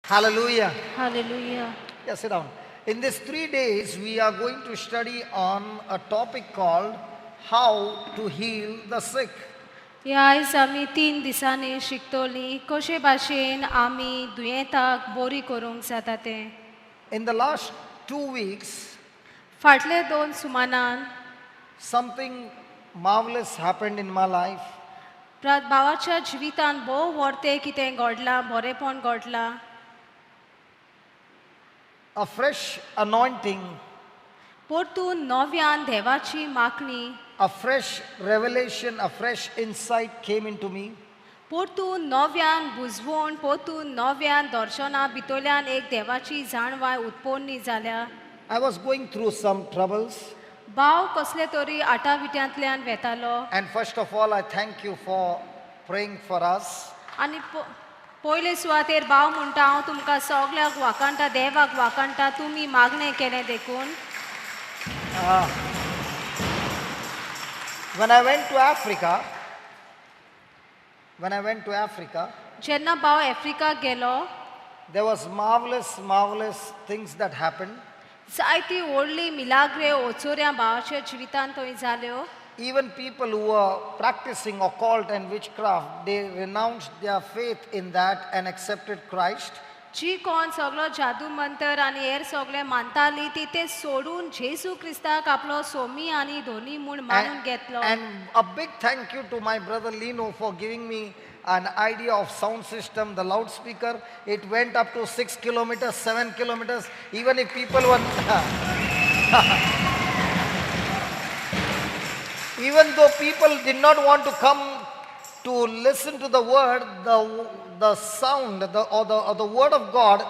Hallelujah. Hallelujah. Yeah, sit down. In these 3 days, we are going to study on a topic called how to heal the sick. ह्या आयज आमी तीन दिसांनी शिकतलीं कशे भाशेन आमी दुयेंताक बरी करूंक जाता तें. In the last 2 weeks, फाटले दोन सुमानान something marvelous happened in my life. भावाच्या जिवितान भोव व्हडतें कितें घडलां, बरेंपण घडलां. A fresh anointing, परतून नव्यान देवाची मागणी, a fresh revelation, a fresh insight came into me. परतून नव्यान बुजवण, परतून नव्यान दर्शना भितरल्यान एक देवाची जाणवाय उत्पन्न जाल्या. I was going through some troubles. भाव कसले तरी आटाविट्यांतल्यान वेतालो. And first of all, I thank you for praying for us. आनी पयले सुवातेर भाव म्हणटा हांव तुमकां सगळ्याक वाखाणटा, देवाक वाखाणटा तुमी मागणें केलें देखून. When I went to Africa, when I went to Africa, जेन्ना भाव आफ्रिकाक गेलो, there was marvelous, marvelous things that happened. जायती व्हडली मिलाग्रे ओचोऱ्या भावाच्या जिवितांत थंय जाल्यो. Even people who were practicing occult and witchcraft, they renounced their faith in that and accepted Christ. जी कोण सगळो जादू मंतर आनी हेर सगळे मानताली ती ते सोडून जेजू क्रिस्ताक आपलो सोमी आनी धोनी म्हूण मानून घेतलो. And a big thank you to my brother Lino for giving me an idea of sound system, the loudspeaker. It went up to 6 kilometers, 7 kilometers, even if people were... Even though people did not want to come to listen to the word, the sound the, or, the, or the word of God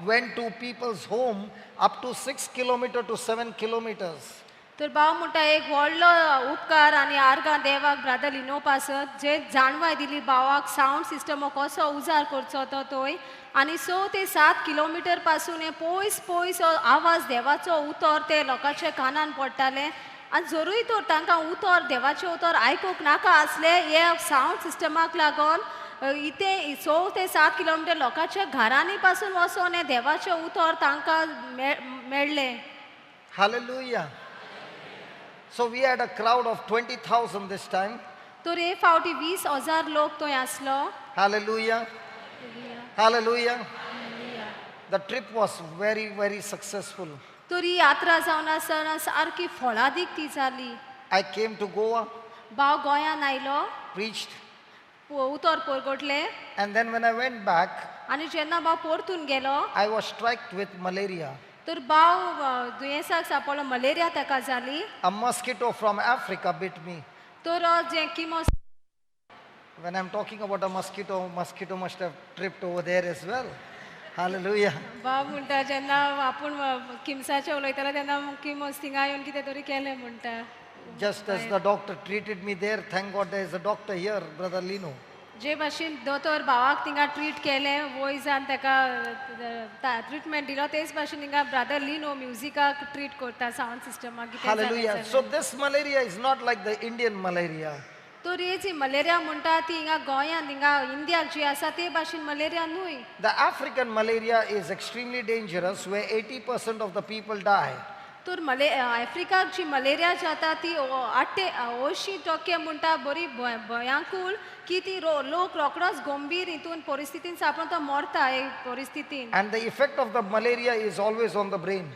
went to people's home up to 6 kilometers to 7 kilometers. तर भाव म्हणटा एक व्हडलो उपकार आनी आर्गां देवाक brother लिनो पासत जे जाणवाय दिली भावाक सावंड सिस्टम कसो उजार करचो तो थंय आनी 6 ते 7 किलोमिटर पासून हे पयस पयस आवाज देवाचो उतर ते लोकांच्या कानान पडटाले आनी जरूय तर तांकां उतर देवाचें उतर आयकूंक नाका आसलें हे सावंड सिस्टमाक लागून इथे 6 ते 7 किलोमिटर लोकांच्या घरांनी पासून वचोन हें देवाचें उतर तांकां मेळ्ळें. Hallelujah. So we had a crowd of 20,000 this time. तर हे फावटी 20,000 लोक थंय आसलो. Hallelujah. Hallelujah. The trip was very, very successful. तर ही यात्रा जावन आसतना सारकी फळादीक ती जाली. I came to Goa. भाव गोंयान आयलो. Preached. उतर परगटलें. And then when I went back, आनी जेन्ना भाव परतून गेलो, I was struck with malaria. तर भाव दुयेंसाक सापडलो, मलेरिया ताका जाली. A mosquito from Africa bit me. तर जें किमो When I'm talking about a mosquito, mosquito must have tripped over there as well. Hallelujah. भाव म्हणटा जेन्ना आपूण किमसाचें उलयतालो तेन्ना किमोस थिंगा येवन कितें तरी केलें म्हणटा. Just as the doctor treated me there, thank God there is a doctor here, Brother Lino. जे भाशेन दोतोर भावाक थिंगा ट्रीट केलें, वयजान ताका ट्रिटमेंट दिलो, तेच भाशेन हिंगा ब्रादर लिनो म्युजिकाक ट्रीट करता सावंड सिस्टमाक. Hallelujah. So this malaria is not like the Indian malaria. तर ही जी मलेरिया म्हणटा ती हिंगा गोंयांत हिंगा इंडियाक जी आसा ते भाशेन मलेरिया न्हय. The African malaria is extremely dangerous, where 80% of the people die. तर आफ्रिकाक जी मलेरिया जाता ती 80% म्हणटा बरी भयांकूल की ती लोक रोकडोच गंभीर हितून परिस्थितीन सापडून तो मरता हे परिस्थितीन. And the effect of the malaria is always on the brain.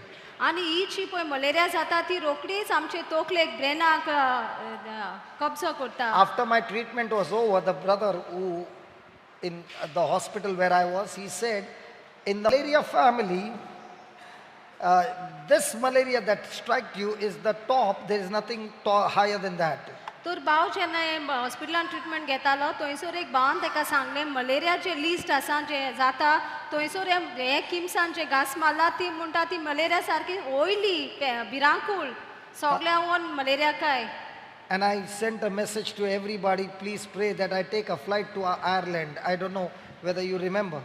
आनी ही जी पळय मलेरिया जाता ती रोकडीच आमचे तोकलेक ब्रेनाक कब्जो करता. After my treatment was over, the brother who in the hospital where I was, he said, in the malaria family, this malaria that struck you is the top, there is nothing higher than that. तर भाव जेन्ना हॉस्पिटलान treatment घेतालो थंयसर एक भावान ताका सांगलें मलेरियाचें लिस्ट आसा जें जाता थंयसर हे किमसान जे घास मारला ती म्हणटा ती मलेरिया सारकी वयली भिरांकूळ सगळ्या मलेरिया काय. And I sent a message to everybody, please pray that I take a flight to Ireland. I don't know whether you remember.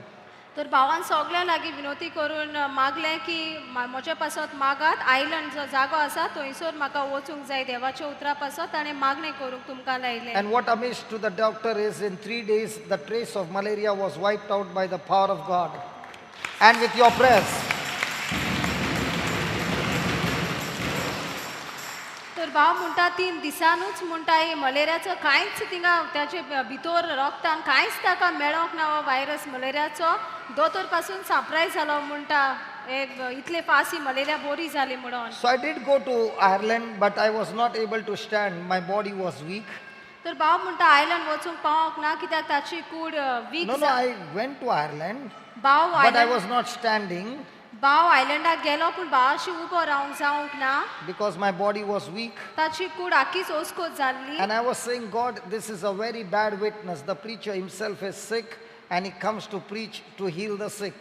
तर भावान सगळ्यां लागीं विनवती करून मागलें की म्हजे पासत मागात आयलंड जो जागो आसा थंयसर म्हाका वचूंक जाय देवाच्या उतरा पासत ताणें मागणें करूंक तुमकां लायलें. And what amazed to the doctor is in 3 days the trace of malaria was wiped out by the power of God. and with your prayers. तर भाव म्हणटा 3 दिसानूच म्हणटा हे मलेरियाचो कांयच थिंगा ताचे भितर रोगतान कांयच ताका मेळोंक ना हो व्हायरस मलेरियाचो. दोतोर पासून सरप्रायज जालो म्हणटा हे इतले फास्ट ही मलेरिया बरी जाली म्हणून. So I did go to Ireland, but I was not able to stand. My body was weak. तर भाव म्हणटा आयर्लंड वचूंक पावोंक ना कित्याक ताची कूड weak. No, I went to Ireland, भाव but I was not standing. भाव आयलंडाक गेलो पूण भावाशी उबो रावंक जावंक ना because my body was weak. ताची कूड आखीच ओसकोत जाल्ली. And I was saying, God, this is a very bad witness. The preacher himself is sick and he comes to preach to heal the sick.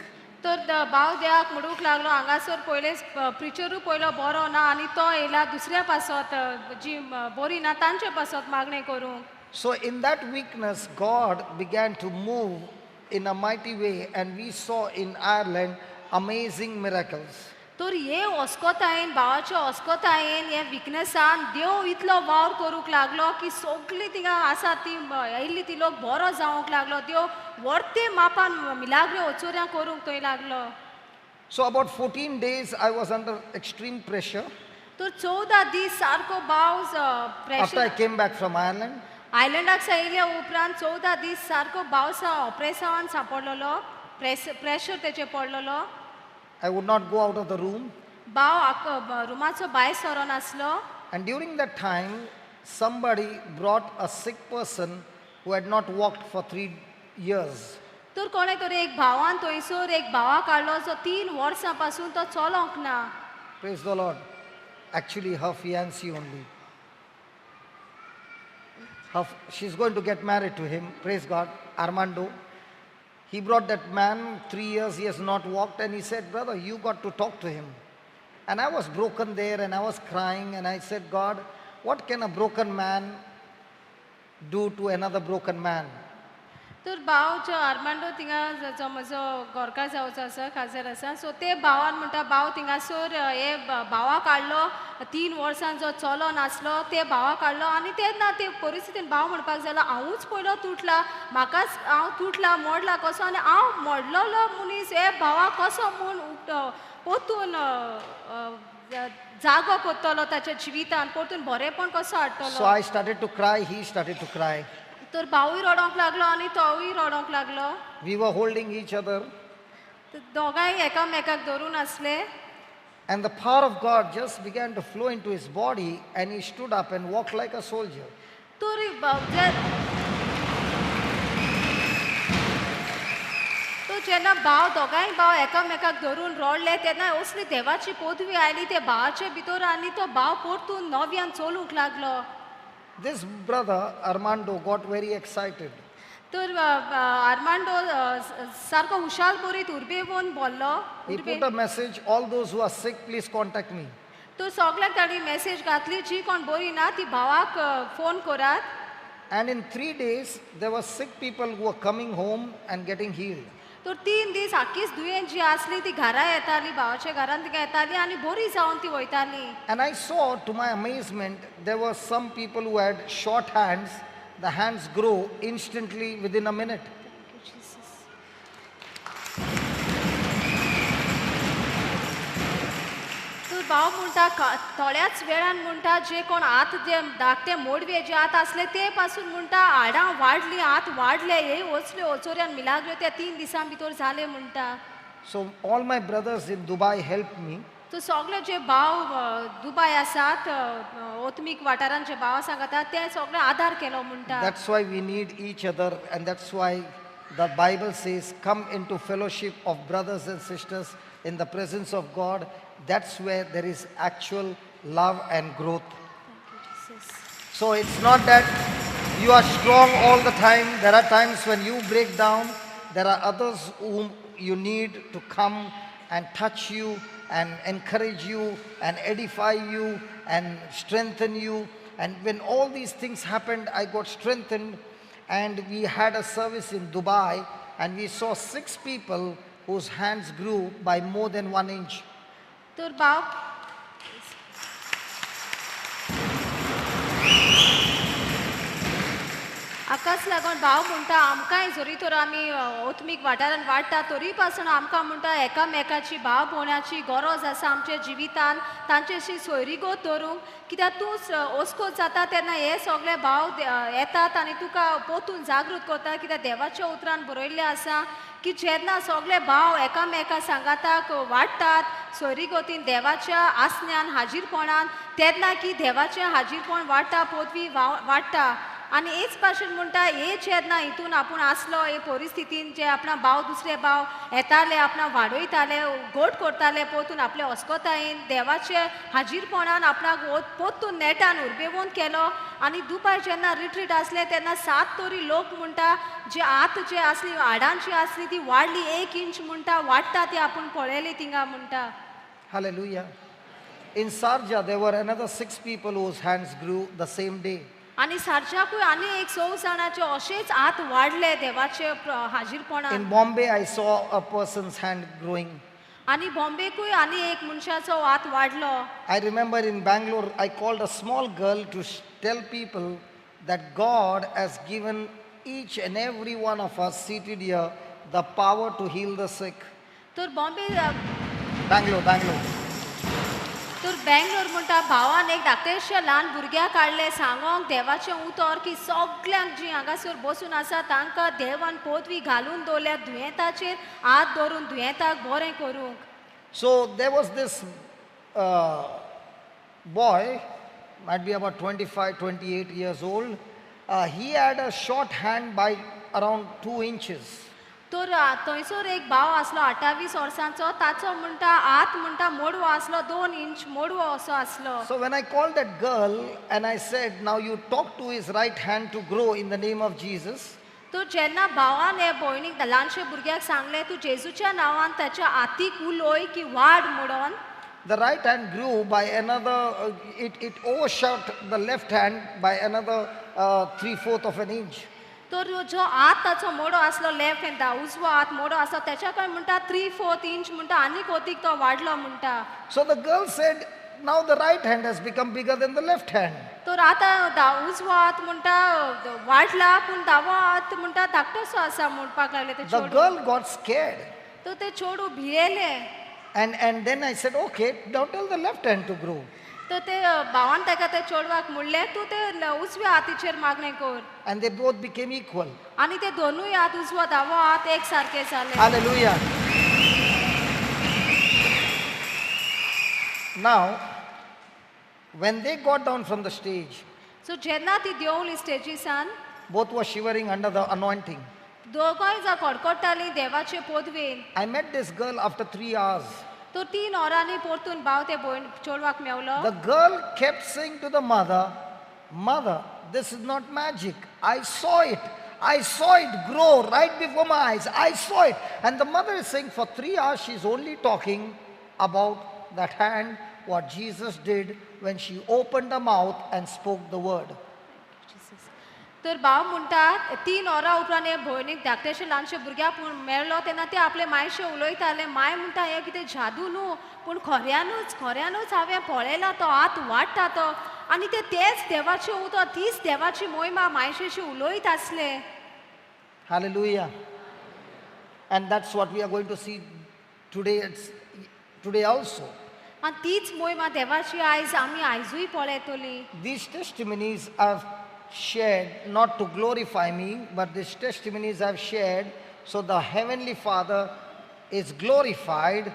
तर भाव देवाक म्हणूंक लागलो हांगासर पयलेच प्रिचरूय पयलो बरो ना आनी तो येयला दुसऱ्या पासत जी बरी ना तांचे पासत मागणें करूंक. So in that weakness, God began to move in a mighty way, and we saw in Ireland amazing miracles. तर हे अस्कोतायेन भावाचे अस्कोतायेन हे विकनेसान देव इतलो वावर करूंक लागलो की सगळीं थिंगा आसा ती येयल्ली ती लोक बरो जावंक लागलो. देव वर्ते मापान मिलाग्रो ओचोऱ्यां करूंक थंय लागलो. So about 14 days I was under extreme pressure. तर 14 दीस सारको भाव pressure. After I came back from Ireland. आयलंडाक येयल्या उपरांत 14 दीस सारको भाव ऑपरेसांवान सांपडलेलो, प्रेशर तेचेर पडलेलो. I would not go out of the room. भाव रुमाचो भायर सरोन आसलो. And during that time, somebody brought a sick person who had not walked for 3 years. तर कोणे तरी एक भावान थंयसर एक भावाक हाडलो जो 3 वर्सां पासून तो चलोंक ना. Praise the Lord. Actually, her fiancé only. She's going to get married to him. Praise God. Armando. He brought that man, 3 years he has not walked, and he said, brother, you got to talk to him. And I was broken there and I was crying, and I said, God, what can a broken man do to another broken man? तर भाव जो Armando थिंगा जो म्हजो गोरकार जावचो आसा खाजर आसा, so ते भावान म्हणटा भाव थिंगासर हे भावाक हाडलो 3 वर्सां जो चलो नासलो ते भावाक हाडलो आनी तेन्ना ते परिस्थितीन भाव म्हणपाक जालो हांवूच पयलो तुटला, म्हाकाच हांव तुटला मोडला कसो आनी हांव मोडलेलो मनीस हे भावाक कसो म्हूण परतून जागो करतलो ताच्या जिवितान, परतून बरेंपण कसो हाडटलो. So I started to cry, he started to cry. तर भावूय रडोंक लागलो आनी तोवूय रडोंक लागलो. We were holding each other. दोगांय एकामेकाक धरून आसले. And the power of God just began to flow into his body, and he stood up and walked like a soldier. तर जेन्ना भाव दोगांय भाव एकामेकाक धरून रडले तेन्ना असली देवाची पदवी आयली ते भावाचे भितर आनी तो भाव परतून नव्यान चलूंक लागलो. This brother Armando got very excited. तर आर्मांडो सारको हुशार बरीत उर्बेवन बोल्लो. He put a message, all those who are sick, please contact me. तर सगळ्याक ताणी मेसेज घातली जी कोण बरी ना ती भावाक फोन करात. And in 3 days there were sick people who were coming home and getting healed. तर 3 दीस आखीच दुयेंत जी आसली ती घरा येताली, भावाच्या घरान तिका येताली आनी बरी जावन ती वयताली. And I saw, to my amazement, there were some people who had short hands. The hands grow instantly within a minute. Thank you, Jesus. तर भाव म्हणटा थोड्याच वेळान म्हणटा जे कोण हात जे धाकटे मोडवे जे हात आसले ते पासून म्हणटा हाडां वाडली, हात वाडले, हे वचले ओचोऱ्यान मिलाग्रो त्या 3 दिसां भितर जाले म्हणटा. So all my brothers in Dubai helped me. तर सगळे जे भाव दुबाय आसात ओतमीक वाठारान जे भाव सांगतात ते सगळे आदार केलो म्हणटा. That's why we need each other, and that's why the Bible says come into fellowship of brothers and sisters in the presence of God. That's where there is actual love and growth. Thank you, Jesus. So it's not that you are strong all the time. There are times when you break down. There are others whom you need to come and touch you and encourage you and edify you and strengthen you. And when all these things happened, I got strengthened, and we had a service in Dubai, and we saw 6 people whose hands grew by more than 1 inch. तर भाव हाकाच लागून भाव म्हणटा आमकांय जरी तर आमी आत्मीक वाठारान वाडटा तरी पासून आमकां म्हणटा एकामेकाची भाव भोवण्याची गरज आसा आमच्या जिवितान तांच्याशी सोयरीगत दवरूंक कित्याक तूं ओस्कोत जाता तेन्ना हे सगळे भाव येतात आनी तुका पोतून जागृत करता कित्याक देवाच्या उतरान बरयल्लें आसा की जेन्ना सगळे भाव एकामेका सांगाताक वाडटात सोयरीगतीन देवाच्या आसण्यान हाजीरपणान तेन्ना की देवाचें हाजीरपण वाडटा पदवी वाडटा. आनी हेच भाशेन म्हणटा हे जेन्ना हितून आपूण आसलो हे परिस्थितीन जे आपणा भाव दुसरे भाव येताले आपणा वाडयताले गोट करताले पोतून आपले अस्कोतायेन देवाचे हाजीरपणान आपणाक पोतून नेटान उर्बेवंत केलो. आनी दुपार जेन्ना रिट्रीट आसले तेन्ना 7 तरी लोक म्हणटा जे आत जे आसली हाडांची आसली ती वाडली 1 इंच म्हणटा वाडटा ती आपूण पळयली थिंगा म्हणटा. Hallelujah. In Sharjah, there were another 6 people whose hands grew the same day. आनी सारच्याकूय आनी एक 6 जाणाचे अशेच हात वाडले देवाचे हाजीरपणान. In Bombay, I saw a person's hand growing. आनी बॉम्बेकूय आनी एक मनशाचो हात वाडलो. I remember in Bangalore, I called a small girl to tell people that God has given each and every one of us seated here the power to heal the sick. तर Bombay Bangalore. तर बेंगलोर म्हणटा भावान एक धाकटेशा ल्हान भुरग्याक काडलें सांगोंक देवाचें उतर की सगल्यांक जी हांगासर बसून आसा तांकां देवान पदवी घालून दवरल्या दुयेंताचेर हात दवरून दुयेंताक बरें करूंक. So there was this boy, might be about 25, 28 years old. He had a short hand by around 2 inches. तर थंयसर एक भाव आसलो 28 वर्सांचो ताचो म्हणटा हात म्हणटा मोडवो आसलो 2 इंच मोडवो असो आसलो. So when I called that girl and I said, now you talk to his right hand to grow in the name of Jesus. तर जेन्ना भावान हे भयणीक ल्हानशे भुरग्याक सांगलें तूं जेजूच्या नांवान ताच्या हातीक उलोय की वाड म्हणून. The right hand grew by another, it overshot the left hand by another 3/4 of an inch. तर जो हात ताचो मोडो आसलो लेफ्ट हँड उजवो हात मोडो आसलो तेच्या कडेन म्हणटा 3/4 इंच म्हणटा आनीक ओतीक तो वाडलो म्हणटा. So the girl said, now the right hand has become bigger than the left hand. तर आतां उजवो हात म्हणटा वाडला पूण दावो हात म्हणटा धाकटोसो आसा म्हणपाक लागले ते The चेडूं. girl got scared. तर ते चेडूं भियेलें. And then I said, okay, now tell the left hand to grow. तर ते भावान ताका ते चेडवाक म्हणलें तूं ते उजव्या हातीचेर मागणें कर. And they both became equal. आनी ते दोनूय हात उजवो दावो हात एक सारके जाले. Hallelujah. Now, when they got down from the stage, so जेन्ना ती देंवली स्टेजीसान, both were shivering under the anointing. दोगांय जा कडकडटालीं देवाचे पदवेन. I met this girl after 3 hours. तर 3 वरांनी परतून भाव ते भयण चेडवाक मेवलो. The girl kept saying to the mother, Mother, this is not magic. I saw it. I saw it grow right before my eyes. I saw it. And the mother is saying for 3 hours she's only talking about that hand, what Jesus did when she opened her mouth and spoke the word. तर भाव म्हणटा 3 वरां उपरांत हे भयणीक धाकटेशे ल्हानशे भुरग्याक मेळ्ळो तेन्ना ते आपले मायशे उलयताले. माय म्हणटा हें कितें जादू न्हू पूण खऱ्यानूच खऱ्यानूच हांवें पळयला तो हात वाडटा तो. आनी ते तेच देवाचें उतर तीच देवाची मोहिमा मायशेशी उलयत आसले. Hallelujah. And that's what we are going to see today, today also. आनी तीच मोहिमा देवाची आयज आमी आयजूय पळयतली. These testimonies are shared not to glorify me, but these testimonies I've shared so the Heavenly Father is glorified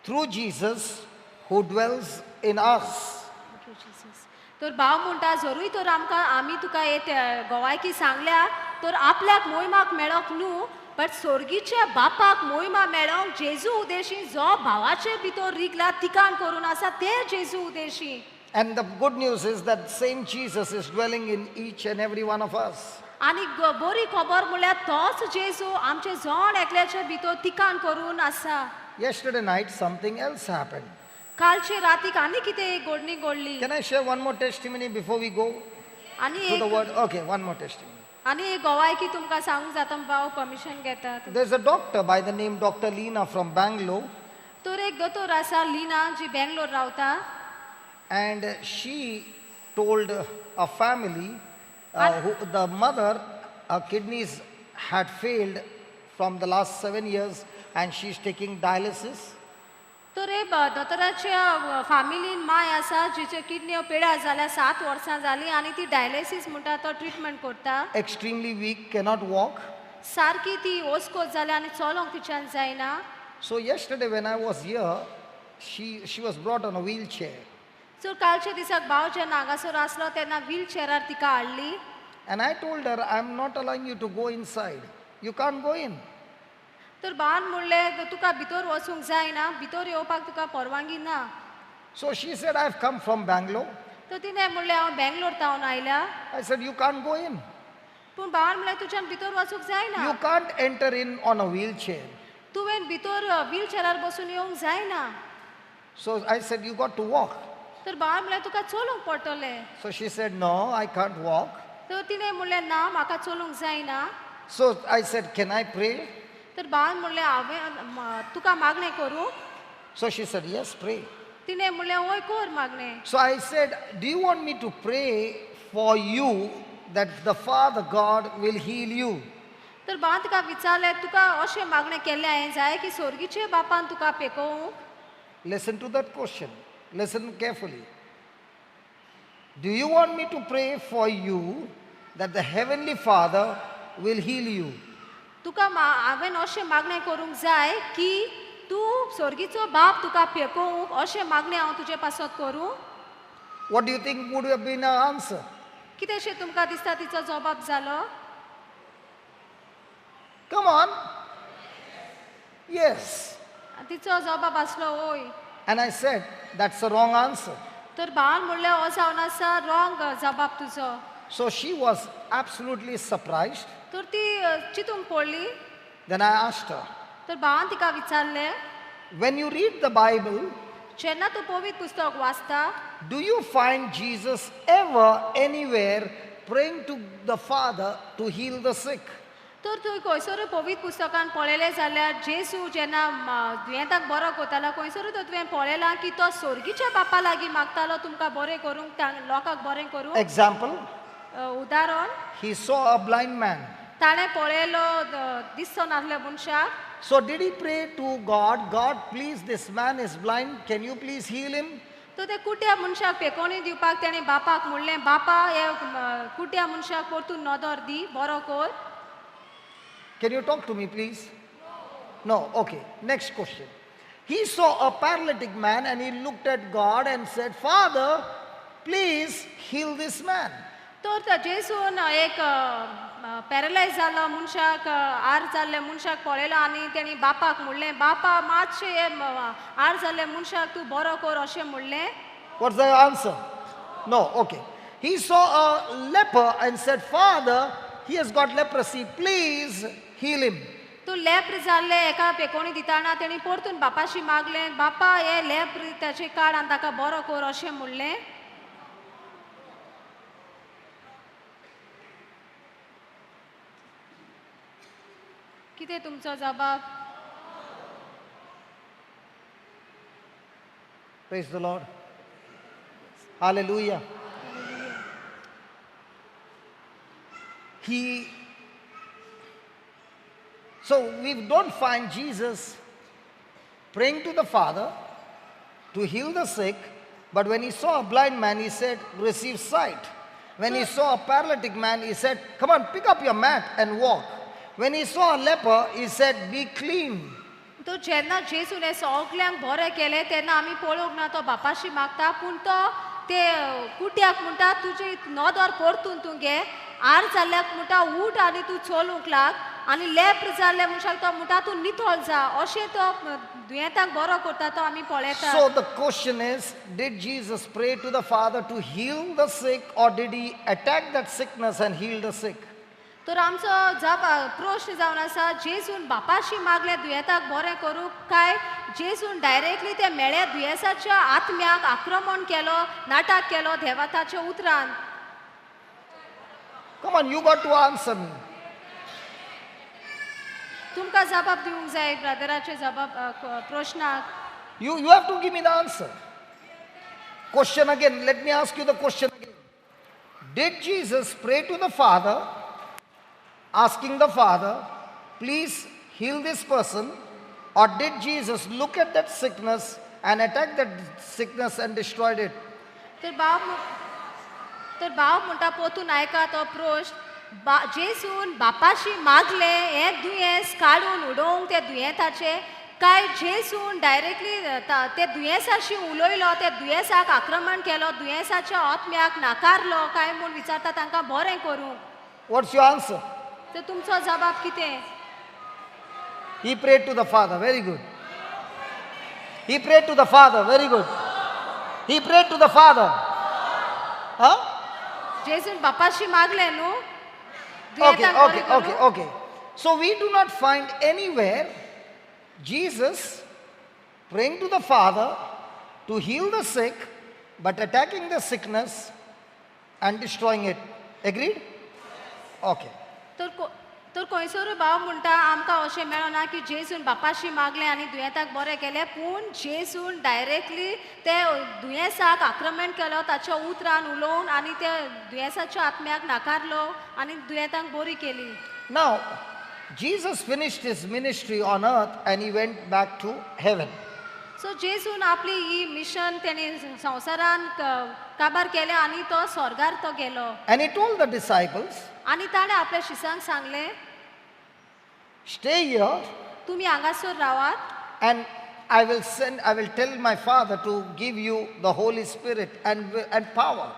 through Jesus who dwells in us. Thank you, Jesus. तर भाव म्हणटा जरूय तर आमकां आमी तुका हे गोवायकी सांगल्या तर आपल्याक मोहिमाक मेळोंक न्हू बट सोर्गीच्या बापाक मोहिमा मेळोंक जेजू उदेशी जो भावाचे भितर रिगला तिकान करून आसा ते जेजू Udeshi. And the good news is that same Jesus is dwelling in each and every one of us. आनी बरी खबर म्हळ्यार तोच जेजू आमचे जण एकल्याच्या भितर तिकान करून आसा. Yesterday night something else happened. कालचे रातीक आनी कितें घडणी घडली. Can I share one more testimony before we go आनी to the एक word? Okay, one more testimony. आनी एक गोवायकी तुमकां सांगूंक जाता भाव परमिशन घेतात. There's a doctor by the name Dr. Leena from Bangalore. तर एक दोतोर आसा लीना जी बेंगलोर रावता. And she told a family Who, the mother, her kidneys had failed from the last 7 years and she's taking dialysis. तर हे दोतोराच्या फामिलीन माय आसा जिचे किडनी पिड्यार जाल्या सात वर्सां जालीं आनी ती डायलिसीस म्हणटा तो ट्रिटमेंट करता. Extremely weak, cannot walk. सारकी ती ओसकोत जाल्या आनी चलोंक तिच्यान जायना. So, yesterday when I was here, she was brought on a wheelchair. So कालच्या दिसाक भाव जेन्ना हांगासर आसलो तेन्ना व्हील चेरार तिका हाडली. And I told her, "I'm not allowing you to go inside. You can't go in." तर भावान म्हणलें तुका भितर वचूंक जायना भितर येवपाक तुका परवानगी ना. So she said, "I've come from Bangalore." तर तिणें म्हणलें हांव बेंगलोर तावन आयल्या. I said, "You can't go in." पूण भावान म्हणलें तुज्यान भितर वचूंक जायना. "You can't enter in on a wheelchair." तुवें भितर व्हील चेरार बसून येवंक जायना. So I said, "You got to walk." तर भावान म्हणलें तुका चलूंक पडटलें. So she said, "No, I can't walk." तर तिणें म्हणलें ना म्हाका चलूंक जायना. So I said, "Can I pray?" तर भावान म्हणलें हांवें तुका मागणें करूं? So she said, "Yes, pray." तिणें म्हणलें वय कर मागणें. So I said, "Do you want me to pray for you that the Father God will heal you?" तर भावान तिका विचारलें तुका अशें मागणें केल्लें हांवें जाय की सोर्गीचे बापान तुका पेकोवंक? Listen to that question. Listen carefully. Do you want me to pray for you that the Heavenly Father will heal you? तुका हांवें अशें मागणें करूंक जाय की तूं सोर्गीचो बाप तुका पेकोवंक अशें मागणें हांव तुजे पासत करूं? What do you think would have been her answer? कितेंशें तुमकां दिसता तिचो जबाब जालो? Come on. Yes. तिचो जबाब आसलो वय. And I said, "That's the wrong answer." तर भावान म्हणलें हो जावन आसा रॉंग जबाब तुजो. So she was absolutely surprised. तर ती चिंतूंक पडली. Then I asked her, तर भावान तिका विचारलें, "When you read the Bible, जेन्ना तूं पवित्र पुस्तक वाचता, do you find Jesus ever anywhere praying to the Father to heal the sick?" तर तूं खंयसरूय पवित्र पुस्तकान पळयलें जाल्यार जेजू जेन्ना दुयेंताक बरो करतालो खंयसरूय तर तुवें पळयलां की तो सोर्गीच्या बापा लागीं मागतालो तुमकां बरें करूंक लोकांक बरें करूंक? Example, उदाहरण, he saw a blind man. ताणें पळयलो दिसचो नासल्या मनशाक. So did he pray to God, "God, please, this man is blind, can you please heal him?" तर ते कुट्या मनशाक पेकोवणी दिवपाक ताणें बापाक म्हणलें बापा हे कुट्या मनशाक परतून नदर दी बरो कर? Can you talk to me, please? No. Okay. Next question. He saw a paralytic man and he looked at God and said, "Father, please heal this man." तर त्या जेजून एक पॅरलायज जाल्लो मनशाक आर जाल्ल्या मनशाक पळयलो आनी तेणी बापाक म्हणलें बापा मातशें हे आर जाल्ल्या मनशाक तूं बरो कर अशें म्हणलें? What's the answer? No. Okay. He saw a leper and said, "Father, he has got leprosy. Please heal him." तूं लेप्र जाल्ले एका पेकोवणी दिताना तेणी परतून बापाशी मागलें बापा हे लेप्र ताचें काड आनी ताका बरो कर अशें म्हणलें? कितें तुमचो जबाब? Praise the Lord. Hallelujah. He so we don't find Jesus praying to the Father to heal the sick, but when he saw a blind man, he said, "Receive sight." When he saw a paralytic man, he said, "Come on, pick up your mat and walk." When he saw a leper, he said, "Be clean." तो जेन्ना जेजून हे सगल्यांक बरें केलें तेन्ना आमी पळोवंक ना तो बापाशी मागता पूण तो ते कुट्याक म्हणटा तुजी नदर परतून तूं घे आर जाल्ल्याक म्हणटा उठ आनी तूं चलूंक लाग आनी लेप्र जाल्ल्या मनशाक तो म्हणटा तूं नितळ जा अशें तो दुयेंताक बरो करता तो आमी पळयता. So the question is, did Jesus pray to the Father to heal the sick, or did he attack that sickness and heal the sick? तर आमचो जाप प्रश्न जावन आसा जेजून बापाशी मागलें दुयेंताक बरें करूंक काय जेजून डायरेक्टली त्या मेळ्या दुयेंसाच्या आत्म्याक आक्रमण केलो नाटक केलो देवा ताच्या उतरान? Come on, you got to answer me. तुमकां जबाब दिवंक जाय ब्रदराचे जबाब प्रश्नाक. You have to give me the answer. Question again. Let me ask you the question again. Did Jesus pray to the Father, asking the Father, please heal this person? Or did Jesus look at that sickness and attack that sickness and destroyed it? तर भाव म्हणटा पोतून आयका तो प्रश्न बा जेसून बापाशी मागले हें दुयेंस काडून उडोवंक त्या दुयेंताचें काय जेसून डायरेक्टली ते दुयेंसाशी उलयलो त्या दुयेंसाक आक्रमण केलो दुयेंसाच्या आत्म्याक नाकारलो काय म्हूण विचारता तांकां बरें करूंक. What's your answer? तर तुमचो जबाब कितें? He prayed to the Father. Very good. He prayed to the Father. Very good. He prayed to the Father. Huh? जेसून बापाशी मागले न्हू Okay, दुयेंताक okay, बरें करूंक? okay. So we do not find anywhere Jesus praying to the Father to heal the sick, but attacking the sickness and destroying it. Agreed? Okay. तर खंयसरूय भाव म्हणटा आमकां अशें मेळना की जेसून बापाशी मागलें आनी दुयेंताक बरें केलें पूण जेसून डायरेक्टली ते दुयेंसाक आक्रमण केलो ताच्या उतरान उलोवन आनी त्या दुयेंसाच्या आत्म्याक नाकारलो आनी दुयेंतांक बरी केली. Now, Jesus finished his ministry on earth and he went back to heaven. So जेसून आपली ही मिशन तेणे संवसारान काबार केलें आनी तो स्वर्गार तो गेलो. And he told the disciples, आनी ताणें आपल्या शिसांक सांगलें, "Stay here तुमी हांगासर रावात and I will tell my Father to give you the Holy Spirit and power."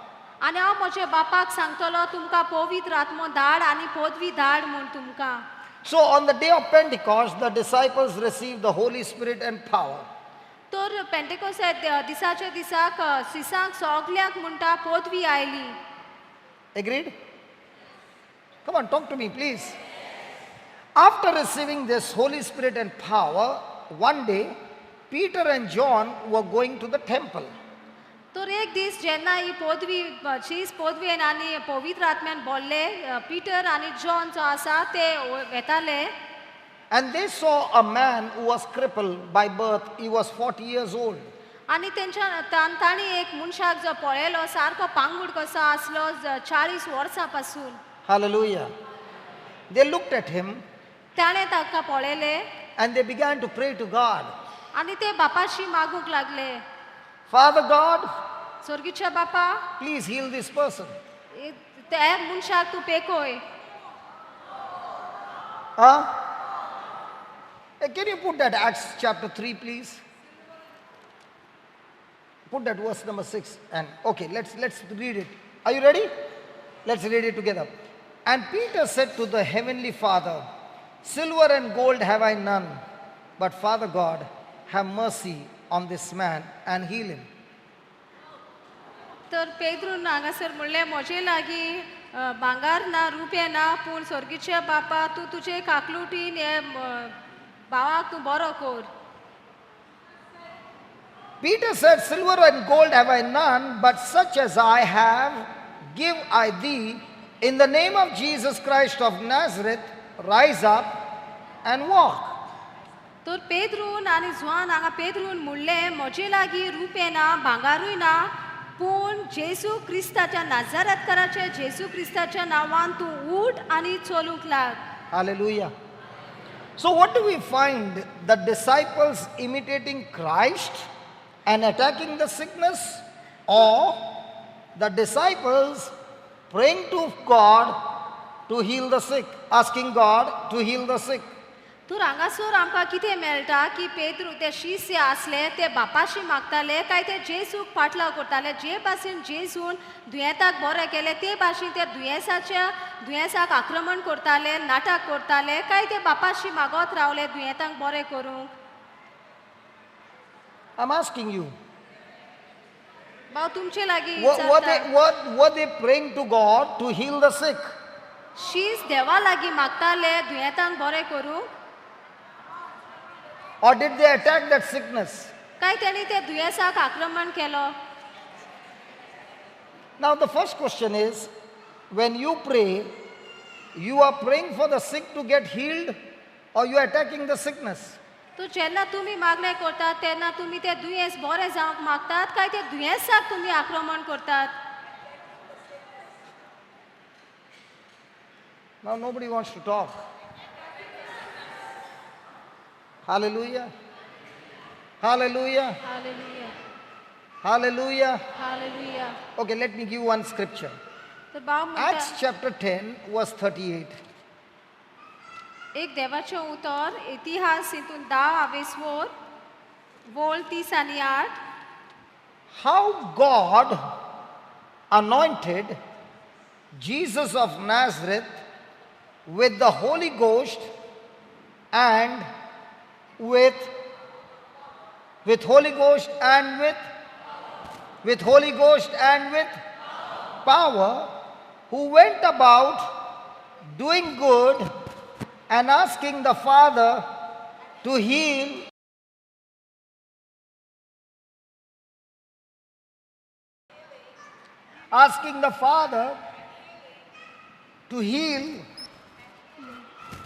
आनी हांव म्हज्या बापाक सांगतलो तुमकां पवित्र आत्मो धाड आनी पदवी धाड म्हूण तुमकां. So on the day of Pentecost, the disciples received the Holy Spirit and power. तर पेंटेकोस दिसाच्या दिसाक शिसांक सगल्यांक म्हणटा पदवी आयली. Agreed? Come on, talk to me, please. After receiving this Holy Spirit and power, one day, Peter and John were going to the temple. तर एक दीस जेन्ना ही पदवी शीस पदवेन आनी पवित्र आत्म्यान बोल्ले पिटर आनी जॉन जो आसा ते वेताले. And they saw a man who was crippled by birth. He was 40 years old. आनी तेंच्या तांणी एक मनशाक जो पळयलो सारको पांगूड कसो आसलो 40 वर्सां पासून. Hallelujah. They looked at him ताणें ताका पळयलें and they began to pray to God. आनी ते बापाशी मागूंक लागले. "Father God, स्वर्गीच्या बापा, please heal this person." त्या मनशाक तूं पेकोय. Huh? Hey, can you put that Acts chapter 3, please? Put that verse number 6 and okay, let's read it. Are you ready? Let's read it together. And Peter said to the heavenly Father, "Silver and gold have I none, but Father God, have mercy on this man and heal him." तर पेद्रून हांगासर म्हणलें म्हजे लागीं भांगार ना रुपें ना पूण स्वर्गीच्या बापा तूं तुजे काकलुटीन हे भावाक तूं बरो कर. Peter said, "Silver and gold have I none, but such as I have, give I thee. In the name of Jesus Christ of Nazareth, rise up and walk." तर पेद्रून आनी जुवान हांगा पेद्रून म्हणलें म्हजे लागीं रुपें ना भांगारूय ना पूण जेजू क्रिस्ताच्या नाजारातकाराच्या जेजू क्रिस्ताच्या नांवान तूं उठ आनी चलूंक लाग. Hallelujah. So, what do we find? The disciples imitating Christ and attacking the sickness, or the disciples praying to God to heal the sick, asking God to heal the sick? तर हांगासर आमकां कितें मेळटा की पेद्रू ते शिष्य आसले ते बापाशी मागताले काय ते जेजूक फाटलाव करताले जे भाशेन जेजून दुयेंताक बरें केलें ते भाशेन ते दुयेंसाच्या दुयेंसाक आक्रमण करताले नाटक करताले काय ते बापाशी मागत रावले दुयेंतांक बरें करूंक? I'm asking you. भाव तुमचे लागीं Were विचारता. Were they praying to God to heal the sick? शीस देवा लागीं मागताले दुयेंतांक बरें करूंक? Or did they attack that sickness? काय तेणी ते दुयेंसाक आक्रमण केलो? Now, the first question is, when you pray, you are praying for the sick to get healed or you are attacking the sickness? तर जेन्ना तुमी मागणें करतात तेन्ना तुमी ते दुयेंस बरें जावंक मागतात काय ते दुयेंसाक तुमी आक्रमण करतात? Now nobody wants to talk. Hallelujah. Hallelujah. Hallelujah. Hallelujah. Hallelujah. Okay, let me give you one scripture. तर भाव म्हणटा Acts chapter 10, verse 38. एक देवाचें उतर इतिहास हितून धा हावेसवोर वोल 38. How God anointed Jesus of Nazareth with the Holy Ghost and with Holy Ghost and with Holy Ghost and with power, who went about doing good and asking the Father to heal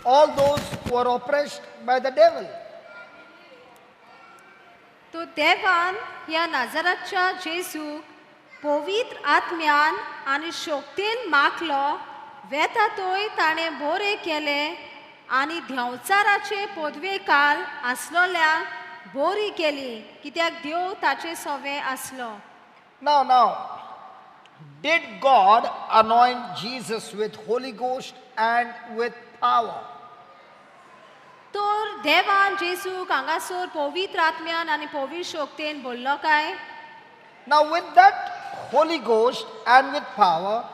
all those who are oppressed by the devil. तो देवान ह्या नाजाराच्या जेजूक पवित्र आत्म्यान आनी शक्तीन माखलो वेता थंय ताणें बरें केलें आनी देंवचाराचे पदवेकाल आसलोल्यांक बरी केली कित्याक देव ताचे सवे आसलो. Now, did God anoint Jesus with Holy Ghost and with power? तर देवान जेजूक हांगासर पवित्र आत्म्यान आनी पवित्र शक्तीन भरलो काय? Now with that Holy Ghost and with power,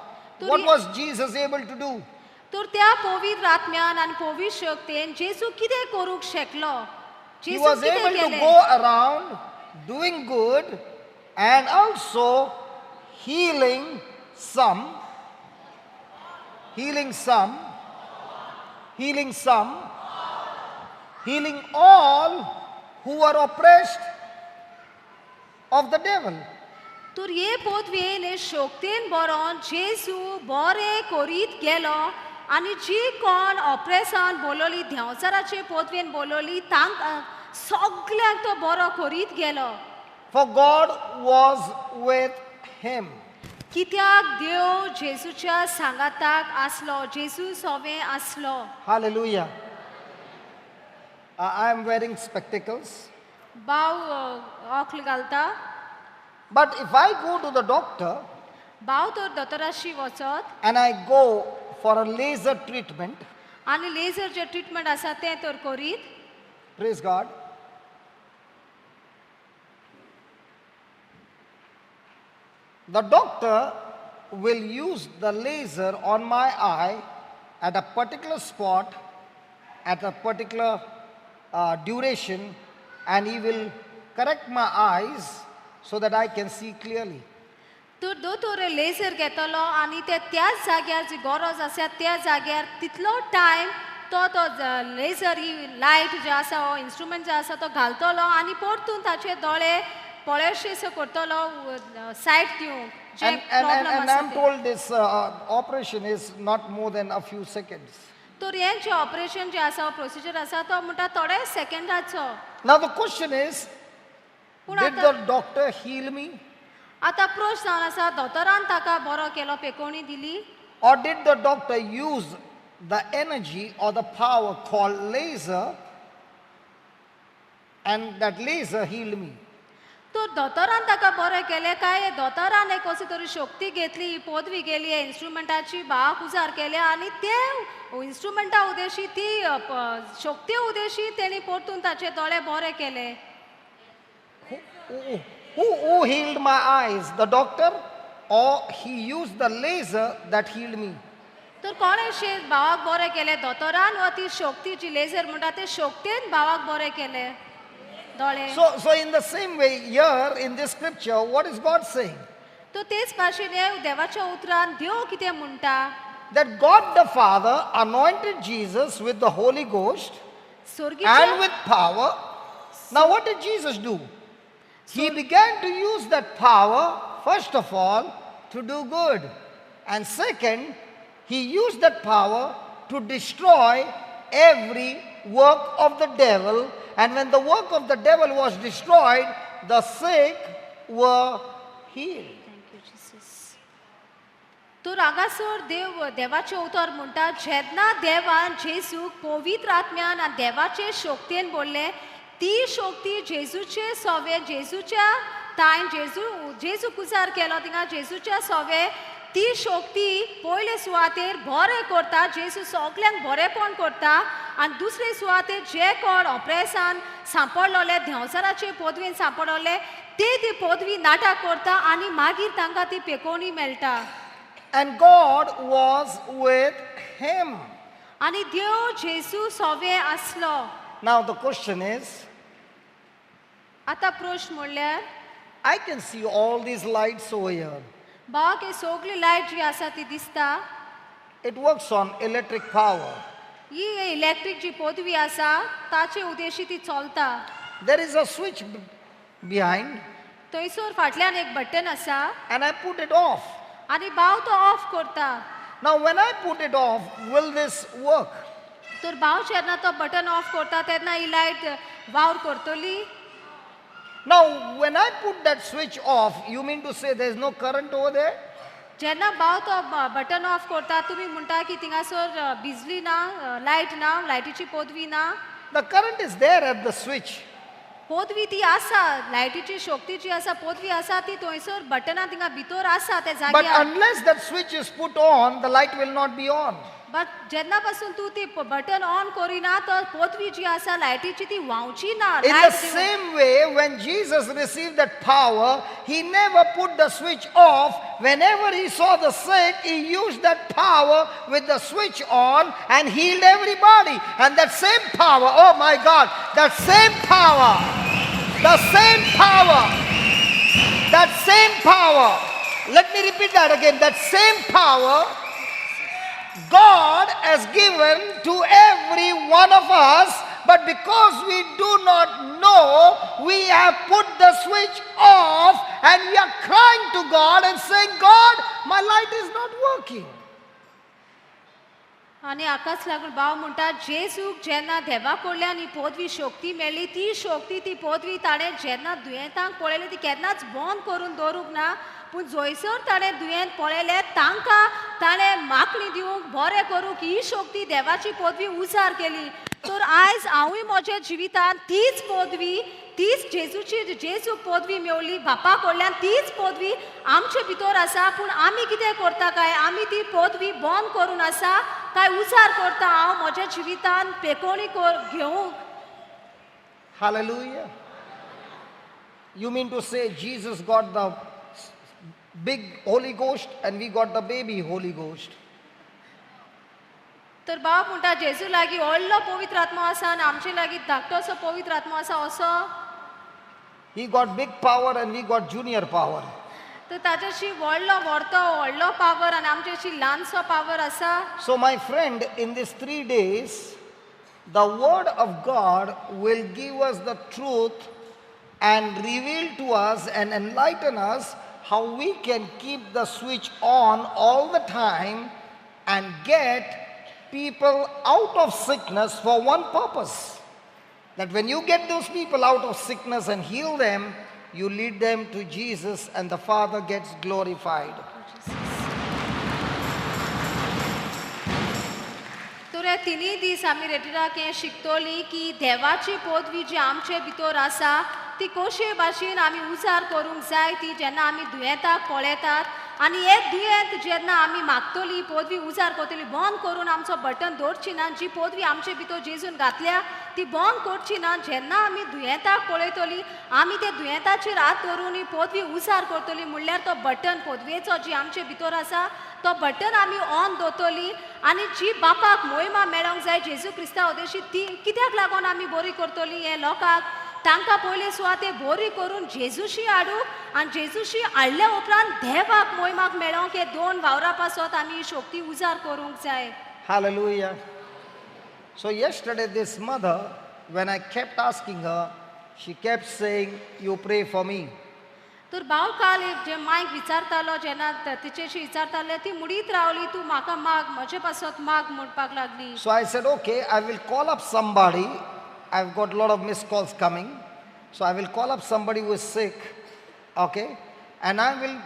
what was Jesus able to do? तर त्या पवित्र आत्म्यान आनी पवित्र शक्तीन जेजू कितें करूंक शकलो? He was able to go around doing good and also healing some, healing some, healing some, healing all who were oppressed of the devil. तर हे पदवेन हे शक्तीन बरोवन जेजू बरें करीत गेलो आनी जी कोण ऑपरेशन बोलवली देंवचाराचे पदवेन बोलवली तांकां सगल्यांक तो बरो करीत गेलो. For God was with him. कित्याक देव जेजूच्या सांगाताक आसलो, जेजू सोवे आसलो. Hallelujah. I am wearing spectacles. भाव ऑकल घालता. But if I go to the doctor, भाव तर दोतोराशी वचत and I go for a laser treatment, आनी लेजर जे ट्रिटमेंट आसा तें तर करीत. Praise God. The doctor will use the laser on my eye at a particular spot, at a particular duration, and he will correct my eyes so that I can see clearly. तर दोतोर leisure घेतलो आनी ते त्याच जाग्यार जी गरज आसा त्या जाग्यार तितलो टायम तो तो लेजर ही लायट जे आसा हो इन्स्ट्रुमेंट जे आसा तो घालतलो आनी परतून ताचे दोळे पळयशे करतलो सायट दिवंक जे And I'm told this operation is not more than a few seconds. तर हें जें ऑपरेशन जें आसा प्रोसिजर आसा तो म्हणटा थोडे सेकंडाचो. Now the question is, did the doctor heal me? आतां प्रश्न जावन आसा दोतोरान ताका बरो केलो पेकोवणी दिली? Or did the doctor use the energy or the power called laser, and that laser healed me? तर दोतोरान ताका बरें केलें काय दोतोरान एक कसली तरी शक्ती घेतली, ही पदवी गेली, इन्स्ट्रुमेंटाची भाग उजार केले आनी ते इन्स्ट्रुमेंटा उदेशी ती शक्ती उदेशी तेणी परतून ताचे दोळे बरे केले. Who healed my eyes? The doctor, or he used the laser that healed me? तर कोणें अशें भावाक बरें केलें, दोतोरान वा ती शक्ती जी लेजर म्हणटा ते शक्तीन भावाक बरें केलें दोळे? So in the same way here in this scripture, what is God saying? तो तेच भाशेन हे देवाच्या उतरान देव कितें म्हणटा? That God the Father anointed Jesus with the Holy Ghost and with power. Now what did Jesus do? He began to use that power, first of all, to do good. And second, he used that power to destroy every work of the devil. And when the work of the devil was destroyed, the sick were healed. Thank you, Jesus. तर हांगासर देव देवाचें उतर म्हणटा जेन्ना देवान जेजूक पवित्र आत्म्यान आनी देवाचे शक्तेन बोल्लें ती शक्ती जेजूचे सोवे जेजूच्या तांय जेजू जेजू कुजार केलो थिंगा जेजूच्या सोवे ती शक्ती पयले सुवातेर बरें करता जेजू सगल्यांक बरेंपण करता आनी दुसरे सुवातेर जे कोण ऑपरेसान सांपडलोले देंवचाराचे पदवेन सांपडलोले ते ती पदवी नाटक करता आनी मागीर तांकां ती पेकोवणी मेळटा. And God was with him. आनी देव जेजू सोवे आसलो. Now the question is, आतां प्रश्न म्हणल्यार I can see all these lights over here. भावाक ही सगळी लायट जी आसा ती दिसता. It works on electric power. He electric जी पदवी आसा ताचे उद्देशी ती चलता. There is a switch behind. थंयसर फाटल्यान एक बटन आसा. And I put it off. आनी भाव तो ऑफ करता. Now when I put it off, will this work? तर भाव जेन्ना तो बटन ऑफ करता तेन्ना ही लायट वावर करतली. Now when I put that switch off, you mean to say there is no current over there? जेन्ना भाव तो बटन ऑफ करता तुमी म्हणटा की थिंगासर बिजली ना, लायट ना, लायटीची पदवी ना. The current is there at the switch. पदवी ती आसा, लायटीची शक्ती जी आसा पदवी आसा ती थंयसर बटनां थिंगा भितर आसा ते But जाग्यार. unless that switch is put on, the light will not be on. But जेन्ना पासून तूं ती बटन ऑन करिना तर पदवी जी आसा लायटीची ती व्हांवची ना. In the same way, when Jesus received that power, he never put the switch off. Whenever he saw the sick, he used that power with the switch on and healed everybody. And that same power, oh my God, that same power, the same power, that same power. Let me repeat that again. That same power God has given to every one of us, but because we do not know, we have put the switch off and we are crying to God and saying, God, my light is not working. आनी हाकाच लागून भाव म्हणटा जेजूक जेन्ना देवा कडल्यान ही पदवी शक्ती मेळ्ळी ती शक्ती ती पदवी ताणें जेन्ना दुयेंतांक पळयली ती केन्नाच बंद करून दवरूंक ना, पूण जंयसर ताणें दुयेंत पळयलें तांकां ताणें मागणी दिवंक बरें करूंक ही शक्ती देवाची पदवी उजार केली. तर आयज हांवूय म्हज्या जिवितांत तीच पदवी तीच जेजूची जेजूक पदवी मेवली बापा कडल्यान तीच पदवी आमचे भितर आसा, पूण आमी कितें करता काय आमी ती पदवी बंद करून आसा काय उजार करता हांव म्हज्या जिवितांत पेकोणी घेवंक. Hallelujah. You mean to say Jesus got the big Holy Ghost and we got the baby Holy Ghost? तर बाप म्हणटा जेजू लागीं व्हडलो पवित्र आत्मो आसा आनी आमचे लागीं धाकटोसो पवित्र आत्मो आसा असो. He got big power and we got junior power. तर ताच्याशी व्हडलो व्हरतो व्हडलो पावर आनी आमच्याशी ल्हानसो पावर आसा. So my friend, in these 3 days, the word of God will give us the truth and reveal to us and enlighten us how we can keep the switch on all the time and get people out of sickness for one purpose. That when you get those people out of sickness and heal them, you lead them to Jesus and the Father gets glorified. तर हे तिनूय दीस आमी रेटिराक हें शिकतली की देवाची पदवी जी आमचे भितर आसा ती कशे भाशेन आमी उजार करूंक जाय ती जेन्ना आमी दुयेंताक पळयतात आनी हे दुयेंत जेन्ना आमी मागतली पदवी उजार करतली बंद करून आमचो बटन दवरची ना, जी पदवी आमचे भितर जेजून घातल्या ती बंद करची ना. जेन्ना आमी दुयेंताक पळयतली आमी ते दुयेंताचेर हात धरून ही पदवी उजार करतली, म्हणल्यार तो बटन पदवेचो जी आमचे भितर आसा तो बटन आमी ऑन दवरतली आनी जी बापाक मोहिमा मेळोंक जाय जेजू क्रिस्ता उद्देशी ती कित्याक लागून आमी बरी करतली हे लोकांक तांकां पयले सुवाते बरी करून जेजूशी हाडूंक आनी जेजूशी हाडल्या उपरांत देवाक मोहिमाक मेळोंक हे दोन वावरा पासत आमी ही शक्ती उजार करूंक जाय. Hallelujah. So yesterday this mother, when I kept asking her, she kept saying, you pray for me. तर भाव काल जे मायक विचारतालो जेन्ना तिचेशी विचारताले ती मुडीत रावली तूं म्हाका माग म्हजे पासत माग म्हणपाक लागली. So I said, okay, I will call up somebody. I've got a lot of missed calls coming. So I will call up somebody who is sick, okay? And I will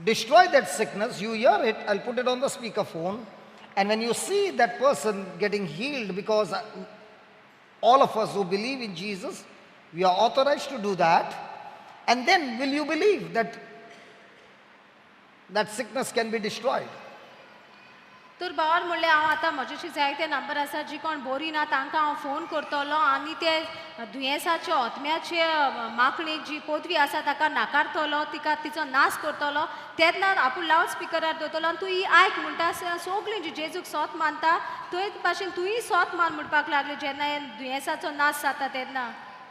destroy that sickness. You hear it, I'll put it on the speakerphone. And when you see that person getting healed, because all of us who believe in Jesus, we are authorized to do that. And then will you believe that that sickness can be destroyed? तर भावान म्हणलें हांव आतां म्हजेशी जायते number आसा जी कोण बरी ना तांकां हांव फोन करतलो आनी ते दुयेंसाचे आत्म्याचे मागणी जी पदवी आसा ताका नाकारतलो तिका तिचो नाश करतलो तेन्ना आपूण लावड स्पिकरार दवरतलो आनी तूं ही आयक म्हणटा सगळीं जी जेजूक सोत मानता थंय भाशेन तूंय सोत मान म्हणपाक लागली जेन्ना हे दुयेंसाचो नाश जाता तेन्ना.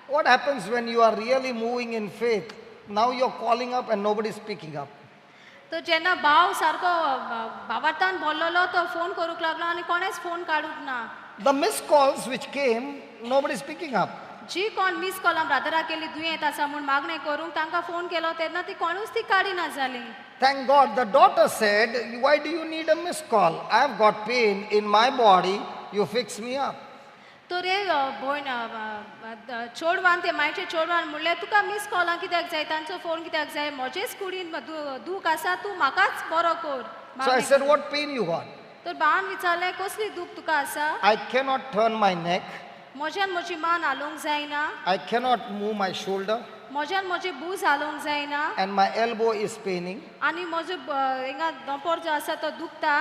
What happens when you are really moving in faith? Now you're calling up and nobody's picking up. तर जेन्ना भाव सारको भावार्थान बोल्लोलो तो फोन करूंक लागलो आनी कोणेच फोन काडूंक ना. The missed calls which came, nobody's picking up. जी कोण मीस कॉलां ब्रादराक केली दुयेंत आसा म्हूण मागणें करूंक तांकां फोन केलो तेन्ना ती कोणूच ती काडिना जाली. Thank God, the daughter said, "Why do you need a missed call? I've got pain in my body, you fix me up." तर हे भयण चेडवान ते मायचे चेडवान म्हणलें तुका मीस कॉलां कित्याक जाय तांचो फोन कित्याक जाय म्हजेच कुडीन दूख आसा तूं म्हाकाच बरो कर. So I said, "What pain you got?" तर भावान विचारलें कसली दूख तुका आसा? I cannot turn my neck. म्हज्यान म्हजी मान हालोवंक जायना. I cannot move my shoulder. म्हज्यान म्हजी भूज हालोवंक जायना. And my elbow is paining. आनी म्हजो हिंगा दोंपर जो आसा तो दुखता.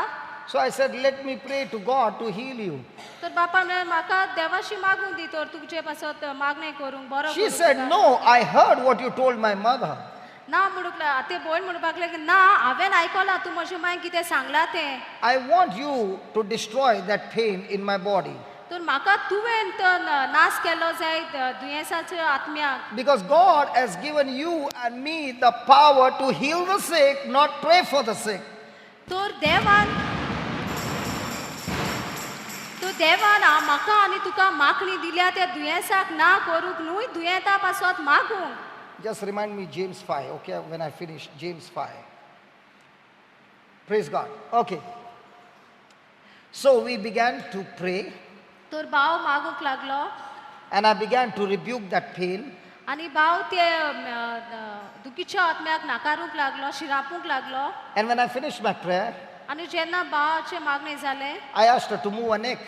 So I said, "Let me pray to God to heal you." तर बापा म्हणलें म्हाका देवाशी मागूंक दी तर तुजे पासत मागणें करूंक बरो She said, "No, I heard what you told my mother." ना म्हणूंक ते भयण म्हणपाक लागली ना हांवें आयकलां तूं म्हजे मांयक कितें सांगलां तें. I want you to destroy that pain in my body. तर म्हाका तुवें तो नाश केलो जाय दुयेंसाच्या आत्म्याक. Because God has given you and me the power to heal the sick, not pray for the sick. तर देवान म्हाका आनी तुका मागणी दिल्या त्या दुयेंसाक ना करूंक न्हय दुयेंता पासत मागूंक. Just remind me James 5, okay, when I finish James 5. Praise God. Okay. So we began to pray. तर भाव मागूंक लागलो. And I began to rebuke that pain. आनी भाव ते दुखीच्या आत्म्याक नाकारूंक लागलो शिरापूंक लागलो. And when I finished my prayer, आनी जेन्ना भावाचें मागणें जालें, I asked her to move her neck.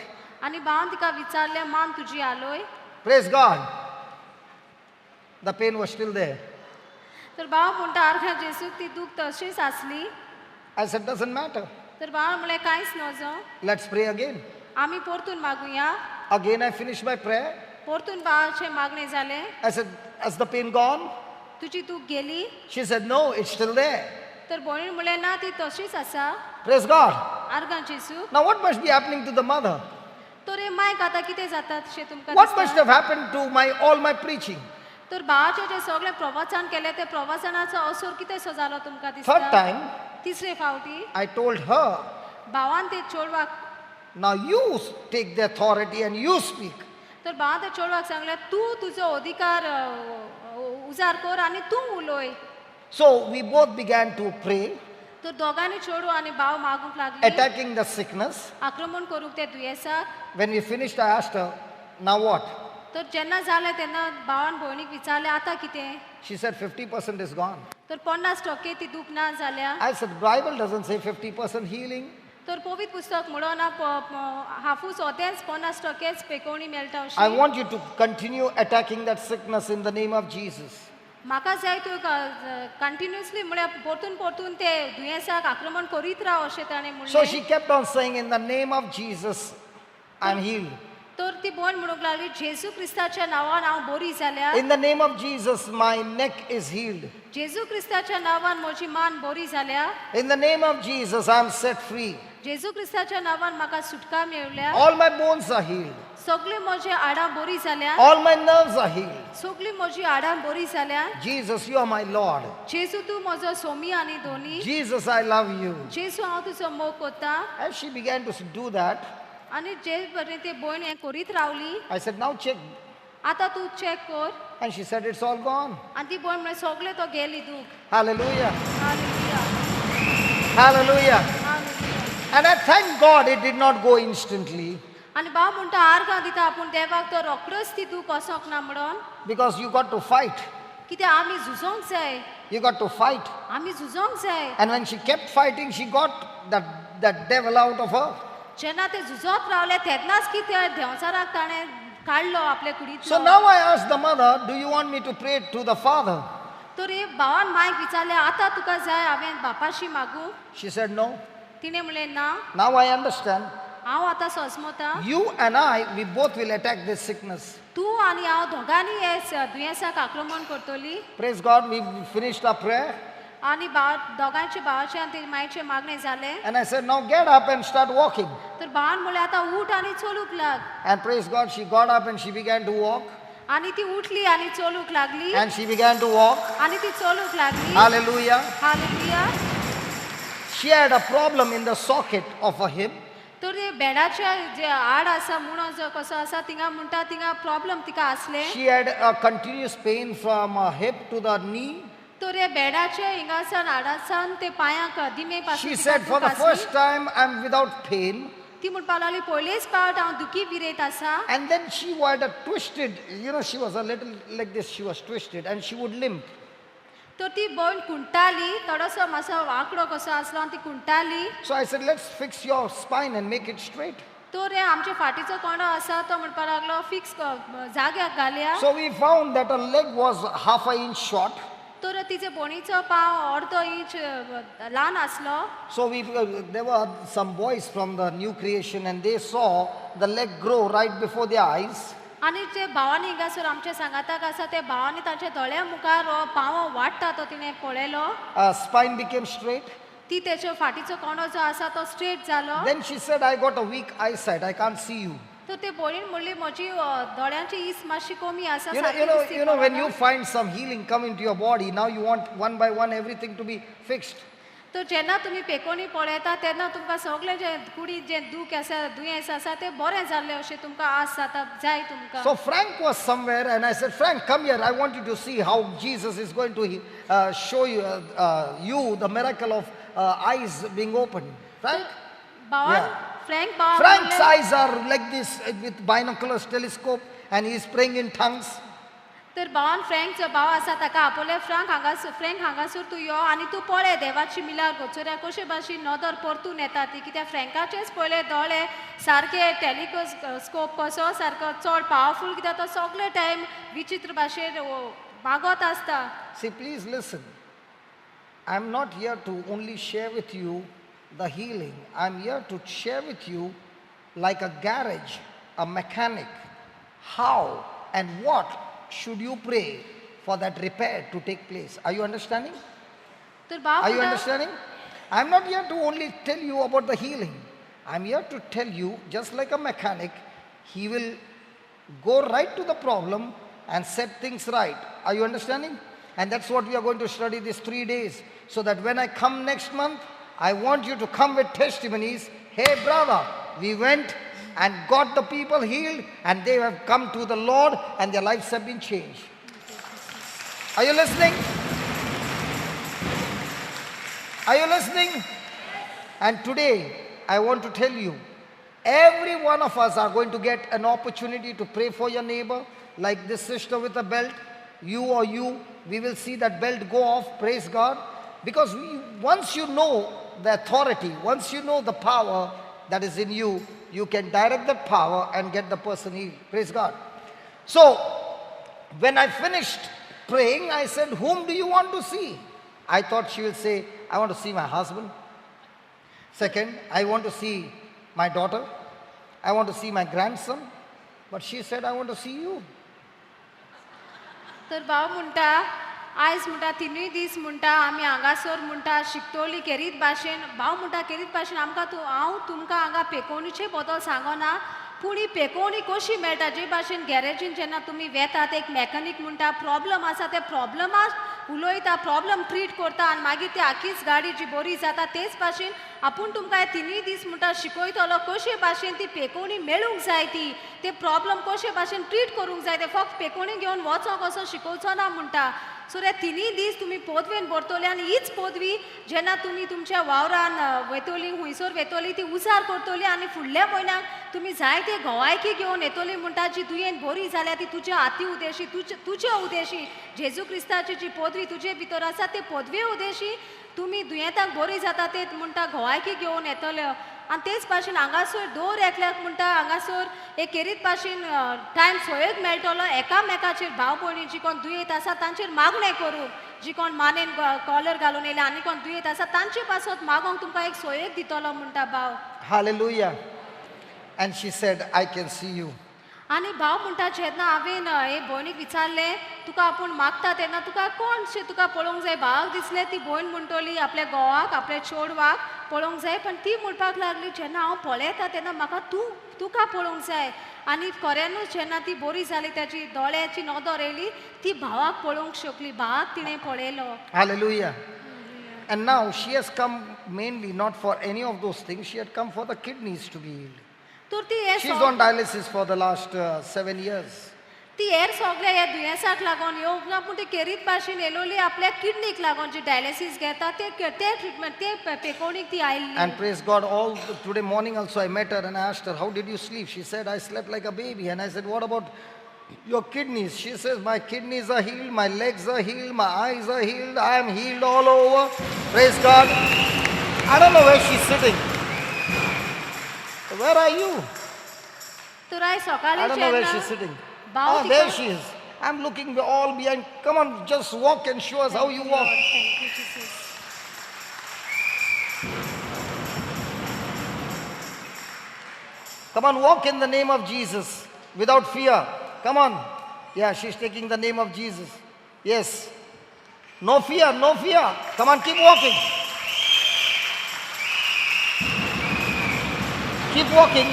आनी भावान तिका विचारलें मान तुजी हालोय. Praise God. The pain was still there. तर भाव म्हणटा आरघा जेसूक ती दूख तशीच आसली. I said, "Doesn't matter. तर भावान म्हणलें कांयच नजो. Let's pray again." आमी परतून मागुया. Again I finished my prayer. परतून भावाचें मागणें जालें. I said, "Has the pain gone?" तुजी दूख गेली? She said, "No, it's still there." तर भयणीन म्हणलें ना ती तशीच आसा. Praise God. आरगां जेसूक. Now what must be happening to the mother? तर हे मायक आतां कितें जाता अशें तुमकां What must दिसता? have happened to my all my preaching? तर भावाचें जें सगळें प्रवचन केलें तें प्रवचनाचो असर कितें सो जालो तुमकां Third दिसता? time, तिसरे फावटी I told her, भावान ते चेडवाक, "Now you take the authority and you speak." तर भावान ते चेडवाक सांगलें तूं तुजो अधिकार उजार कर आनी तूं उलय. So we both began to pray, तर दोगांनी चेडूं आनी भाव मागूंक लागली attacking the sickness. आक्रमण करूंक ते दुयेंसाक. When we finished, I asked her, "Now what?" तर जेन्ना जालें तेन्ना भावान भयणीक विचारलें आतां कितें? She said, 50% is gone. तर 50% ती दूख ना जाल्या. I said, "Bible doesn't say 50% healing." तर पवित्र पुस्तक म्हणना हाफूस होतेंच 50% पेकोवणी मेळटा I अशी. want you to continue attacking that sickness in the name of Jesus. म्हाका जाय तूं कंटिन्युअसली म्हळ्यार परतून परतून ते दुयेंसाक आक्रमण करीत राव अशें ताणें So म्हणलें. she kept on saying, "In the name of Jesus, I'm healed. तर ती भयण म्हणूंक लागली जेजू क्रिस्ताच्या नांवान हांव बरी जाल्या. In the name of Jesus, my neck is healed. जेजू क्रिस्ताच्या नांवान म्हजी मान बरी जाल्या. In the name of Jesus, I'm set free. जेजू क्रिस्ताच्या नांवान म्हाका सुटका मेळ्ळ्या. All my bones are healed. सगळीं म्हजी हाडां बरी जाल्या. All my nerves are healed. सगळीं म्हजी हाडां बरी जाल्या. Jesus, you are my Lord. जेजू तूं म्हजो सोमी आनी दोनी. Jesus, I love you." जेजू हांव तुजो मोग करता. As she began to do that, आनी जे बरें ते भयण हें करीत रावली. I said, "Now check." आतां तूं चॅक कर. And she said, "It's all gone." आनी ती भयण म्हणलें सगळें तो गेली दूख. Hallelujah. Hallelujah. Hallelujah. Hallelujah. And I thank God it did not go instantly, आनी भाव म्हणटा आर्गां दिता आपूण देवाक तो रोखडोच ती दूख वचोंक ना म्हणून. because you got to fight. कित्याक आमी झुजोंक जाय. You got to fight. आमी झुजोंक जाय. And when she kept fighting, she got that devil out of her. जेन्ना ते झुजत रावले तेन्नाच की त्या देंवचाराक ताणें काडलो आपले So कुडींतलो. Now I asked the mother, "Do you want me to pray to the father?" तर भावान मायक विचारलें आतां तुका जाय हांवें बापाशी मागूं? She said, "No." तिणें म्हणलें ना. Now I understand. हांव आतां सोजमता. You and I, we both will attack this sickness. तूं आनी हांव दोगांनी हे दुयेंसाक आक्रमण करतली. Praise God, we finished our prayer. आनी भाव दोगांयचे भावाचें आनी ते मायचें मागणें जालें. And I said, "Now get up and start walking." तर भावान म्हणलें आतां उठ आनी चलूंक लाग. And praise God, she got up and she began to walk. आनी ती उठली आनी चलूंक लागली. And she began to walk. आनी ती चलूंक लागली. Hallelujah. Hallelujah. She had a problem in the socket of her hip. तर ते बेडाचे जे आड आसा मुणो जो कसो आसा थिंगा म्हणटा थिंगा प्रॉब्लम तिका आसलें. She had a continuous pain from her hip to the knee. तर हे बेडाचे हिंगासान आडासान ते पांयांक दिमे पासून She तिका said, "For दूख the आसली. First time, I'm without pain." ती म्हणपाक लागली पयलेच पावट हांव दुखी विरेत आसा. And then she had a twisted, she was a little like this, she was twisted and she would limp. तर ती भयण कुंटाली थोडोसो मातसो वांकडो कसो आसलो आनी ती कुंटाली. So I said, "Let's fix your spine and make it straight." तर हे आमचे फाटीचो कोंडो आसा तो म्हणपाक लागलो फिक्स जाग्याक घालया. So we found that her leg was half an inch short. तर तिचे बोणीचो पांव अर्दो इंच ल्हान आसलो. So there were some boys from the new creation and they saw the leg grow right before their eyes. आनी जे भावांनी हिंगासर आमच्या सांगाताक आसा ते भावांनी तांच्या दोळ्या मुखार हो पांव वाडटा तो तिणें पळयलो. Spine became straight. ती तेच्यो फाटीचो कोंडो जो आसा तो स्ट्रेट जालो. Then she said, "I got a weak eyesight, I can't see you." तर ते भयणीन म्हणली म्हजी दोळ्यांची इस मातशी कमी आसा सारकी दिसती When पळोवना. You find some healing come into your body, now you want one by one everything to be fixed. तर जेन्ना तुमी पेकोनी पळयता तेन्ना तुमकां सगळें जें कुडींत जें दूख आसा दुयेंस आसा तें बरें जाल्लें अशें तुमकां आस जाता जाय तुमकां. So Frank was somewhere and I said, "Frank, come here. I want you to see how Jesus is going to show you the miracle of eyes being opened." Frank? भावान Yeah. Frank भावाक Frank's म्हणलें, eyes are like this with binoculars, telescope, and he's praying in tongues. तर भावान frank जो भाव आसा ताका आपयलें franc हांगासर फ्रँक हांगासर तूं यो आनी तूं पळय देवाची मिलार गोचोऱ्या कशे भाशेन नदर परतून येता ती कित्याक फ्रँकाचेच पयले दोळे सारके टेलिस्कोप कसो सारको चड पावरफूल कित्याक तो सगळे टायम विचित्र भाशेन मागत आसता. See, please listen. I'm not here to only share with you the healing. I'm here to share with you, like a garage, a mechanic, how and what should you pray for that repair to take place. Are you understanding? तर भाव Are you म्हणटा, understanding? I'm not here to only tell you about the healing. I'm here to tell you, just like a mechanic, he will go right to the problem and set things right. Are you understanding? And that's what we are going to study these 3 days. So that when I come next month, I want you to come with testimonies. "Hey, brother, we went and got the people healed, and they have come to the Lord, and their lives have been changed." Are you listening? Are you listening? And today, I want to tell you, every one of us are going to get an opportunity to pray for your neighbor, like this sister with a belt, you or you, we will see that belt go off, praise God. Because once you know the authority, once you know the power that is in you, you can direct that power and get the person healed. Praise God. So, when I finished praying, I said, "Whom do you want to see?" I thought she will say, "I want to see my husband. Second, I want to see my daughter. I want to see my grandson." But she said, "I want to see you." तर भाव म्हणटा आयज म्हणटा तिनूय दीस म्हणटा आमी हांगासर म्हणटा शिकतली केरीत भाशेन भाव म्हणटा केरीत भाशेन आमकां तूं हांव तुमकां हांगा पेकोवणीचे बदल सांगना पूण ही पेकोवणी कशी मेळटा जे भाशेन गॅरेजीन जेन्ना तुमी वेतात एक मॅकॅनीक म्हणटा प्रॉब्लम आसा ते प्रॉब्लमाक उलयता प्रॉब्लम ट्रीट करता आनी मागीर ती आखीच गाडी जी बरी जाता तेच भाशेन आपूण तुमकां हे तिनूय दीस म्हणटा शिकयतलो कशे भाशेन ती पेकोवणी मेळूंक जाय ती ते प्रॉब्लम कशे भाशेन ट्रीट करूंक जाय ते फक्त पेकोवणी घेवन वचोंक असो शिकोवचो ना म्हणटा. सो हे तिनूय दीस तुमी पदवेन भरतले आनी हीच पदवी जेन्ना तुमी तुमच्या वावरान वयतली हुंयसर वेतली ती उजार करतली आनी फुडल्या म्हयन्याक तुमी जायते गोवायकी घेवन येतली म्हणटा जी दुयेन बरी जाल्या ती तुज्या हाती उदेशी तुज्या उदेशी जेजू क्रिस्ताची जी पदवी तुजे भितर आसा ते पदवे उदेशी तुमी दुयेंताक बरी जाता ते म्हणटा गोवायकी घेवन येतले. आनी तेच भाशेन हांगासर दर एकल्याक म्हणटा हांगासर एक केरीत भाशेन टायम सोयक मेळटलो एकामेकाचेर भाव भयणी जी कोण दुयेंत आसा तांचेर मागणें करूंक जी कोण मानेन कॉलर घालून येयले आनी कोण दुयेंत आसा तांचे पासत मागोंक तुमकां एक सोयक दितलो म्हणटा भाव. Hallelujah. And she said, I can see you. आनी भाव म्हणटा जेन्ना हांवें हे भयणीक विचारलें तुका आपूण मागता तेन्ना तुका कोण शें तुका पळोवंक जाय भावाक दिसलें ती भयण म्हणटली आपल्या घोवाक आपल्या चेडवाक पळोवंक जाय पण ती म्हणपाक लागली जेन्ना हांव पळयता तेन्ना म्हाका तूं तुका पळोवंक जाय. आनी खऱ्यानूच जेन्ना ती बरी जाली ताची दोळ्याची नदर येयली ती भावाक पळोवंक शकली भावाक तिणें पळयलो. Hallelujah. And now she has come mainly not for any of those things, she had come for the kidneys to be healed. तर ती हे She's on dialysis for the last 7 years. ती हेर सगळ्या ह्या दुयेंसाक लागून येवंक ना पूण ती केरीत भाशेन येयलोली आपल्या किडनीक लागून जी डायलिसीस घेता ते ते ट्रिटमेंट ते पेकोवणीक ती आयिल्ली. And praise God, all today morning also I met her and I asked her, how did you sleep? She said, I slept like a baby. And I said, what about your kidneys? She says, my kidneys are healed, my legs are healed, my eyes are healed, I am healed all over. Praise God. I don't know where she's sitting. Where are you? तर आयज सकाळी I don't know where जेन्ना she's sitting. भाव Ah, there तिका she is. I'm looking all behind. Come on, just walk and show us how you walk. Thank you, Jesus. Come on, walk in the name of Jesus without fear. Come on. Yeah, she's taking the name of Jesus. Yes. No fear, no fear. Come on, keep walking. Keep walking.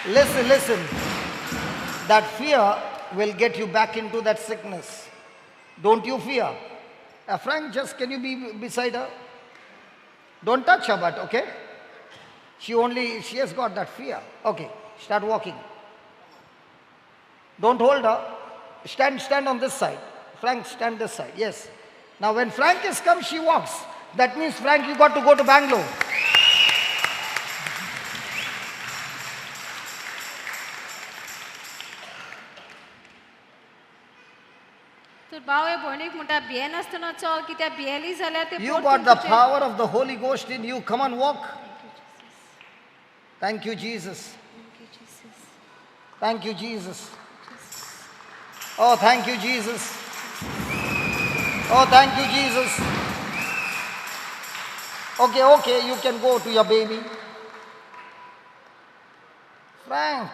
Listen, listen. That fear will get you back into that sickness. Don't you fear. Frank, just can you be beside her? Don't touch her, but okay? She has got that fear. Okay, start walking. Don't hold her. Stand on this side. Frank, stand this side. Yes. Now when Frank has come, she walks. That means, Frank, you got to go to Bangalore. तर भाव हे भयणीक म्हणटा भियेनासतना चल कित्याक भियेली जाल्यार ते You got the power of the Holy Ghost in you. Come on, walk. Thank you, Jesus. Thank you, Jesus. Oh, thank you, Jesus. Oh, thank you, Jesus. Okay, okay, you can go to your baby. Frank.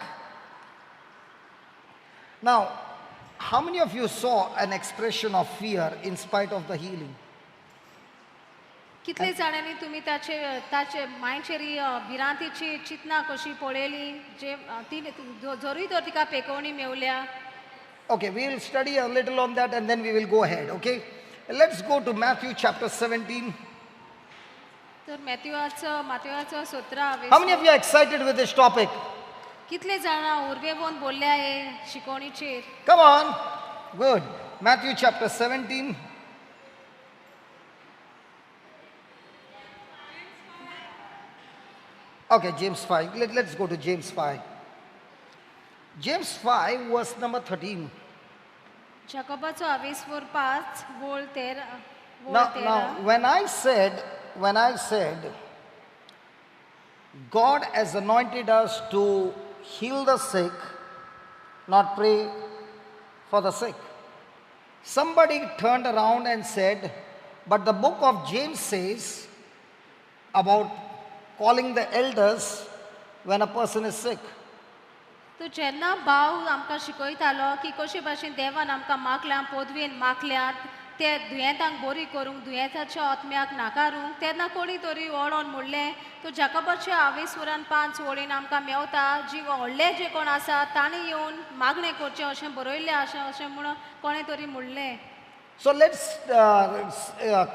Now, how many of you saw an expression of fear in spite of the healing? कितले जाणांनी तुमी ताचे ताचे मायचेर भिरांतीची चिंतना कशी पळयली जे ती जरूय तर तिका पेकोवणी मेवल्या. Okay, we will study a little on that and then we will go ahead, okay? Let's go to Matthew chapter 17. तर मॅथ्यूआचो 17. How many of you are excited with this topic? कितले जाणां उर्बेवन बोलले आहे शिकवणीचेर? Come on. Good. Matthew chapter 17. Okay, James 5. Let's go to James 5. James 5 verse number 13. जाकोबाचो आवेसवर 5 वोळ 13. Now, when I said, God has anointed us to heal the sick, not pray for the sick. Somebody turned around and said, but the book of James says about calling the elders when a person is sick. तर जेन्ना भाव आमकां शिकयतालो की कशे भाशेन देवान आमकां मागल्या पदवेन मागल्यात ते दुयेंतांक बरी करूंक दुयेंताच्या आत्म्याक नाकारूंक तेन्ना कोणी तरी ओडोन म्हणलें तो जाकोबाच्या आवेसवरान 5 वळीन आमकां मेवता जी व्हडले जे कोण आसा तांणी येवन मागणें करचें अशें बरयल्लें अशें अशें म्हणून कोणें तरी म्हणलें. So let's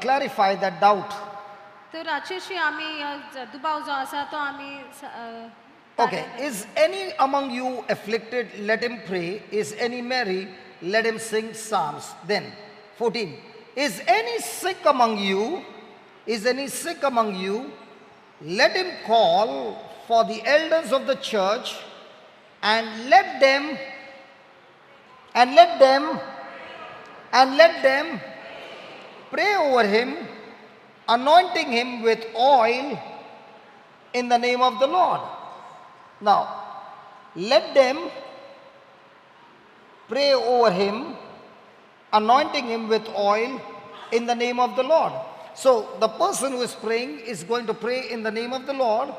clarify that doubt. तर हाचेशी आमी दुबाव जो आसा तो आमी. Okay, is any among you afflicted? Let him pray. Is any merry? Let him sing psalms. Then, 14. Is any sick among you? Is any sick among you? Let him call for the elders of the church and let them and let them and let them pray over him, anointing him with oil in the name of the Lord. Now, let them pray over him, anointing him with oil in the name of the Lord. So, the person who is praying is going to pray in the name of the Lord.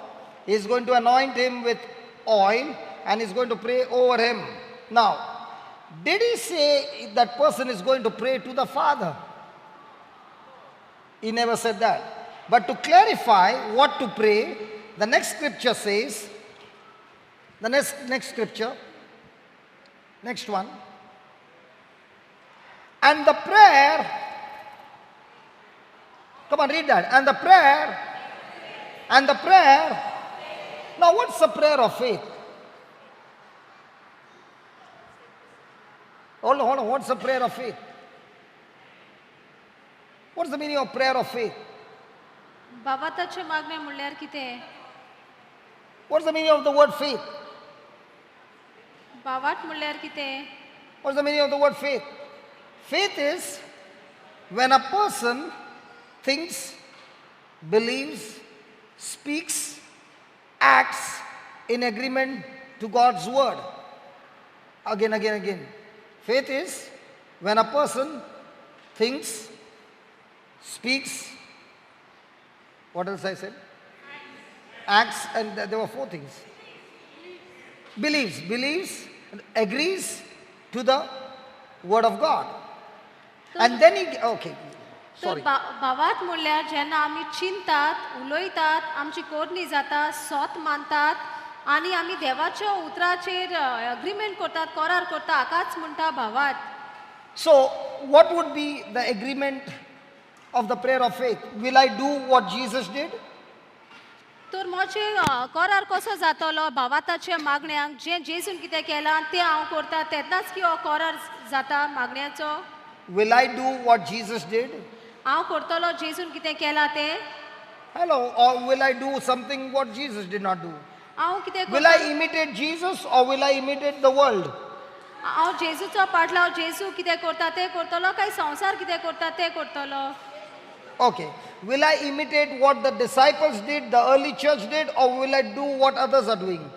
He is going to anoint him with oil and is going to pray over him. Now, did he say that person is going to pray to the Father? He never said that. But to clarify what to pray, the next scripture says, the next scripture, next one. And the prayer, come on, read that. And the prayer, and the prayer. Now, what's the prayer of faith? Hold on, hold on. What's the prayer of faith? What's the meaning of prayer of faith? भावार्थाचें मागणें म्हणल्यार कितें? What's the meaning of the word faith? भावार्थ म्हणल्यार कितें? What's the meaning of the word faith? Faith is when a person thinks, believes, speaks, acts in agreement to God's word. Again, again, again. Faith is when a person thinks, speaks, what else I said? Acts, and there were four things. Believes, believes, and agrees to the word of God. And then he, okay, तर sorry. भावार्थ म्हणल्यार जेन्ना आमी चिंतात, उलयतात, आमची कोरणी जाता, सोत मानतात आनी आमी देवाच्या उतराचेर अग्रीमेंट करतात, करार करता, हाकाच म्हणटा भावार्थ. So, what would be the agreement of the prayer of faith? Will I do what Jesus did? तर म्हजे करार कसो जातलो भावार्थाच्या मागण्यांक? जें जेजून कितें केलां तें हांव करता तेन्नाच की हो करार जाता मागण्याचो. Will I do what Jesus did? हांव करतलो जेजून कितें केलां तें? Hello, or will I do something what Jesus did not do? हांव कितें Will I करतलो? Imitate Jesus or will I imitate the world? हांव जेजूचो पाटलाव जेजू कितें करता तें करतलो काय संवसार कितें करता तें करतलो? Okay. Will I imitate what the disciples did, the early church did, or will I do what others are doing?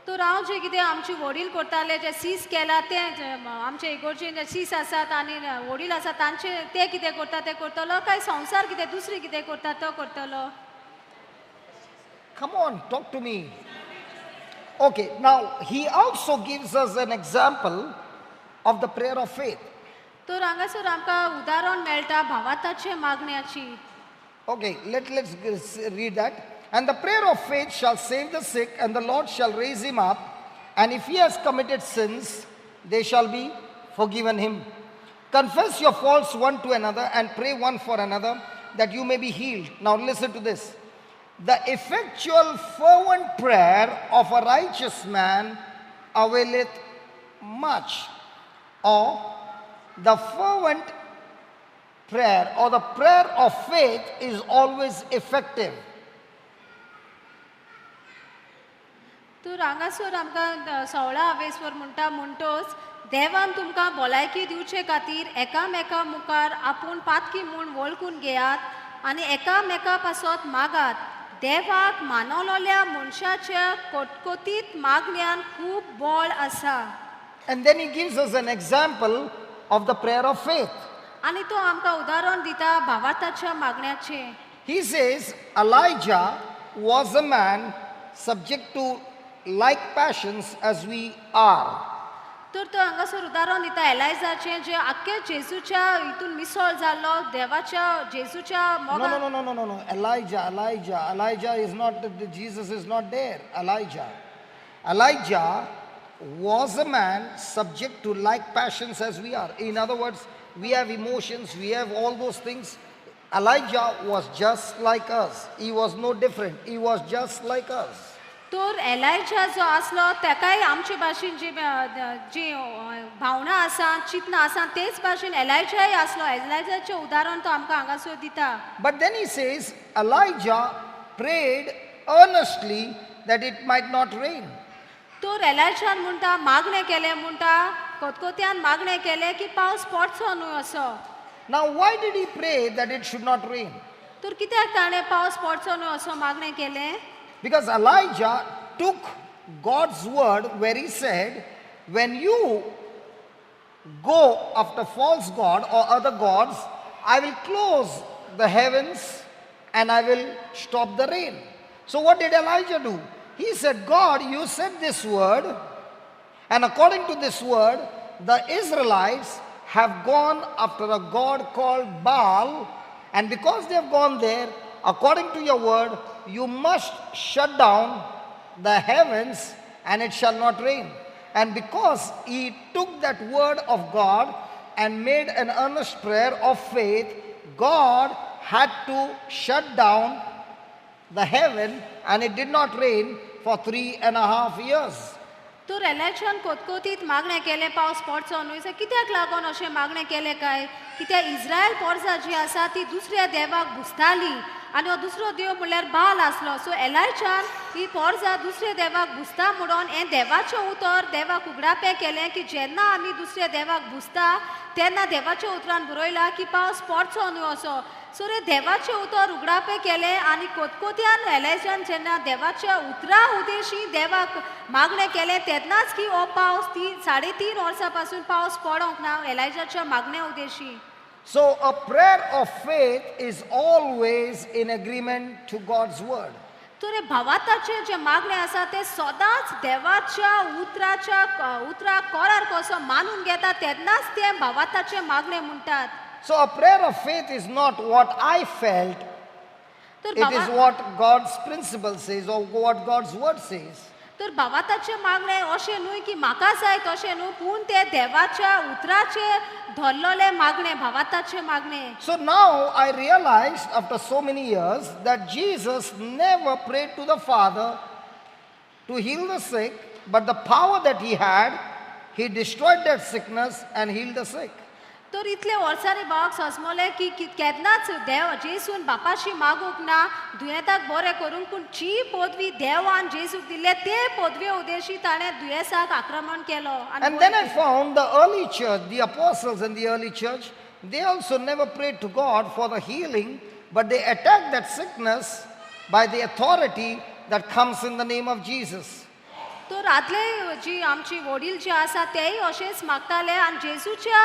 तर हांव जें कितें आमचे वडील करताले, जे सीस केला तें, जे आमचे इगोर्जेन जे सीस आसात आनी वडील आसात तांचे ते कितें करता तें करतलो काय संवसार कितें दुसरी कितें करता तो करतलो? Come on, talk to me. Okay, now he also gives us an example of the prayer of faith. तर हांगासर आमकां उदाहरण मेळटा भावार्थाचे मागण्याची. Okay, let's read that. And the prayer of faith shall save the sick, and the Lord shall raise him up. And if he has committed sins, they shall be forgiven him. Confess your faults one to another and pray one for another that you may be healed. Now listen to this. The effectual fervent prayer of a righteous man availeth much. Or the fervent prayer or the prayer of faith is always effective. तर हांगासर आमकां सोळा हावेसवर म्हणटा, म्हणटोच देवान तुमकां भलायकी दिवचे खातीर एकामेका मुखार आपूण पातकी म्हूण वळखून घेयात आनी एकामेका पासत मागात. देवाक मानवलोल्या मनशाच्या कटकटीत मागण्यान खूब बळ आसा. And then he gives us an example of the prayer of faith. आनी तो आमकां उदाहरण दिता भावार्थाच्या मागण्याचें. He says Elijah was a man subject to like passions as we are. तर तो हांगासर उदाहरण दिता एलायजाचें, जे आख्खे जेजूच्या हितून मिसळ जाल्लो, देवाच्या जेजूच्या No, मोगान. No, no, no, no, no, no. Elijah, Elijah, Elijah is not, Jesus is not there. Elijah. Elijah was a man subject to like passions as we are. In other words, we have emotions, we have all those things. Elijah was just like us. He was no different. He was just like us. तर एलायजा जो आसलो ताकाय आमचे भाशेन जी जी भावना आसा चिंतना आसा तेच भाशेन एलायजाय आसलो. एलायजाचें उदाहरण तो आमकां हांगासर दिता. But then he says, Elijah prayed earnestly that it might not rain. तर एलायजान म्हणटा मागणें केलें म्हणटा कोतकोत्यान मागणें केलें की पावस पडचो न्हय असो. Now, why did he pray that it should not rain? तर कित्याक ताणें पावस पडचो न्हय असो मागणें केलें? Because Elijah took God's word where he said, when you go after false god or other gods, I will close the heavens and I will stop the rain. So what did Elijah do? He said, God, you said this word, and according to this word, the Israelites have gone after a god called Baal, and because they have gone there, according to your word, you must shut down the heavens and it shall not rain. And because he took that word of God and made an earnest prayer of faith, God had to shut down the heaven and it did not rain for 3.5 years. तर एलायजान कोतकोतीत मागणें केलें पावस पडचो न्हय. So कित्याक लागून अशें मागणें केलें काय? कित्याक इस्रायल पोरसां जी आसा ती दुसऱ्या देवाक भुजताली आनी हो दुसरो देव म्हणल्यार बाल आसलो. सो एलायजान ही पोरसां दुसऱ्या देवाक भुजता म्हणून हें देवाचें उतर देवाक उगडापें केलें की जेन्ना आमी दुसऱ्या देवाक भुजता तेन्ना देवाच्या उतरान बरयलां की पावस पडचो न्हय असो. सो रे देवाचें उतर उगडापें केलें आनी कोतकोत्यान एलायजान जेन्ना देवाच्या उतरा उदेशी देवाक मागणें केलें तेन्नाच की हो पावस 3.5 वर्सां पासून पावस पडोंक ना एलायजाच्या मागण्या Udeshi. So a prayer of faith is always in agreement to God's word. तर हे भावार्थाचें जें मागणें आसा तें सदांच देवाच्या उतराच्या उतराक करार कसो मानून घेता तेन्नाच तें भावार्थाचें मागणें म्हणटात. So a prayer of faith is not what I felt, it is what God's principle says or what God's word says. तर भावार्थाचें मागणें अशें न्हय की म्हाका जाय तशें न्हय, पूण तें देवाच्या उतराचें धरलेलें मागणें, भावार्थाचें मागणें. So now I realized after so many years that Jesus never prayed to the Father to heal the sick, but the power that he had, he destroyed that sickness and healed the sick. तर इतले वर्सांनी भावाक सजमलें की केन्नाच देव जेसून बापाशी मागूंक ना दुयेंताक बरें करूंक, पूण जी पदवी देवान जेसूक दिल्ले ते पदवे उदेशी ताणें दुयेंसाक आक्रमण केलो. And then I found the early church, the apostles in the early church, they also never prayed to God for the healing, but they attacked that sickness by the authority that comes in the name of Jesus. तर आदले जी आमची वडील जे आसा तेय अशेंच मागताले आनी जेजूच्या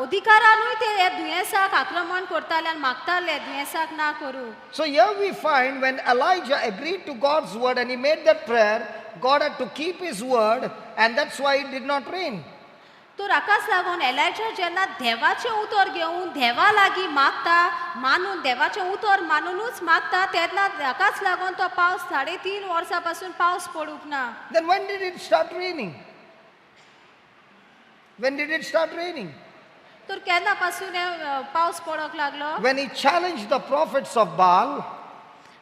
अधिकारानूय ते हे दुयेंसाक आक्रमण करताले आनी मागताले दुयेंसाक ना करूं. So here we find when Elijah agreed to God's word and he made that prayer, God had to keep his word, and that's why it did not rain. तर हाकाच लागून एलायजा जेन्ना देवाचें उतर घेवन देवा लागीं मागता मानून देवाचें उतर मानुनूच मागता तेन्ना हाकाच लागून तो पावस 3.5 वर्सां पासून पावस पडूंक ना. Then when did it start raining? When did it start raining? तर केन्ना पासून पावस पडोंक लागलो? When he challenged the prophets of Baal.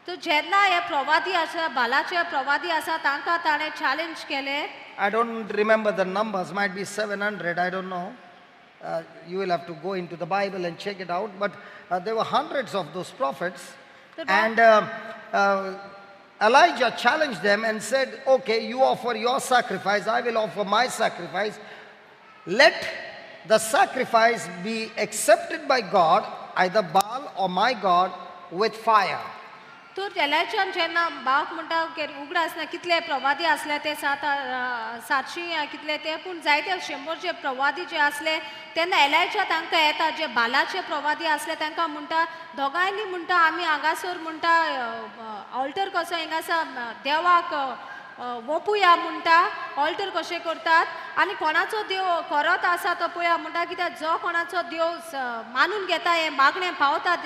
तर जेन्ना हे प्रवादी आसा बालाचे प्रवादी आसा तांकां ताणें चॅलेंज केलें. I don't remember the numbers, might be 700, I don't know. You will have to go into the Bible and check it out. But there were hundreds of those prophets. And Elijah challenged them and said, okay, you offer your sacrifice, I will offer my sacrifice. Let the sacrifice be accepted by God, either Baal or my God, with fire. तर एलायजान जेन्ना बाक म्हणटा उगडास ना कितले प्रवादी आसले ते 700 कितले ते, पूण जायते 100 जे प्रवादी जे आसले तेन्ना एलायजा तांकां येता जे बालाचे प्रवादी आसले तांकां म्हणटा दोगांयनी म्हणटा आमी हांगासर म्हणटा ऑल्टर कसो हिंगासर देवाक वोपुया म्हणटा ऑल्टर कशें करतात आनी कोणाचो देव करत आसा तो पळया म्हणटा कित्याक जो कोणाचो देव मानून घेता हें मागणें पावता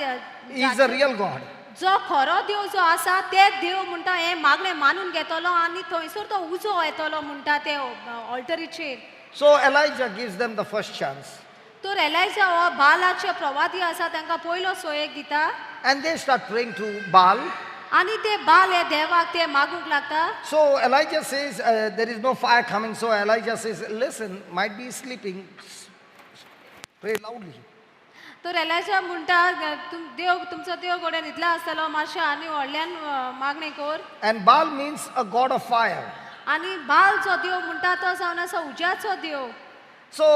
He is a real God. जो खरो देव जो आसा ते देव म्हणटा हें मागणें मानून घेतलो आनी थंयसर तो उजो येतलो म्हणटा ते ऑल्टरीचेर. So Elijah gives them the first chance. तर एलायजा हो बालाचे प्रवादी आसा तांकां पयलो सोयेक दिता. And they start praying to Baal. आनी ते बाल हे देवाक ते मागूंक लागता. So Elijah says, there is no fire coming. So Elijah says, listen, might be sleeping, pray loudly. तर एलायजा म्हणटा देव तुमचो देव घडये न्हिदला आसतलो मातशें आनी व्हडल्यान मागणें कर. And Baal means a god of fire. आनी बाल जो देव म्हणटा तो जावन आसा उज्याचो देव. So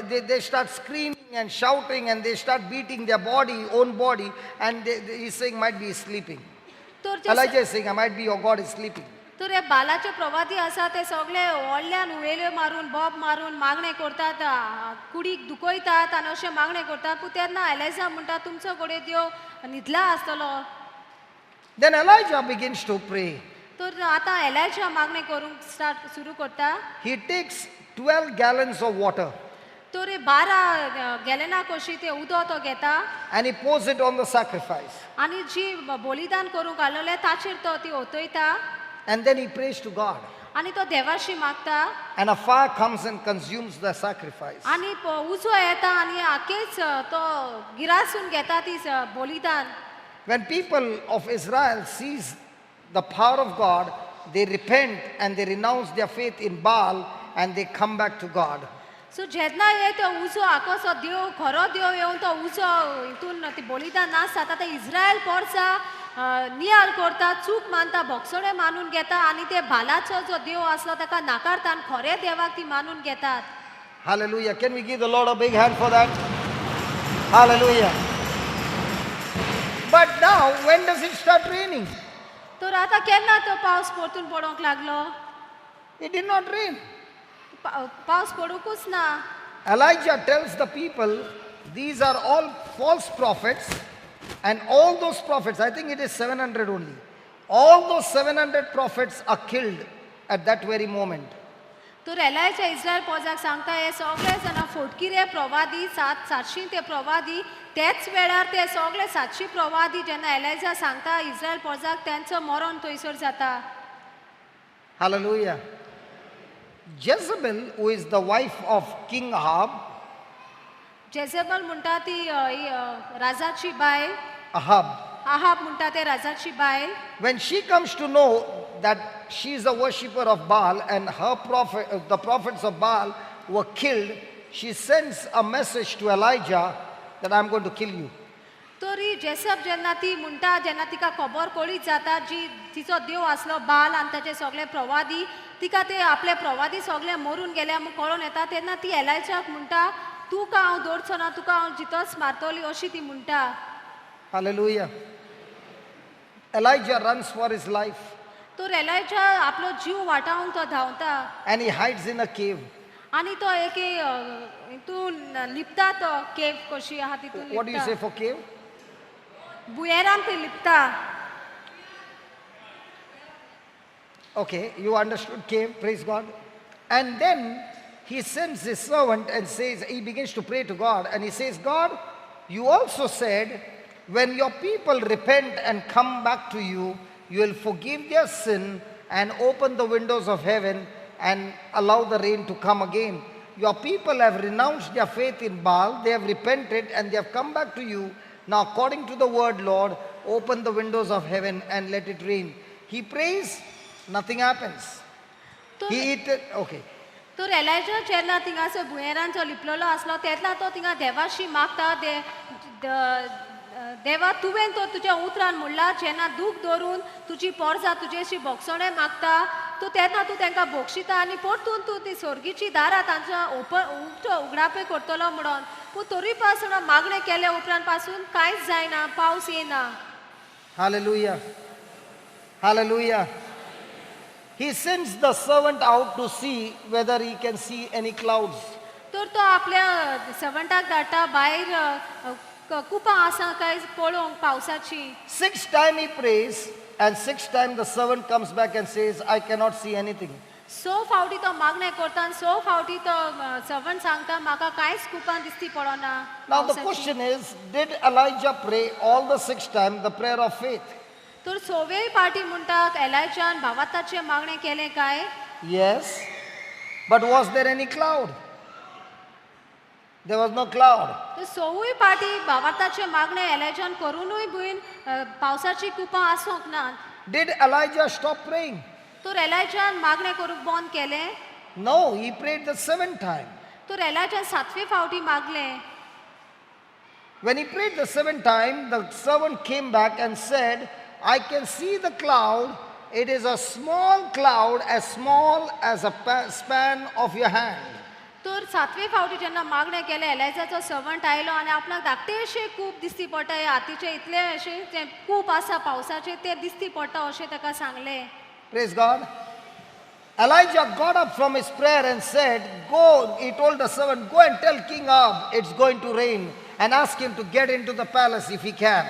they start screaming and shouting and they start beating their body, own body, and he's saying, might be sleeping. Elijah is saying, I might be your God is sleeping. तर हे बालाचे प्रवादी आसा ते सगळे व्हडल्यान उळेल्यो मारून बोब मारून मागणें करतात, कुडीक दुखयतात आनी अशें मागणें करतात. पूण तेन्ना एलायजा म्हणटा तुमचो घडये देव न्हिदला आसतलो. Then Elijah begins to pray. तर आतां एलायजा मागणें करूंक स्टार्ट सुरू करता. He takes 12 gallons of water. तर 12 गॅलना कशी ते उदक तो घेता. And he pours it on the sacrifice. आनी जी बलिदान करूंक घाललें ताचेर तो ती ओतयता. And then he prays to God. आनी तो देवाशी मागता. And a fire comes and consumes the sacrifice. आनी उजो येता आनी आखेच तो गिरासून घेता ती बलिदान. When people of Israel sees the power of God, they repent and they renounce their faith in Baal and they come back to God. So जेन्ना हे तो उजो आकोसो देव खरो देव येवन तो उजो हितून ती बलिदान नाश जाता ते इस्रायल पोरसा नियाळ करता, चूक मानता, भोगसणे मानून घेता आनी ते बालाचो जो देव आसलो ताका नाकारता आनी खरे देवाक ती मानून घेतात. Hallelujah. Can we give the Lord a big hand for that? Hallelujah. But now, when does it start raining? तर आतां केन्ना तो पावस परतून पडोंक लागलो? It did not rain. पावस पडूंकूच ना. Elijah tells the people, these are all false prophets, and all those prophets, I think it is 700 only, all those 700 prophets are killed at that very moment. तर एलायजा इस्रायल पोजाक सांगता हे सगळे जाणां फोटकिरे प्रवादी 700 ते प्रवादी तेच वेळार ते सगळे 700 प्रवादी जेन्ना एलायजा सांगता इस्रायल पोजाक तेंचो मरण थंयसर जाता. Hallelujah. Jezebel, who is the wife of King Ahab, Jezebel म्हणटा ती राजाची बायल. Ahab. Ahab म्हणटा ते राजाची बायल. When she comes to know that she is a worshipper of Baal and her prophet, the prophets of Baal were killed, she sends a message to Elijah that I am going to kill you. तरी जेसब जेन्ना ती म्हणटा जेन्ना तिका खबर कळीत जाता जी तिचो देव आसलो बाल आनी ताचे सगळे प्रवादी तिका ते आपले प्रवादी सगळे मरून गेले म्हूण कळोन येता तेन्ना ती एलायजाक म्हणटा तुका हांव दवरचो ना, तुका हांव जितोच मारतली अशी ती म्हणटा. Hallelujah. Elijah runs for his life. तर एलायजा आपलो जीव वाटावंक तो धांवता. And he hides in a cave. आनी तो एके हितून लिपता तो केव कशी आहा तितून लिपता. What do you say for cave? बुयेरान ते लिपता. Okay, you understood cave, praise God. And then he sends his servant and says, he begins to pray to God and he says, God, you also said, when your people repent and come back to you, you will forgive their sin and open the windows of heaven and allow the rain to come again. Your people have renounced their faith in Baal, they have repented and they have come back to you. Now according to the word, Lord, open the windows of heaven and let it rain. He prays, nothing happens. He eat it, okay. तर एलायजा जेन्ना थिंगासर भुंयेरान जो लिपलेलो आसलो तेन्ना तो थिंगा देवाशी मागता देवा तुवें तो तुज्या उतरान म्हणला जेन्ना दूख धरून तुजी पोरसां तुजेशी भोगसणें मागता तूं तेन्ना तूं तांकां भोगशिता आनी परतून तूं ती सोर्गीची दारां तांच्या ओपन उगटो उगडापे करतलो म्हणून. पूण तरी पासून मागणें केल्या उपरांत पासून कांयच जायना, पावस येना. Hallelujah. Hallelujah. He sends the servant out to see whether he can see any clouds. तर तो आपल्या सर्वंटाक धाडटा भायर कुपां आसा काय पळोवंक पावसाची. 6 times he prays and 6 times the servant comes back and says, I cannot see anything. 6 फावटी तो मागणें करता आनी 6 फावटी तो सर्वंट सांगता म्हाका कांयच कुपां दिसती पडना. Now the question is, did Elijah pray all the 6 times the prayer of faith? तर 6वेय पार्टी म्हणटा एलायजान भावार्थाचें मागणें केलें काय? Yes, but was there any cloud? There was no cloud. तर सोवूय पाटी भावार्थाचे मागणें एलायजान करुनूय बीन पावसाची कुपां आसूंक ना. Did Elijah stop praying? तर एलायजान मागणें करूंक बंद केलें? No, he prayed the seventh time. तर एलायजान सातवे फावटी मागलें. When he prayed the seventh time, the servant came back and said, I can see the cloud. It is a small cloud, as small as a span of your hand. तर सातवे फावटी जेन्ना मागणें केलें एलायजाचो सर्वंट आयलो आनी आपणाक धाकटेशें कूप दिसती पडटा, हे हातीचें इतलें अशें तें कूप आसा पावसाचें तें दिसती पडटा अशें ताका सांगलें. Praise God. Elijah got up from his prayer and said, go, he told the servant, go and tell King Ahab it's going to rain and ask him to get into the palace if he can.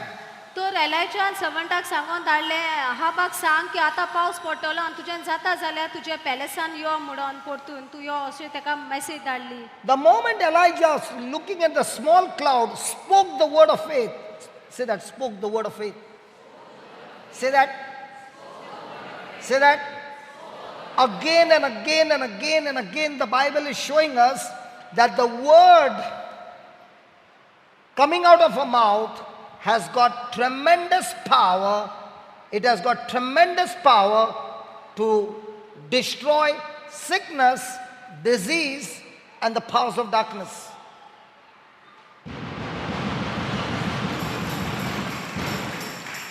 तर एलायजान सर्वंटाक सांगून धाडलें, अहाबाक सांग की आतां पावस पडटलो आनी तुज्यान जाता जाल्यार तुज्या पॅलेसान यो म्हणून परतून तूं यो अशें ताका message धाडली. The moment Elijah, looking at the small cloud, spoke the word of faith. Say that, spoke the word of faith. Say that. Say that. Again and again and again and again, the Bible is showing us that the word coming out of her mouth has got tremendous power. It has got tremendous power to destroy sickness, disease, and the powers of darkness.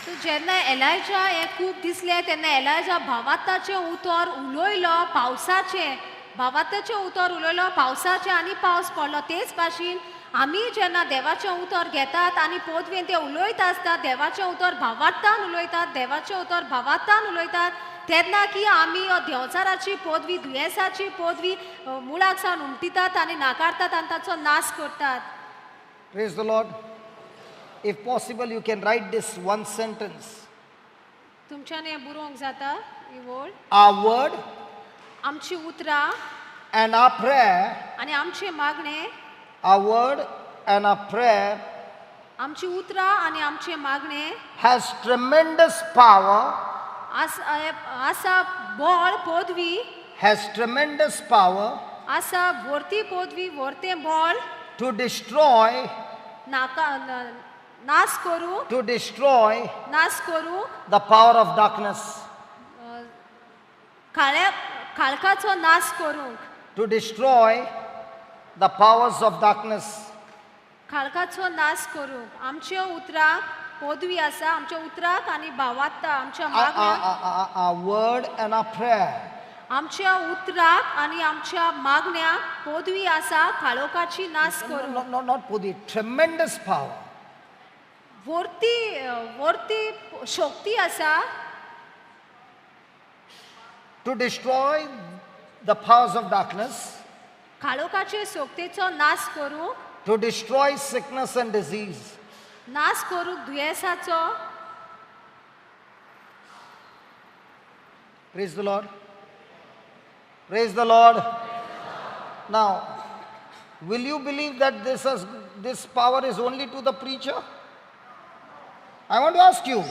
तर जेन्ना एलायजा हें खूब दिसलें तेन्ना एलायजा भावार्थाचें उतर उलयलो पावसाचें, भावार्थाचें उतर उलयलो पावसाचें आनी पावस पडलो. तेच भाशेन आमी जेन्ना देवाचें उतर घेतात आनी पोदवेन ते उलयत आसतात, देवाचें उतर भावार्थान उलयतात, देवाचें उतर भावार्थान उलयतात, तेन्ना की आमी देंवचाराची पदवी, दुयेंसाची पदवी मुळाक सावन उमटितात आनी नाकारतात आनी ताचो नाश करतात. Praise the Lord. If possible, you can write this one sentence. तुमच्यान हें बरोवंक जाता ही वळ. Our word आमची उतरां and our prayer, आनी आमचें मागणें, our word and our prayer आमची उतरां आनी आमचें मागणें has tremendous power, आसा बळ पदवी, has tremendous power आसा वर्ती पदवी, वर्तें बळ to destroy, नाका नाश करूं, to destroy नाश करूं the power of darkness, काळ्या काळखाचो नाश करूंक, to destroy the powers of darkness. काळखाचो नाश करूंक. आमच्या उतराक पदवी आसा, आमच्या उतराक आनी भावार्ता, आमच्या मागण्या, Our word and our prayer. आमच्या उतराक आनी आमच्या मागण्याक पदवी आसा काळोखाची नाश करूंक. No, no, not पदवी, tremendous power. वर्ती वर्ती शक्ती आसा to destroy the powers of darkness, काळोखाचे शक्तीचो नाश करूंक, to destroy sickness and disease, नाश करूंक दुयेंसाचो. Praise the Lord. Praise the Lord. Now, will you believe that this power is only to the preacher? I want to ask you.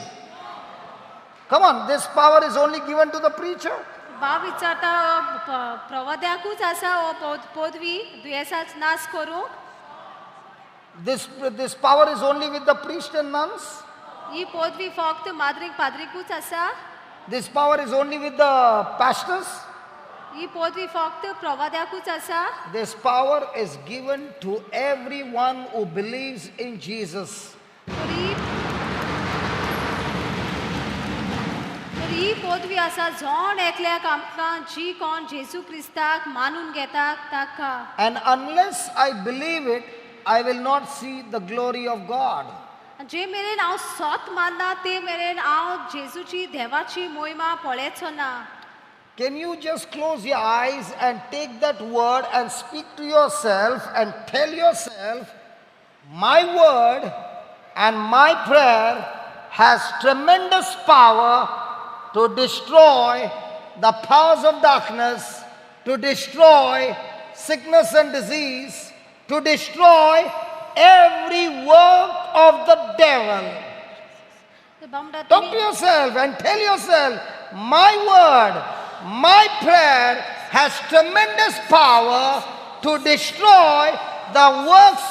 Come on, this power is only given to the preacher? भाव विचारता प्रवाद्याकूच आसा हो पदवी दुयेंसाच नाश करूंक? This power is only with the priest and nuns? ही पदवी फक्त माद्रीक पाद्रीकूच आसा? This power is only with the pastors? ही पदवी फक्त प्रवाद्याकूच आसा? This power is given to everyone who believes in Jesus. तर ही पदवी आसा जण एकल्याक आमकां जी कोण जेजू क्रिस्ताक मानून घेता ताका. And unless I believe it, I will not see the glory of God. जे मेरेन हांव सत मानना ते मेरेन हांव जेजूची देवाची मोहिमा पळयचो ना. Can you just close your eyes and take that word and speak to yourself and tell yourself, my word and my prayer has tremendous power to destroy the powers of darkness, to destroy sickness and disease, to destroy every work of the devil. Talk to yourself and tell yourself, my word, my prayer has tremendous power to destroy the works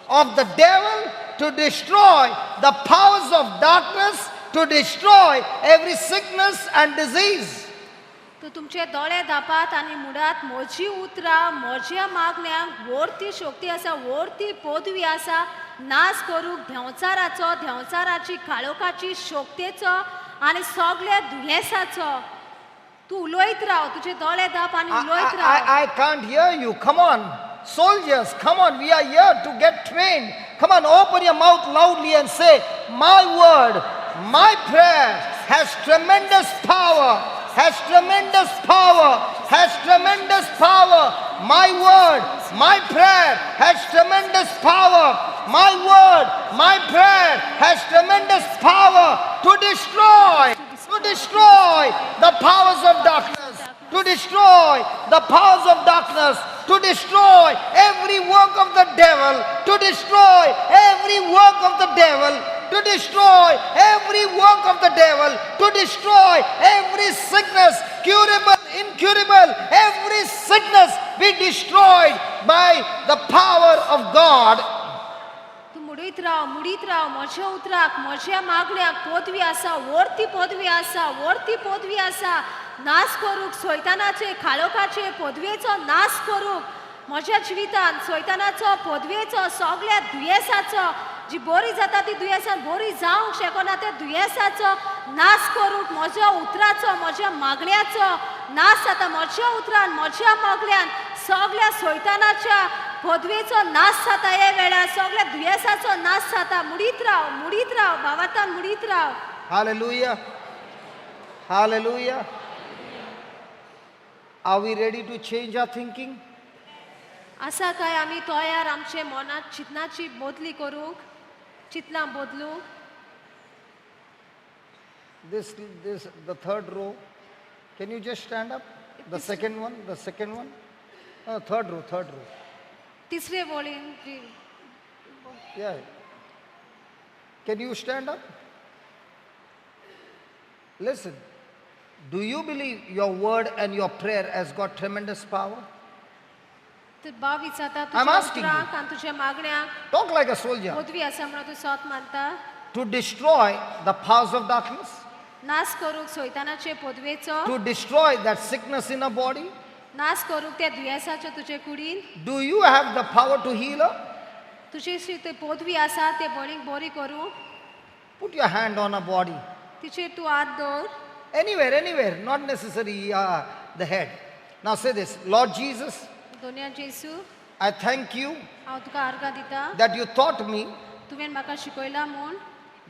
of the devil, to destroy the powers of darkness, to destroy every sickness and disease. तर तुमचे दोळे धापात आनी मुडात म्हजी उतरां म्हज्या मागण्यांक व्हडती शक्ती आसा, व्हडती पदवी आसा नाश करूंक देंवचाराचो, देंवचाराची काळोखाची शक्तेचो आनी सगल्या दुयेंसाचो. तूं उलयत राव, तुजे दोळे धाप आनी उलयत राव. I can't hear you. Come on. Soldiers, come on. We are here to get trained. Come on, open your mouth loudly and say, my word, my prayer has tremendous power, has tremendous power, has tremendous power. My word, my prayer has tremendous power. My word, my prayer has tremendous power to destroy the powers of darkness, to destroy the powers of darkness, to destroy every work of the devil, to destroy every work of the devil, to destroy every work of the devil, to destroy every sickness, curable, incurable, every sickness be destroyed by the power of God. तूं मुडीत राव, मुडीत राव. म्हज्या उतराक, म्हज्या मागण्याक पदवी आसा, व्हडती पदवी आसा, व्हडती पदवी आसा नाश करूंक सैतानाचे, काळोखाचे पदवेचो नाश करूंक म्हज्या जिवितान सैतानाचो पदवेचो, सगळ्या दुयेंसाचो, जी बरी जाता ती दुयेंसान बरी जावंक शकना त्या दुयेंसाचो नाश करूंक म्हज्या उतराचो, म्हज्या मागण्याचो नाश जाता. म्हज्या उतरान, म्हज्या मागण्यान सगळ्या सैतानाच्या पदवेचो नाश जाता. हे वेळार सगळ्या दुयेंसाचो नाश जाता. मुडीत राव, मुडीत राव, भावार्थान मुडीत राव. Hallelujah. Hallelujah. Are we ready to change our thinking? आसा काय आमी तयार आमचे मनात चिंतनाची बदली करूंक, चिंतनां बदलूंक? This, the third row. Can you just stand up? The second one, the second one. No, third row, third row. तिसरे वळीन. Yeah. Can you stand up? Listen. Do you believe your word and your prayer has got tremendous power? तर भाव विचारता I'm तुज्या asking you. उतरांक आनी तुज्या मागण्यांक Talk like a soldier. पदवी आसा म्हणून तूं सोत मानता? To destroy the powers of darkness, नाश करूंक सैतानाचे पदवेचो, to destroy that sickness in a body. नाश करूंक त्या दुयेंसाचो तुजे कुडीन. Do you have the power to heal her? तुजी ते पदवी आसा ते बळीक बरी करूंक? Put your hand on her body. तिचेर तूं हात दवर. Anywhere, anywhere, not necessary the head. Now say this, Lord Jesus, दोनया जेसू, I thank you हांव तुका आर्गां दिता that you taught me तुवें म्हाका शिकयलां म्हूण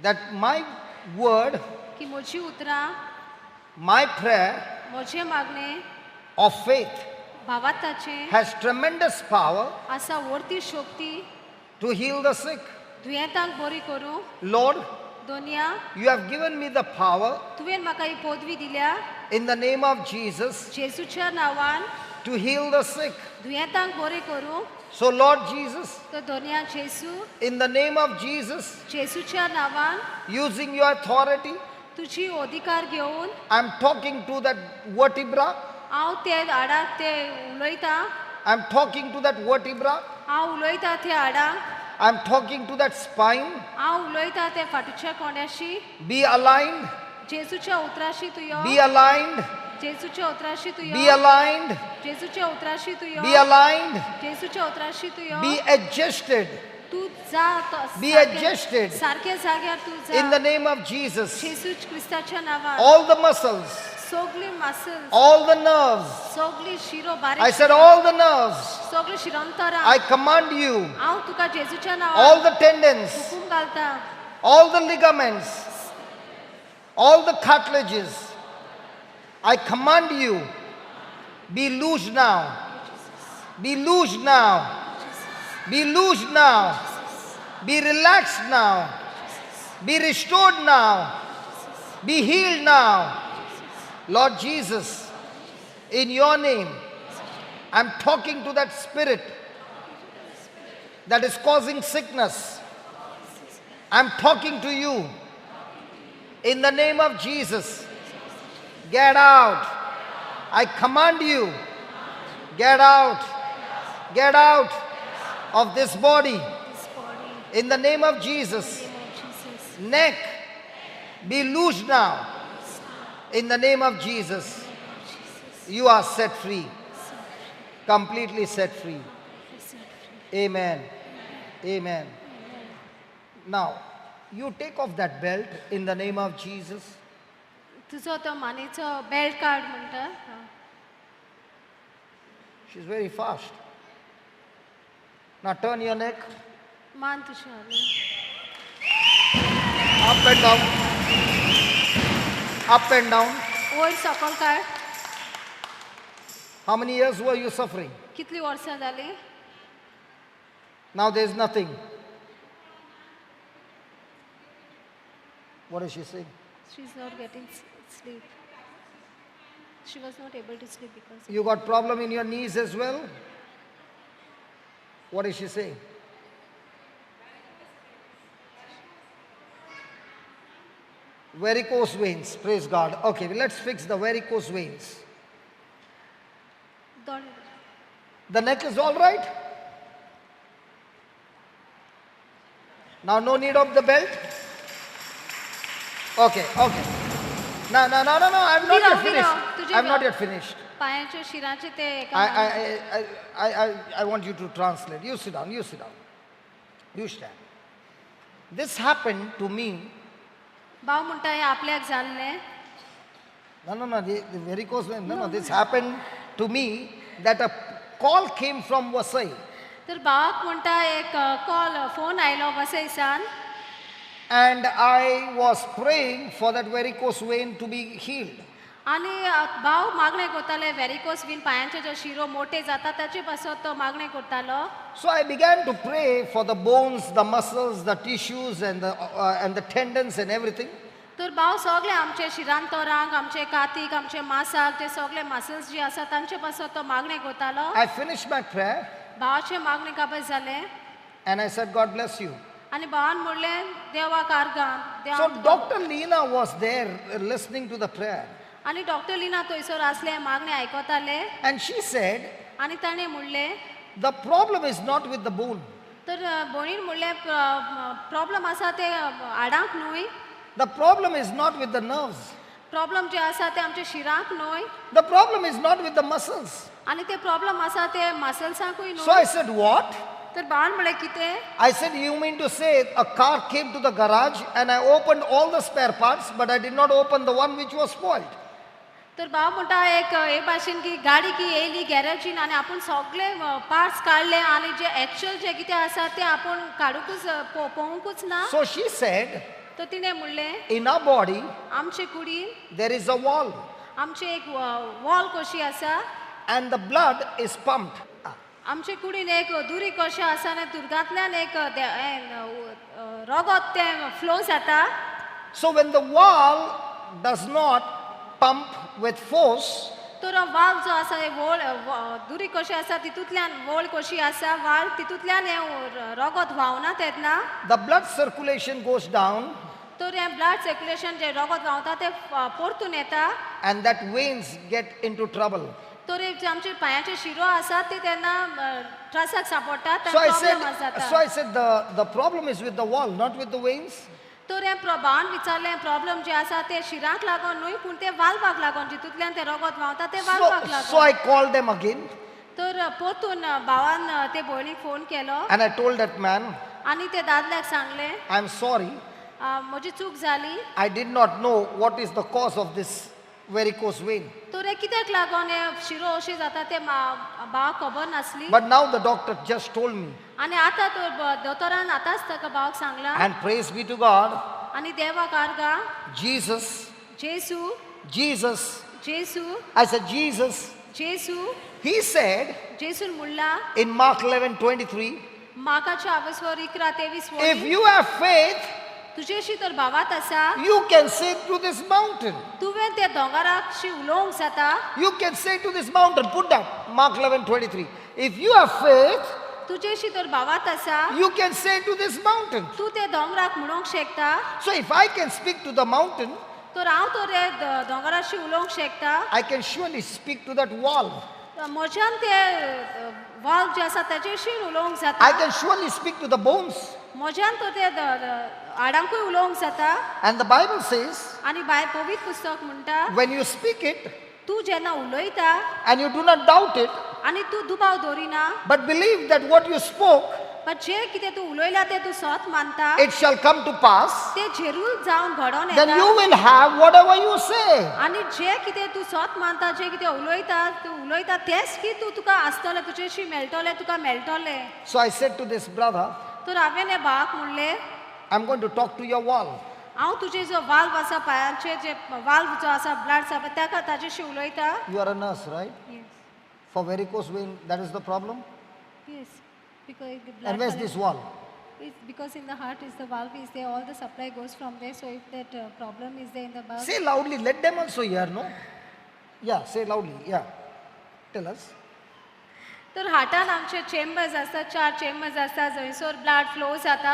that my word, की म्हजी उतरां, my prayer म्हजें मागणें of faith भावार्थाचें has tremendous power आसा व्हडती शक्ती to heal the sick. दुयेंतांक बरी करूंक. Lord, दोनया, you have given me the power तुवें म्हाका ही पदवी दिल्या in the name of Jesus जेजूच्या नांवान to heal the sick. दुयेंतांक बरें करूंक. So, Lord Jesus, तर दोनया जेजू, in the name of Jesus, जेजूच्या नांवान, using your authority, तुजी अधिकार घेवन I'm talking to that vertebra. हांव ते हाडाक ते उलयतां. I'm talking to that vertebra. हांव उलयतां ते हाडाक. I'm talking to that spine. हांव उलयतां ते फाटीच्या कोण्याशी. Be aligned. जेजूच्या उतराशी तूं यो. Be aligned. जेजूच्या उतराशी तूं Be yo. aligned. जेजूच्या उतराशी तूं यो. Be aligned. जेजूच्या उतराशी तूं यो. Be adjusted तूं जा Be सारके- adjusted. सारक्या जाग्यार तूं जा. in the name of Jesus. जेजू क्रिस्ताच्या नांवान. All the muscles, सगळी मसल्स, all the nerves. सगळी शिरो I बारीक, said, all the nerves. सगळी शिरंतरां. I command you, हांव तुका जेजूच्या नांवान all the tendons, हुकूम घालता, all the ligaments, all the cartilages. I command you, be loose now. Be loose now. Be loose now. Be relaxed now. Be restored now. Be healed now. Lord Jesus, in your name, I'm talking to that spirit that is causing sickness. I'm talking to you in the name of Jesus. Get out. I command you. Get out. Get out. of this body. This body. In the name of Jesus. In the name of Jesus. Neck, be loose now. In the name of Jesus. You are set free. Completely set free. Amen. Amen. Now, you take off that belt in the name of Jesus. तुजो तो मानेचो belt काड म्हणटा. She's very fast. Now turn your neck. मान तुजी हालय. Up and down. Up and down. वयर सकयल काड. How many years were you suffering? कितली वर्सां जाली? Now there is nothing. What is she saying? She is not getting sleep. She was not able to sleep because. You got problem in your knees as well? What is she saying? Varicose veins, praise God. Okay, let's fix the varicose veins. The neck is all right? Now no need of the belt? Okay, okay. No, no, no, no, no, I'm not yet finished. I'm not yet finished. पायांचे शिराचे ते I want you to translate. You sit down, you sit down. You stand. This happened to me. भाव म्हणटा हें आपल्याक जाल्लें. No, no, no, the varicose vein. No, no, this happened to me that a call came from Vasai. तर भावाक म्हणटा एक call phone आयलो वसईसान. And I was praying for that varicose vein to be healed. आनी भाव मागणें करताले varicose बीन पायांचे जो शिरो मोटे जाता ताचे पासत तो मागणें करतालो. So I began to pray for the bones, the muscles, the tissues and the tendons and everything. तर भाव सगळे आमचे शिरांतोरांक, आमचे कातीक, आमचे मासाक, जे सगळे मसल्स जे आसा तांचे पासत तो मागणें करतालो. I finished my prayer. भावाचें मागणें काबार जालें. And I said, God bless you. आनी भावान म्हणलें देवाक आर्गां. So Dr. Lina was there listening to the prayer. आनी डॉक्टर लीना थंयसर आसले मागणें आयकताले. And she said, आनी ताणें म्हणलें, the problem is not with the bone. तर भयणीन म्हणलें प्रॉब्लम आसा ते हाडांक न्हय. The problem is not with the nerves. Problem जे आसा ते आमच्या शिरांक न्हय. The problem is not with the muscles. आनी ते प्रॉब्लम आसा ते मसल्सांकूय न्हय. So I said, what? तर भावान म्हणलें कितें? I said, you mean to say a car came to the garage and I opened all the spare parts, but I did not open the one which was spoiled. तर भाव म्हणटा एक हे भाशेन की गाडी की येयली गॅरेजीन आनी आपूण सगळे पार्ट्स काडले आनी जे एक्चुअल जे कितें आसा ते आपूण काडुंकूच पळोवंकूच ना. So she said, तर तिणें म्हणलें, in our body, आमचे कुडीन there is a wall. आमची एक वॉल कशी आसा. And the blood is pumped. आमचे कुडीन एक दुरी कशें आसा आनी दुर्गांतल्यान एक रगत तें फ्लो जाता. So when the wall does not pump with force, तर वाल जो आसा वोळ दुरी कशी आसा तितूंतल्यान वोळ कशी आसा वाल तितूंतल्यान हें रगत व्हांवना तेन्ना the blood circulation goes down. तर हें ब्लड सर्क्युलेशन जें रगत व्हांवता तें परतून येता. And that veins get into trouble. तर जे आमचे पायांचे शिरो आसा ते तेन्ना त्रासाक सांपडटात. So I said the problem is with the wall, not with the veins. तर हें भावान विचारलें प्रॉब्लम जे आसा ते शिरांक लागून न्हय पूण ते वाल्वाक लागून जितूंतल्यान ते रगत व्हांवता ते वाल्वाक लागून. So I called them again. तर परतून भावान ते भयणीक फोन केलो. And I told that man, आनी ते दादल्याक सांगलें, I am sorry. म्हजी चूक जाली. I did not know what is the cause of this varicose vein. तर कित्याक लागून हे शिरो अशें जाता ते भावाक खबर नासली. But now the doctor just told me. आनी आतां तर दोतोरान आतांच ताका भावाक सांगलां. And praise be to God. आनी देवाक आर्गां. Jesus. जेसू. Jesus. जेसू. I said Jesus. जेसू. He said. जेसून म्हणलां. In Mark 11:23. मार्काच्या आवसवर 11:23. If you have faith, तुजेशी तर भावात आसा. You can say to this mountain. तुवें त्या दोंगराकशी उलोवंक जाता. You can say to this mountain, put that Mark 11:23. If you have faith, तुजेशी तर भावात आसा. You can say to this mountain. तूं त्या दोंगराक म्हणूंक शकता. So if I can speak to the mountain, तर हांव तर दोंगराशी उलोवंक शकता. I can surely speak to that wall. म्हज्यान ते वाल्व जे आसा ताजेशी उलोवंक जाता. I can surely speak to the bones. म्हज्यान तर ते हाडांकूय उलोवंक जाता. And the Bible says, आनी बाय पवित्र पुस्तक म्हणटा, when you speak it, तूं जेन्ना उलयता and you do not doubt it, आनी तूं दुबाव दवरिना, but believe that what you spoke, पण जे कितें तूं उलयला तें तूं सत मानता, it shall come to pass, तें जेरूल जावन घडोवन then येता. you will have whatever you say. आनी जे कितें तूं सत मानता, जे कितें उलयता, तूं उलयता तेंच की तूं तुका आसतलें, तुजेशी मेळटलें, तुका मेळटलें. So I said to this brother, तर हांवें ह्या भावाक म्हणलें, I'm going to talk to your valve. हांव तुजे जो वाल्व आसा, पायांचे जे वाल्व जो आसा, ब्लड आसा, ताका ताजेशी उलयता. You are a nurse, right? Yes. For varicose vein, that is the problem? Yes. Because the blood And where's this valve? It's because in the heart is the valve is there, all the supply goes from there. So if that problem is there in the valve. Say loudly, let them also hear, no? Yeah, say loudly, yeah. Tell us. तर हार्टान आमचे chambers आसतात, 4 chambers आसतात जंयसर blood flow जाता,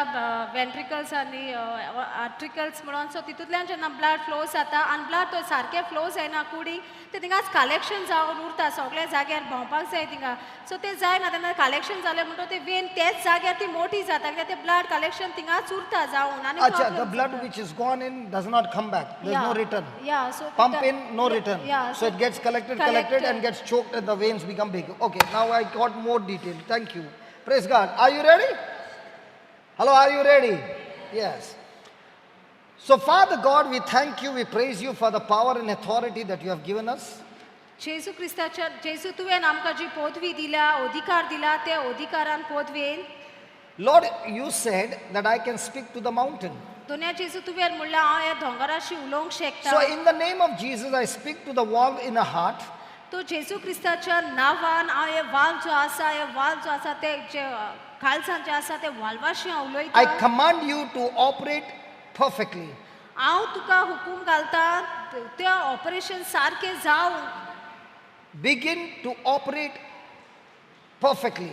ventricles आनी आर्ट्रिकल्स म्हणून. So तितूंतल्यान जेन्ना blood flow जाता आनी ब्लड तो सारकें फ्लो जायना कुडीक, ते थिंगाच कलेक्शन जावन उरता, सगळ्या जाग्यार भोंवपाक जाय थिंगा. सो ते जायना, तेन्ना कलेक्शन जालें म्हणटकच ते वेन तेच जाग्यार ती मोठी जाता, कित्याक ते ब्लड कलेक्शन थिंगाच उरता जावन. आनी Acha, the blood which is gone in does not come back. There is no return. Yeah, so Pump in, no return. Yeah, so it gets collected, collected and gets choked and the veins become big. Okay, now I got more detail. Thank you. Praise God. Are you ready? Hello, are you ready? Yes. So Father God, we thank you, we praise you for the power and authority that you have given us. जेजू क्रिस्ताच्या, जेजू तुवें आमकां जी पदवी दिल्या, अधिकार दिला, ते अधिकारान पदवेन. Lord, you said that I can speak to the mountain. दोन्या जेजू तुवें म्हणलें हांव ह्या दोंगराशी उलोवंक शकता. So in the name of Jesus, I speak to the valve in a heart. तो जेजू क्रिस्ताच्या नांवान हांव हे वाल्व जो आसा, हे वाल्व जो आसा ते जे काळजान जे आसा ते वाल्वाशी हांव उलयता. I command you to operate perfectly. हांव तुका हुकूम घालता ते ऑपरेशन सारकें जावं. Begin to operate perfectly.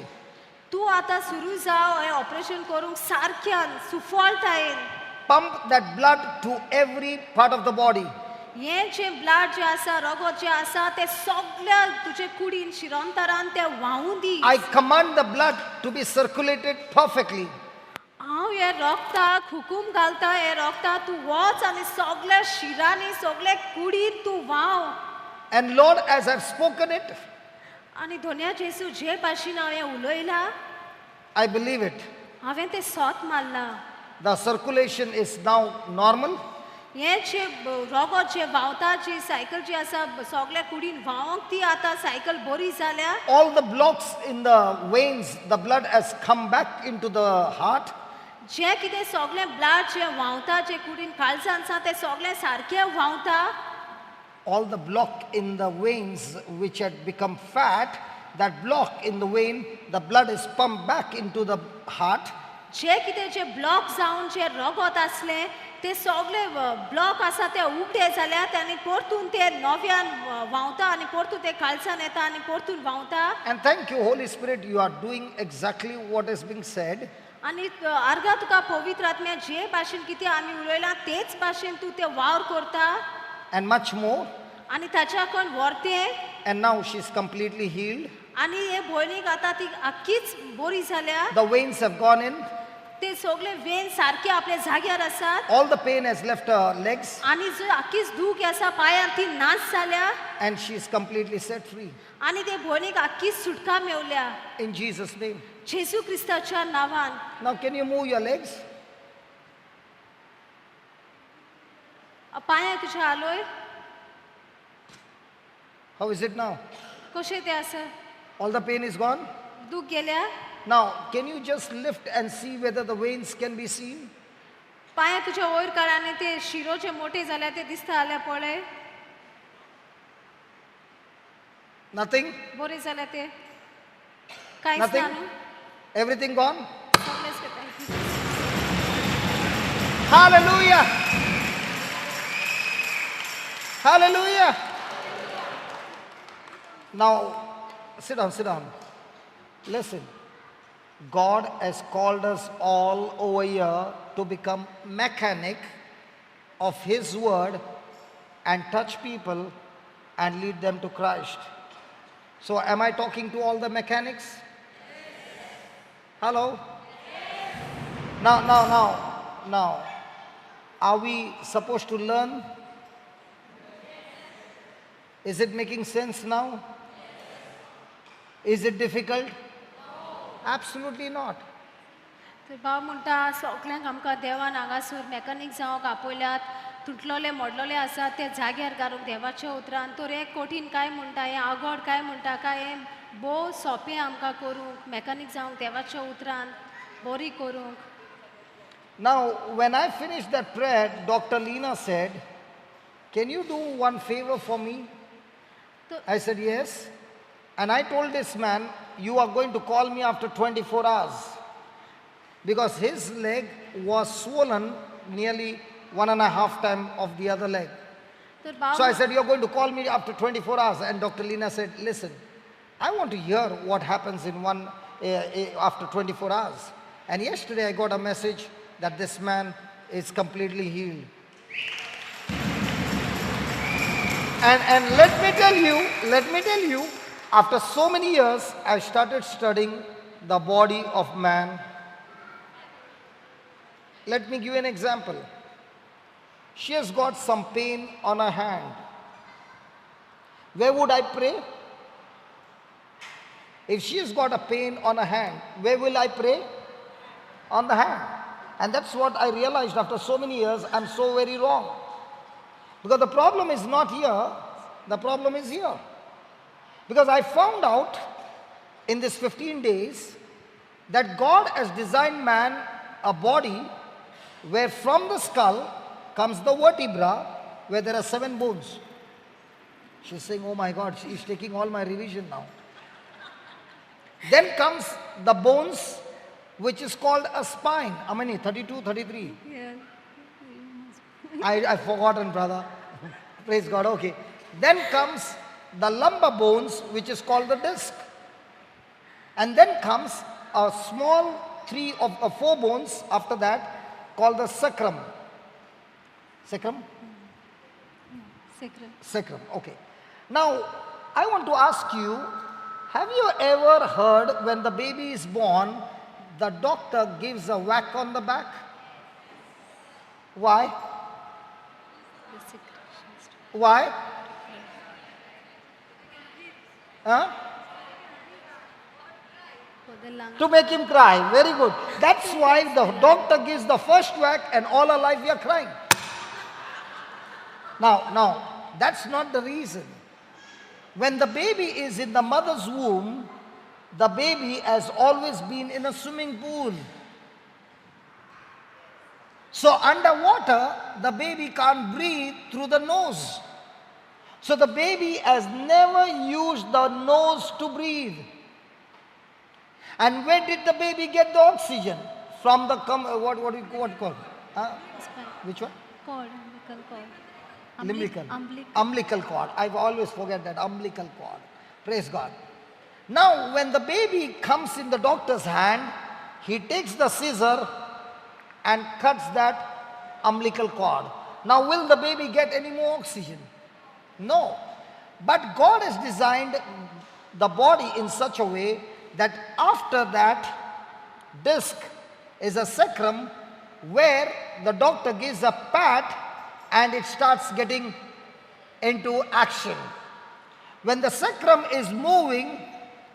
तूं आतां सुरू जाव हें ऑपरेशन करूंक सारक्यान सुफळतायेन. Pump that blood to every part of the body. हें जें ब्लड जें आसा, रगत जें आसा तें सगळ्या तुजे कुडीन शिरोंतरान तें व्हांवूं दी. I command the blood to be circulated perfectly. हांव हे रगताक हुकूम घालता, हे रगता तूं वच आनी सगळ्या शिरांनी सगळ्या कुडीन तूं व्हांव. And Lord, as I've spoken it, आनी धोन्या जेसू जे भाशेन हांवें उलयलां, I believe it. हांवें तें सत मारलां. The circulation is now normal. हें जे रगत जें व्हांवता, जी सायकल जी आसा सगळ्या कुडीन व्हांवंक, ती आतां सायकल बरी जाल्या. All the blocks in the veins, the blood has come back into the heart. जें कितें सगळें ब्लड जें व्हांवता, जें कुडीन काळजान आसा तें सगळें सारकें व्हांवता. All the block in the veins which had become fat, that block in the vein, the blood is pumped back into the heart. जे कितें जे ब्लॉक जावन जे रगत आसलें ते सगळे ब्लॉक आसा ते उगडे जाल्यात आनी परतून ते नव्यान व्हांवता आनी परतून ते काळजान येता आनी परतून व्हांवता. And thank you, Holy Spirit, you are doing exactly what is being said. आनी अर्गा तुका पवित्र आत्म्या जे भाशेन कितें आमी उलयलां तेच भाशेन तूं ते वावर करता. And much more. आनी ताच्या कण व्हरतें. And now she is completely healed. आनी हे भयणीक आतां ती आख्खीच बरी जाल्या. The veins have gone in. ते सगळे वेन सारके आपल्या जाग्यार आसात. All the pain has left her legs. आनी जो आख्खीच दूख आसा पांयांत ती नाच जाल्या. And she is completely set free. आनी ते भयणीक आख्खीच सुटका मेवल्या. In Jesus' name. जेजू क्रिस्ताच्या नांवान. Now can you move your legs? पांय तुझ्या आलोय. How is it now? कशें तें आसा? All the pain is gone? दूख गेल्या. Now, can you just lift and see whether the veins can be seen? पांय तुझ्या वयर काड आनी ते शिरो जे मोठे जाल्या ते दिसता जाल्यार पळय. Nothing? बरें जाल्या ते. कांयच ना Nothing? न्हू? Everything gone? सगळेंच घेता. Hallelujah! Hallelujah! Now, sit down, sit down. Listen. God has called us all over here to become mechanic of His word and touch people and lead them to Christ. So am I talking to all the mechanics? Hello? Now, are we supposed to learn? Is it making sense now? Is it difficult? Absolutely not. तर भाव म्हणटा सगल्यांक आमकां देवान हांगासर mechanic जावंक आपयल्यात तुटलोले मोडलोले आसा ते जाग्यार घालूंक देवाच्या उतरान तर हें कठीण काय म्हणटा हें आगोड काय म्हणटा काय हें भोव सोंपें आमकां करूंक मॅकानीक जावंक देवाच्या उतरान बरी करूंक. Now, when I finished that prayer, Dr. Lena said, "Can you do one favor for me?" I said, "Yes." And I told this man, "You are going to call me after 24 hours." Because his leg was swollen nearly 1.5 times of the other leg. तर भाव So I said, "You're going to call me after 24 hours." And Dr. Lena said, "Listen, I want to hear what happens in after 24 hours." And yesterday I got a message that this man is completely healed. And let me tell you, after so many years, I started studying the body of man. Let me give you an example. She has got some pain on her hand. Where would I pray? If she has got a pain on her hand, where will I pray? On the hand. And that's what I realized after so many years, I'm so very wrong. Because the problem is not here, the problem is here. Because I found out in this 15 days that God has designed man a body where from the skull comes the vertebra, where there are 7 bones. She's saying, "Oh my God, she's taking all my revision now." Then comes the bones, which is called a spine. How many? 32, 33? Yeah. I've forgotten, brother. Praise God. Okay. Then comes the lumbar bones, which is called the disc. And then comes a small 4 bones after that, called the sacrum. Sacrum? Sacrum. Sacrum, okay. Now, I want to ask you, have you ever heard when the baby is born, the doctor gives a whack on the back? Why? Why? Huh? To make him cry. Very good. That's why the doctor gives the first whack and all our life we are crying. Now, that's not the reason. When the baby is in the mother's womb, the baby has always been in a swimming pool. So underwater, the baby can't breathe through the nose. So the baby has never used the nose to breathe. And where did the baby get the oxygen? From the, what do you call? Huh? Which one? Cord, umbilical cord. Umbilical. Umbilical cord. I always forget that, umbilical cord. Praise God. Now, when the baby comes in the doctor's hand, he takes the scissor and cuts that umbilical cord. Now, will the baby get any more oxygen? No. But God has designed the body in such a way that after that disc is a sacrum where the doctor gives a pat and it starts getting into action. When the sacrum is moving,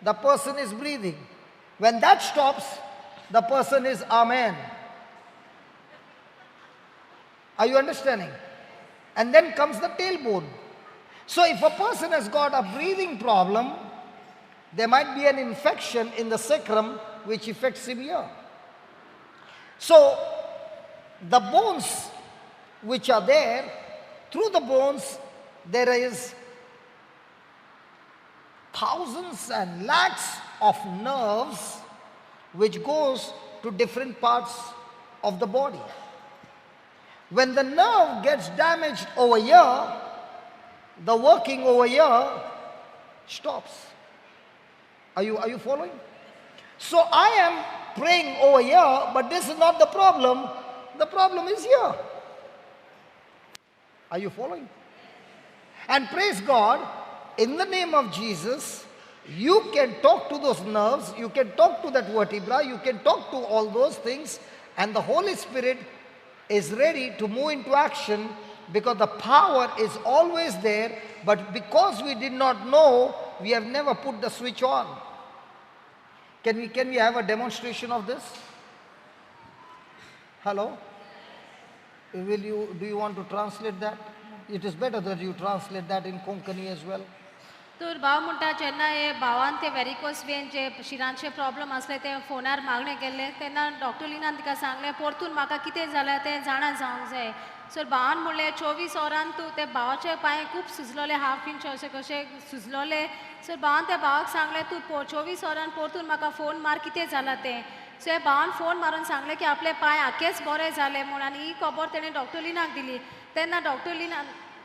the person is breathing. When that stops, the person is amen. Are you understanding? And then comes the tailbone. So if a person has got a breathing problem, there might be an infection in the sacrum which affects him here. So the bones which are there, through the bones there is thousands and lakhs of nerves which goes to different parts of the body. When the nerve gets damaged over here, the working over here stops. Are you following? So I am praying over here, but this is not the problem. The problem is here. Are you following? And praise God, in the name of Jesus, You can talk to those nerves, you can talk to that vertebra, you can talk to all those things, and the Holy Spirit is ready to move into action because the power is always there, but because we did not know, we have never put the switch on. Can we have a demonstration of this? Hello? Do you want to translate that? It is better that you translate that in Konkani as well. तर भाव म्हणटा जेन्ना हे भावान ते varicose वेन जे शिरांचे problem आसले ते फोनार मागणें केल्लें तेन्ना डॉक्टर लिनान तिका सांगलें परतून म्हाका कितें जालें तें जाणा जावंक जाय. सो भावान म्हणलें 24 वरान तूं ते भावाचे पांय खूब सुजलोले, हाफ इंच अशें कशें सुजलोले. सो भावान त्या भावाक सांगलें तूं 24 वरान परतून म्हाका फोन मार कितें जालां तें. सो हे भावान फोन मारून सांगलें की आपले पांय आखेच बरे जाले म्हूण आनी ही खबर तेणें डॉक्टर लिनाक दिली. तेन्ना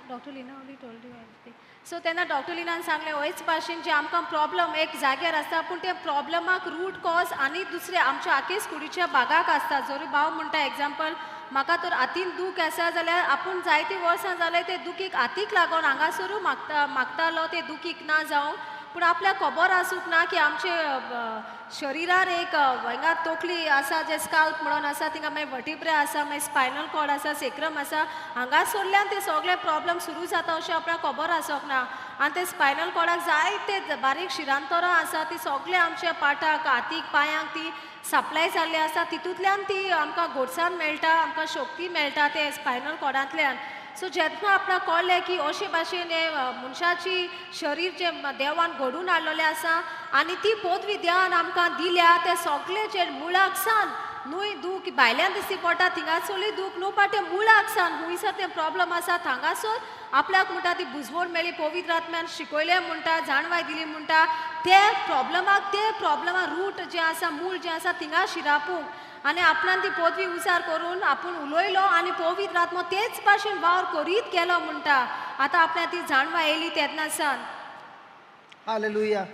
doctor Lina only told you everything. So तेन्ना डॉक्टर लिनान सांगलें होयच भाशेन जे आमकां प्रॉब्लम एक जाग्यार आसता पूण ते प्रॉब्लमाक रूट कॉज आनी दुसरे आमच्या आखेच कुडीच्या भागाक आसता. जरी भाव म्हणटा एग्जाम्पल म्हाका तर हातीन दूख आसा जाल्यार आपूण जायतीं वर्सां जालें ते दुखीक हातीक लागून हांगासरूय मागतालो ते दुखीक ना जावंक, पूण आपल्याक खबर आसूंक ना की आमचे शरिरार एक हांगा तकली आसा जे स्काल्प म्हणून आसा, थिंगा मागीर वर्टिब्रा आसा, मागीर स्पायनल कॉर्ड आसा, सेक्रम आसा, हांगासरल्यान ते सगळे प्रॉब्लम सुरू जाता अशें आपल्याक खबर आसूंक ना. आनी ते स्पायनल कॉर्डाक जायते बारीक शिरांतरां आसा ती सगळे आमच्या पाटाक, हातीक, पांयांक ती सप्लाय जाल्ली आसा, तितूंतल्यान ती आमकां गोडसाण मेळटा, आमकां शक्ती मेळटा ते स्पायनल कॉर्डांतल्यान. सो जेन्ना आपणाक कळ्ळें की अशे भाशेन हे मनशाची शरीर जें देवान घडून हाडलेलें आसा आनी ती पदवी देवान आमकां दिल्या ते सगळे जे मुळाक सान न्हय दूख भायल्यान दिसती पडटा थिंगासरली दूख न्हू पण ते मुळाक सान हुंयसर तें प्रॉब्लम आसा थांगासर आपल्याक म्हणटा ती बुजवण मेळ्ळी, पवित्र आत्म्यान शिकयलें म्हणटा, जाणवाय दिली म्हणटा, ते प्रॉब्लमाक ते प्रॉब्लमा रूट जें आसा मूळ जें आसा थिंगा शिरापूंक आनी आपणान ती पदवी उजार करून आपूण उलयलो आनी पवित्र आत्मो तेच भाशेन वावर करीत गेलो म्हणटा. आतां आपल्याक ती जाणवाय येयली तेन्ना सान. Hallelujah.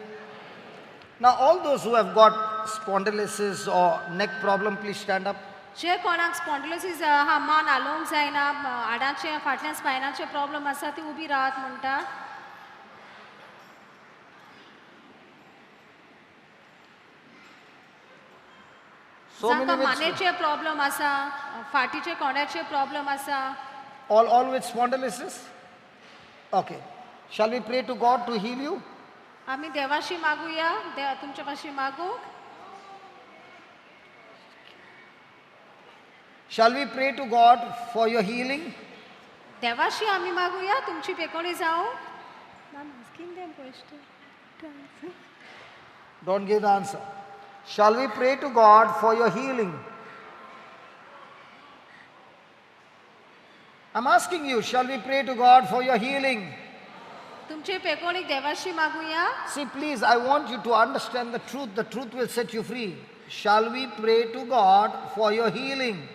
Now all those who have got spondylosis or neck problem, please stand up. जे कोणाक स्पॉन्डिलोसिस हा मान हालोवंक जायना, हाडाचे फाटल्यान स्पायनाचे प्रॉब्लम आसा ती उबी राहात म्हणटा. जांकां मानेचे प्रॉब्लम आसा, फाटीचे कोंड्याचे प्रॉब्लम आसा. All with spondylosis? Okay. Shall we pray to God to heal you? आमी देवाशी मागूया, तुमच्या पाशी मागू. Shall we pray to God for your healing? देवाशी आमी मागूया तुमची पेकोणी जावं. Don't give the answer. Shall we pray to God for your healing? I'm asking you, shall we pray to God for your healing? तुमचे पेकोणीक देवाशी मागूया. See, please, I want you to understand the truth. The truth will set you free. Shall we pray to God for your healing?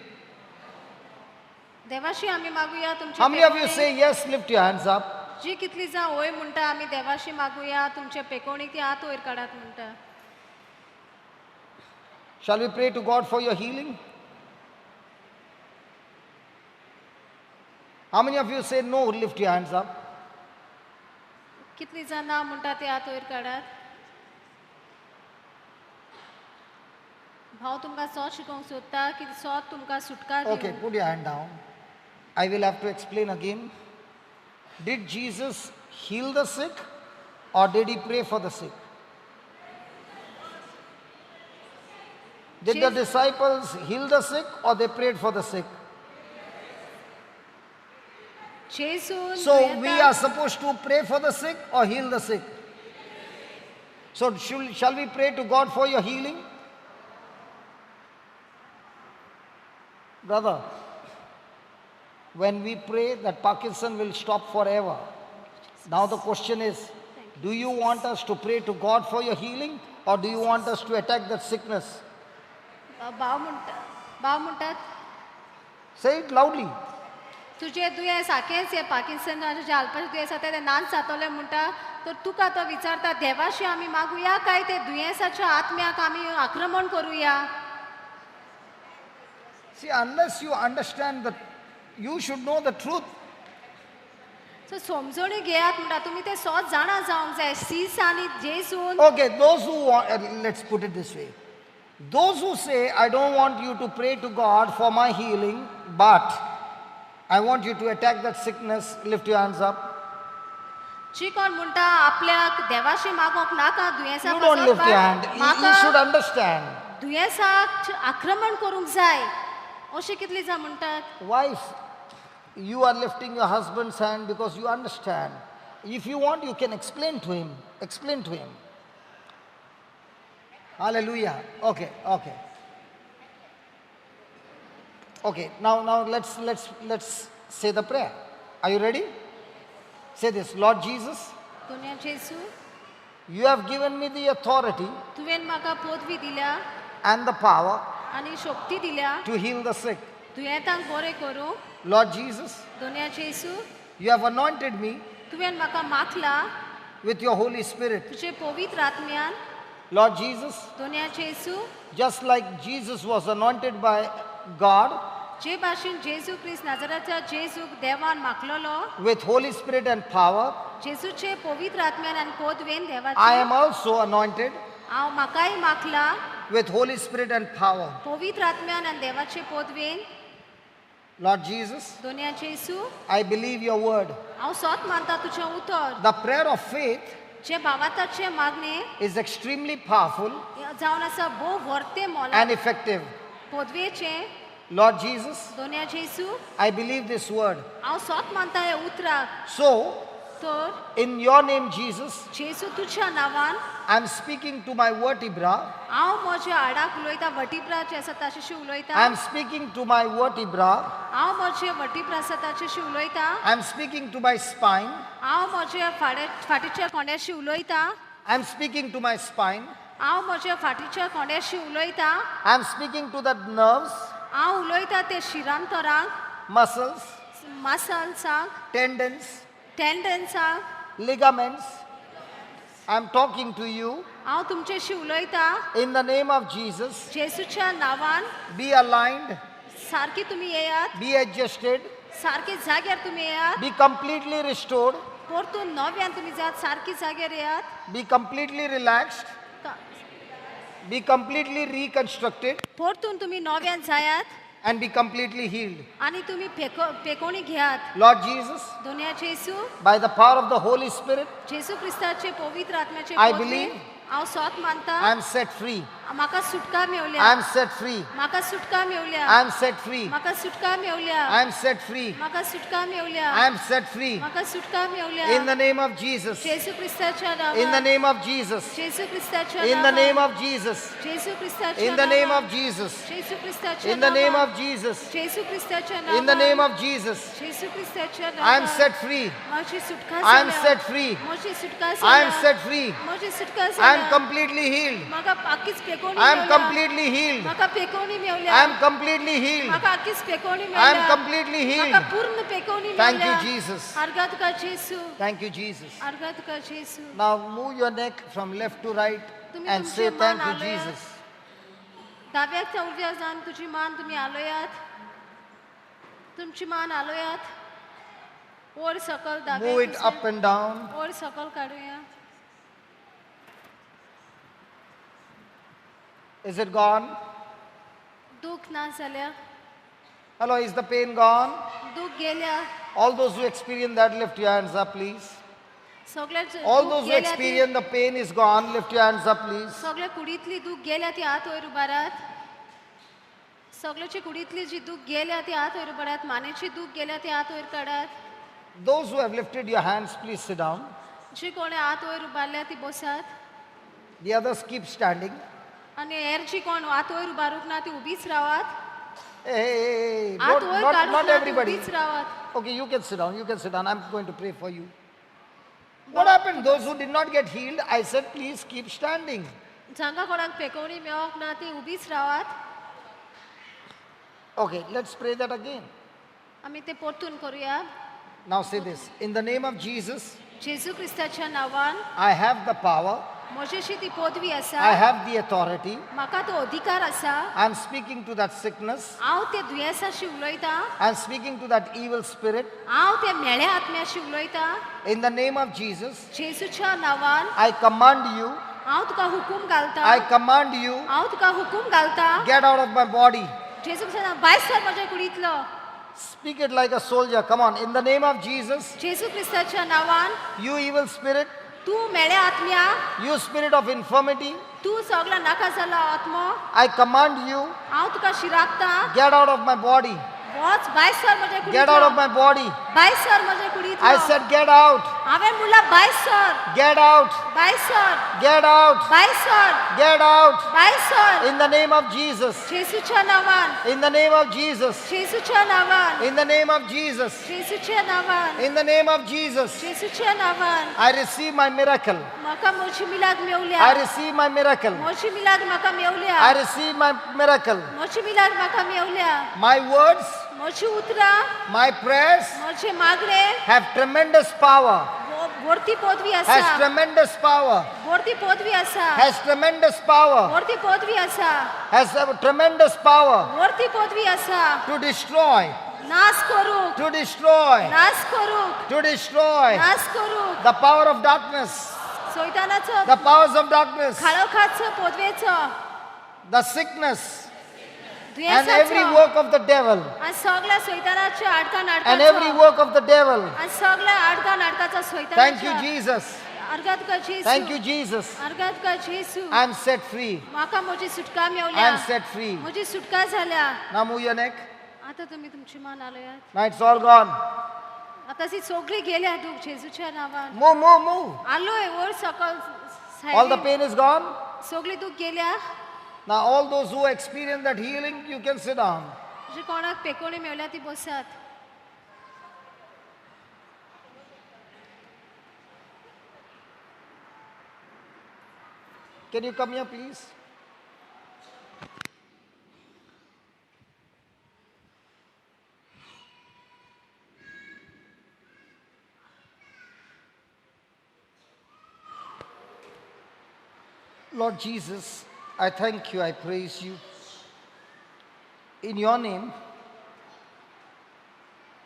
देवाशी आमी मागूया तुमचे. How many of you say yes? Lift your hands up. जी कितली जाण होय म्हणटा आमी देवाशी मागूया तुमचे पेकोणीक ती हात वयर काडात म्हणटा. Shall we pray to God for your healing? How many of you say no? Lift your hands up. कितली जाण ना म्हणटा ते हात वयर काडात. भाव तुमकां सोद शिकोवंक सोदता की सोद तुमकां सुटका दिवं. Okay, put your hand down. I will have to explain again. Did Jesus heal the sick or did he pray for the sick? Did the disciples heal the sick or they prayed for the sick? So we are supposed to pray for the sick or heal the sick? So shall we pray to God for your healing? Brother, when we pray that Parkinson will stop forever, now the question is, do you want us to pray to God for your healing or do you want us to attack that sickness? भाव म्हणटात. Say it loudly. तुजे दुयेंस आखेच हे पार्किन्सनाचें जें हालपाचें दुयेंस आसा तें नाच जातलें म्हणटा, तर तुका तो विचारता देवाशी आमी मागुया काय ते दुयेंसाच्या आत्म्याक आमी आक्रमण करुया? See, unless you understand that, you should know the truth. So समजणी घेयात म्हणटा तुमी ते सोद जाणा जावंक जाय सीस आनी जेजून. Okay, those who want, let's put it this way. Those who say, I don't want you to pray to God for my healing, but I want you to attack that sickness, lift your hands up. जी कोण म्हणटा आपल्याक देवाशी मागोंक नाका दुयेंसा You don't पासत, lift your पण hand. You म्हाका should understand. दुयेंसाक आक्रमण करूंक जाय अशें कितली जाण म्हणटात. Wife, you are lifting your husband's hand because you understand. If you want, you can explain to him. Explain to him. Hallelujah. Okay. Okay, now let's say the prayer. Are you ready? Say this. Lord Jesus, दोन्या जेजू, you have given me the authority तुवें म्हाका पदवी दिल्या and the power आनी शक्ती दिल्या to heal the sick. दुयेंतांक बरें करूंक. Lord Jesus, दोन्या जेजू, you have anointed me तुवें म्हाका Makhla with your Holy Spirit. तुजे पवित्र आत्म्यान. Lord Jesus, दोन्या जेजू, just like Jesus was anointed by God जे भाशेन जेजू क्रिस्त नाजराच्या जेजूक देवान माखलोलो with Holy Spirit and power, जेजूचे पवित्र आत्म्यान आनी पदवेन I देवाचे am also anointed हांव म्हाकाय Makhla with Holy Spirit and power. पवित्र आत्म्यान आनी देवाचे पदवेन. Lord Jesus, दोन्या जेजू, I believe your word. हांव सोत मानता तुजें उतर. The prayer of faith जे भावाताचे मागणे is extremely powerful जावन आसा भोव व्हरते मोला and effective. पदवेचे. Lord Jesus, दोन्या जेजू, I believe this word. हांव सोत मानता हे उतराक. So, तर in your name, Jesus, जेजू तुज्या नांवान I'm speaking to my vertebra. हांव म्हज्या हाडाक उलयता वटिब्रा जे आसा ताचेशी उलयता. I'm speaking to my vertebra. हांव म्हजे वटिब्रा आसा ताचेशी उलयता. I'm speaking to my spine. हांव म्हज्या फाटीच्या कोंड्याशी उलयता. I'm speaking to my spine. हांव म्हज्या फाटीच्या कोंड्याशी उलयता. I'm speaking to the nerves, हांव उलयता ते शिरांतरांक, muscles, मासल्सांक, tendons, टेंडन्सांक, ligaments. I'm talking to you हांव तुमच्याशी उलयता in the name of Jesus. जेजूच्या नांवान. Be aligned, सारकी तुमी येयात, be adjusted, सारके जाग्यार तुमी येयात, be completely restored, परतून नव्यान तुमी जात सारकी जाग्यार येयात, be completely relaxed, be completely reconstructed, परतून तुमी नव्यान जायात and be completely healed. आनी तुमी पेकोणी घेयात. Lord Jesus, दोन्या जेजू, by the power of the Holy Spirit, जेजू क्रिस्ताचे पवित्र आत्म्याचे I पदवेन believe हांव सोत मानता. I am set free. म्हाका सुटका मेवल्या. I am set free. म्हाका सुटका मेवल्या. I am set free. म्हाका सुटका मेवल्या. I am set free. म्हाका सुटका मेवल्या. I am set free. म्हाका सुटका मेवल्या. In the name of Jesus. जेजू क्रिस्ताच्या In the नांवान. name of Jesus. जेजू क्रिस्ताच्या In the name नांवान. of Jesus. जेजू क्रिस्ताच्या In the name नांवान. of Jesus. जेजू क्रिस्ताच्या In the name नांवान. of Jesus. जेजू क्रिस्ताच्या नांवान. In the name of Jesus. जेजू क्रिस्ताच्या I am नांवान. set free. म्हजी सुटका I am जाल्या. set free. म्हजी सुटका I am जाल्या. set free. म्हजी सुटका I am जाल्या. completely healed. म्हाका आखीच पेकोणी I am मेवल्या. completely healed. म्हाका पेकोणी मेवल्या. I am completely healed. म्हाका आखीच पेकोणी I am मेवल्या. completely म्हाका healed. पूर्ण पेकोणी Thank you, मेवल्या. Jesus. आर्गां तुका जेजू. Thank you, Jesus. आर्गां तुका जेजू. Now move your neck from left to right तुम्ही and तुमची say मान thank you, आलोयात. Jesus. दाव्याच्या उजव्या जावन तुजी मान तुमी आलोयात. तुमची मान आलोयात वर सकल Move it दाव्या up and down. वर सकल काडुया. Is it gone? दूख ना जाल्या. Hello, is the pain gone? दूख गेल्या. All those who experience that, lift your hands up, please. सगळ्या All दूख those who गेल्या ती experience the pain is gone, lift your hands up, please. सगळ्या कुडींतली दूख गेल्या ती हात वयर उबारात. सगळ्याची कुडींतली जी दूख गेल्या ती हात वयर उबारात. मानेची दूख गेल्या ती हात वयर काडात. Those who have lifted your hands, please sit down. जी कोणे हात वयर उबारल्या ती बसात. The others keep standing. आनी हेर जी कोण हात वयर उबारूंक ना ती उबीच रावात. Hey, hey, hey, hey. हात Not, वयर not, काडूंक not ना ती everybody. उबीच रावात. Okay, you can sit down. You can sit down. I'm going to pray for you. What happened? Those who did not get healed, I said, please keep standing. जांकां कोणाक पेकोवणी मेळोंक ना ती उबीच रावात. Okay, let's pray that again. आमी ते परतून करुया. Now say this. In the name of Jesus, जेजू क्रिस्ताच्या नांवान I have the power म्हजेशी ती पदवी आसा. I have the authority. म्हाका तो अधिकार आसा. I'm speaking to that sickness. हांव ते दुयेंसाशी उलयतां. I'm speaking to that evil spirit. हांव ते म्हेळ्या आत्म्याशी उलयतां. In the name of Jesus, जेजूच्या नांवान I command you. हांव तुका हुकूम घालता. I command you. हांव तुका हुकूम घालता. Get out of my body. जेजू क्रिस्तान भायर सर म्हज्या कुडींतलो. Speak it like a soldier. Come on. In the name of Jesus, जेजू क्रिस्ताच्या नांवान you evil spirit, तूं म्हेळ्या आत्म्या, you spirit of infirmity, तूं सगळो नाका जाला आत्मो, I command you, हांव तुका शिराकता. get out of my body. वच भायर सर म्हज्या Get out of कुडींतलो. my body. भायर सर म्हज्या I कुडींतलो. said, get out. हांवें म्हणलां भायर सर. Get out. भायर सर. Get out. भायर सर. Get out. भायर sir. In the name of Jesus. जेजूच्या नांवान. In the name of Jesus. जेजूच्या नांवान. In the name of Jesus. जेजूच्या नांवान. In the name of Jesus. जेजूच्या नांवान. I receive my miracle. म्हाका म्हजी मिलाद मेवल्या. I receive my miracle. म्हजी मिलाद म्हाका मेवल्या. I receive my miracle. म्हजी मिलाद म्हाका मेवल्या. My words, म्हजी उतरां, my prayers म्हजे मागणे have tremendous power. वर्ती पदवी Has आसा. tremendous power. वर्ती पदवी आसा. Has tremendous power. वर्ती पदवी आसा. Has a tremendous power वर्ती पदवी आसा. to destroy. नाश करूंक. To destroy. नाश करूंक. To destroy नाश करूंक. the power of darkness. सैतानाचो The powers of darkness. काळोखाचो पदवेचो The sickness. And every दुयेंसाचो work of the devil. आनी सगळ्या सैतानाच्या आडका And every नाटकाचो work of the devil. आनी सगळ्या आडका नाटकाचो Thank you, सैतानाच्या. Jesus. अर्गात तुका जेजू. Thank you, Jesus. अर्गात तुका जेजू. I am set free. म्हाका म्हजी सुटका I am मेवल्या. set free. म्हजी सुटका जाल्या. Now move your neck. आतां तुमी तुमची मान हालयात. Now it's all gone. आतां ती सगळी गेल्या दूख जेजूच्या नांवान. Move, move, move. आलोय वयर सकल All the सायडीन. pain is gone. सगळी दूख गेल्या. Now all those who experience that healing, you can sit down. जे कोणाक पेकोणी मेवल्या ती बसात. Can you come here, please? Lord Jesus, I thank you, I praise you. In your name,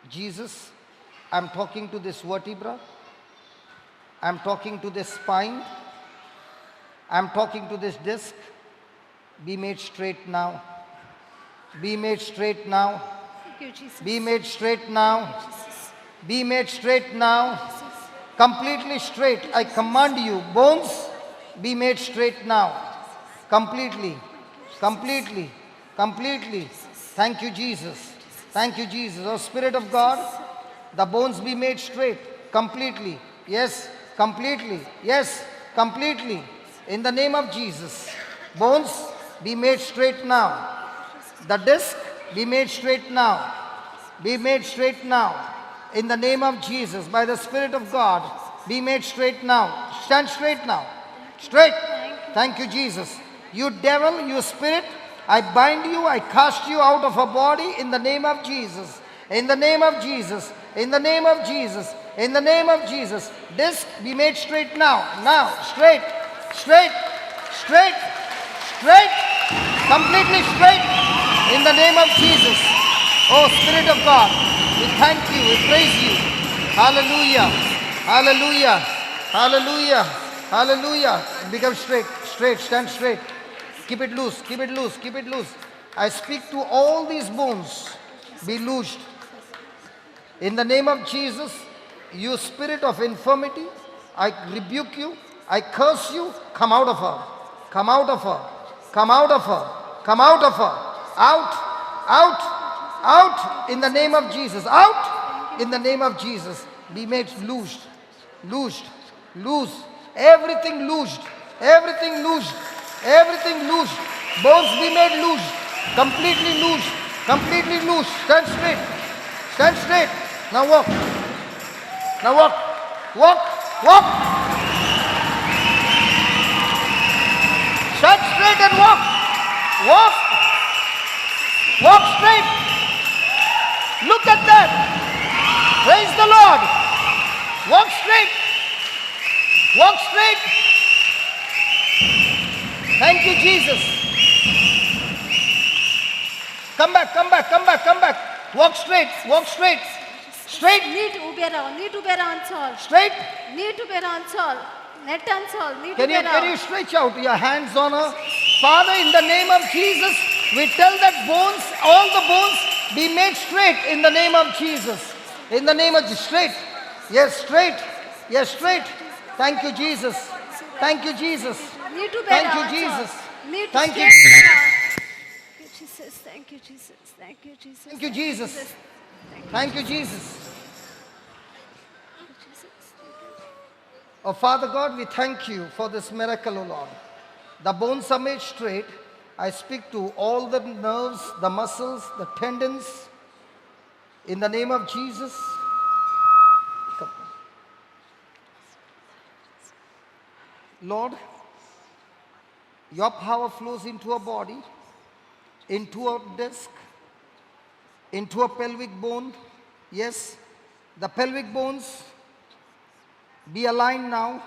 Jesus, I'm talking to this vertebra, I'm talking to this spine, I'm talking to this disc. Be made straight now. Be made straight now. Thank you, Jesus. Be made straight now. Jesus. Be made straight now. Jesus. Completely straight. I command you, bones, be made straight now. Completely. Completely. Completely. Thank you, Jesus. Thank you, Jesus. Oh, Spirit of God, the bones be made straight. Completely. Yes, completely. Yes, completely. In the name of Jesus. Bones be made straight now. The disc be made straight now. Be made straight now. In the name of Jesus, by the Spirit of God, be made straight now. Stand straight now. Straight. Thank you, Jesus. You devil, you spirit, I bind you, I cast you out of her body in the name of Jesus. In the name of Jesus. In the name of Jesus. In the name of Jesus. Disc be made straight now. Now. Straight. Straight. Straight. Straight. Completely straight. In the name of Jesus. Oh, Spirit of God, we thank you, we praise you. Hallelujah. Hallelujah. Hallelujah. Hallelujah. Become straight. Straight. Stand straight. Keep it loose. Keep it loose. Keep it loose. I speak to all these bones. Be loosed. In the name of Jesus, you spirit of infirmity, I rebuke you, I curse you, come out of her. Come out of her. Come out of her. Come out of her. Out, out, out in the name of Jesus. Out in the name of Jesus. Be made loosed, loosed, loose. Everything loosed, everything loosed, everything loosed. Bones be made loose, completely loose, completely loose. Stand straight. Stand straight. Now walk. Now walk. Walk. Walk. Stand straight and walk. Walk. Walk straight. Look at that. Praise the Lord. Walk straight. Walk straight. Thank you, Jesus. Come back, come back, come back, come back. Walk straight, walk straight. Straight. नीट उबे राव, नीट उबे रावन चल. Straight. नीट उबे रावन चल, नेटान चल, नीट Can उबे you, can Rao. You stretch out your hands on her? Father, in the name of Jesus, we tell that bones, all the bones, be made straight in the name of Jesus. In the name of Jesus, straight. Yes, straight. Yes, straight. Thank you, Jesus. Thank you, Jesus. नीट उबे Thank you, रावन चल. Jesus. नीट Thank you. Straight उबे राव. Jesus, thank you, Jesus. Thank you, Jesus. Thank you, Jesus. Thank you, Jesus. Jesus. Thank you. Oh, Father God, we thank you for this miracle, O Lord. The bones are made straight. I speak to all the nerves, the muscles, the tendons. In the name of Jesus. Come. Lord, your power flows into our body, into our disc, into a pelvic bone. Yes, the pelvic bones be aligned now.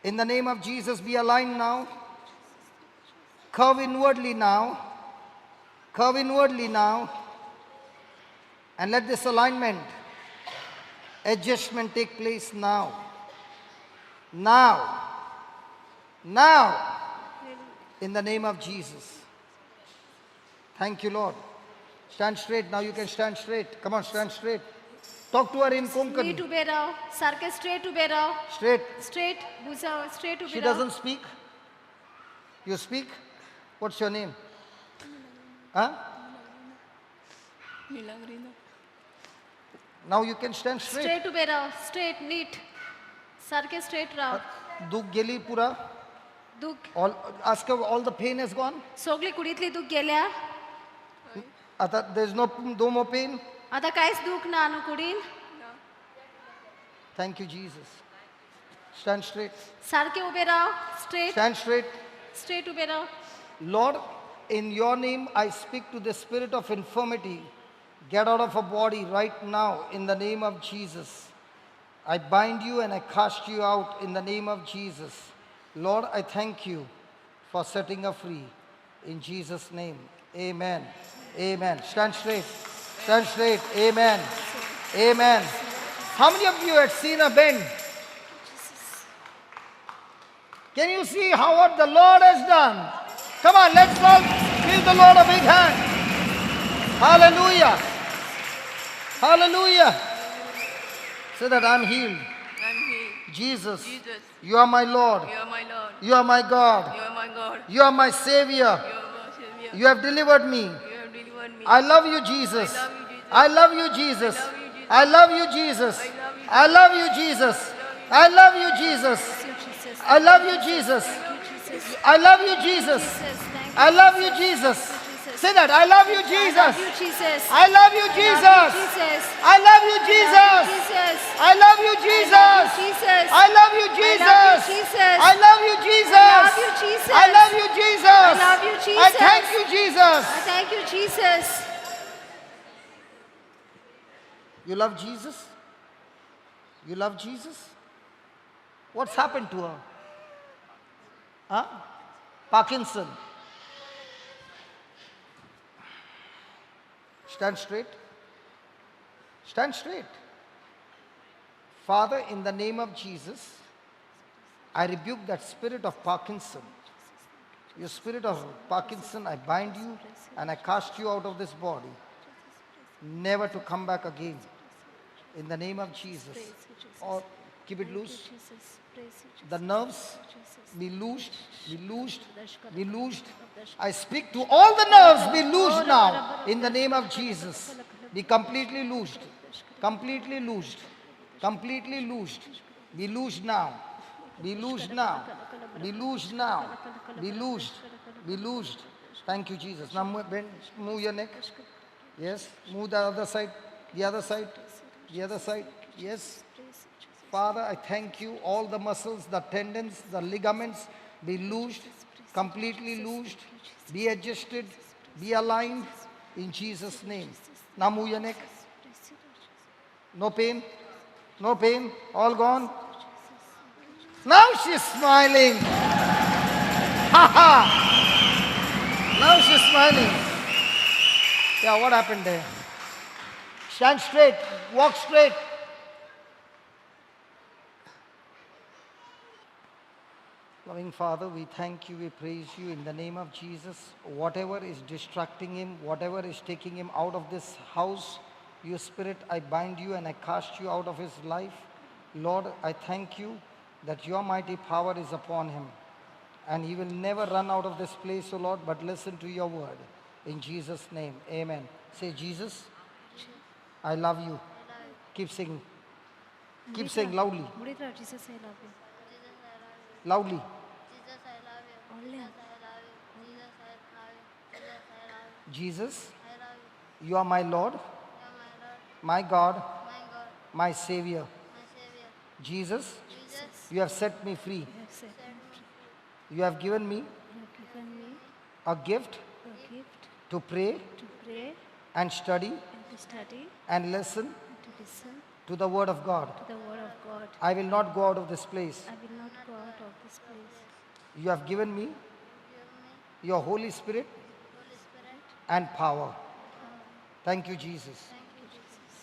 In the name of Jesus, be aligned now. Curve inwardly now. Curve inwardly now. And let this alignment, adjustment take place now. Now. Now. In the name of Jesus. Thank you, Lord. Stand straight. Now you can stand straight. Come on, stand straight. Talk to her in NEET Konkan. उबे राव, सारखे straight उबे राव. Straight. Straight भुजा straight उबे She Rao. Doesn't speak. You speak? What's your name? Huh? Milagrino. Now you can stand straight. Straight उबे राव, straight नीट, सारखे straight राव. दुख गेली पुरा. दूख All, ask her, all the pain has gone. सगळी कुडीतली दूख गेल्या. आता there's no more pain. आता कांयच दूख ना न्हू कुडीन. Thank you, Jesus. Stand straight. सारखे उबे राव, straight. Stand straight. Straight उबे राव. Lord, in your name I speak to the spirit of infirmity. Get out of her body right now in the name of Jesus. I bind you and I cast you out in the name of Jesus. Lord, I thank you for setting her free. In Jesus' name, amen. Amen. Stand straight. Stand straight. Amen. Amen. How many of you had seen a bend? Can you see how what the Lord has done? Come on, let's all give the Lord a big hand. Hallelujah. Hallelujah. Say that I'm healed. I'm healed. Jesus, Jesus, you are my Lord. you are my Lord. You are my God. You are my God. You are my Savior. You are my Savior. You have delivered me. You have delivered me. I love you, Jesus. I love you, Jesus. I love you, Jesus. I love you, Jesus. I love you, Jesus. I love you, Jesus. I love you, Jesus. I love you, Jesus. Say that. I love you, Jesus. I love you, I Jesus. love you, Jesus. I love you, Jesus. I love you, I love you, Jesus. Jesus. I love you, Jesus. I love you, I Jesus. love you, Jesus. I love you, Jesus. I love you, Jesus. I love you, I Jesus. thank you, Jesus. I thank you, Jesus. You love Jesus? You love Jesus? What's happened to her? Huh? Parkinson. Stand straight. Stand straight. Father, in the name of Jesus, I rebuke that spirit of Parkinson. Your spirit of Parkinson, I bind you and I cast you out of this body, never to come back again. In the name of Jesus. Or keep it loose. The nerves be loosed, be loosed, be loosed. I speak to all the nerves, be loosed now. In the name of Jesus. Be completely loosed. Completely loosed. Completely loosed. Be loosed now. Be loosed now. Be loosed now. Be loosed. Be loosed. Thank you, Jesus. Now move, bend, move your neck. Yes. Move the other side. The other side. The other side. Yes. Father, I thank you. All the muscles, the tendons, the ligaments be loosed, completely loosed, be adjusted, be aligned in Jesus' name. Now move your neck. No pain. No pain. All gone. Now she's smiling. Ha ha! Now she's smiling. Yeah, what happened there? Stand straight, walk straight. Loving Father, we thank you, we praise you in the name of Jesus. Whatever is distracting him, whatever is taking him out of this house, your spirit, I bind you and I cast you out of his life. Lord, I thank you that your mighty power is upon him. And he will never run out of this place, O Lord, but listen to your word. In Jesus' name, amen. Say, Jesus, I love you. Keep saying. Keep saying loudly. म्हणीत राव Jesus I love you. Loudly. Jesus, I love you. व्हडल्यान. Jesus, I love you. Jesus, I love you. Jesus, I love you. Jesus, I love you. you are my Lord, You are my Lord, my God, my God, my Savior. my Savior. Jesus, Jesus, you have set me free. You have set me free. You have given me You have given me a gift a gift to pray to pray and study and to study and listen and to listen to the Word of God. to the word of God. I will not go out of this place. I will not go out of this place. You have given me your Holy Spirit Holy Spirit, and power. Thank you, Jesus. Thank you, Jesus.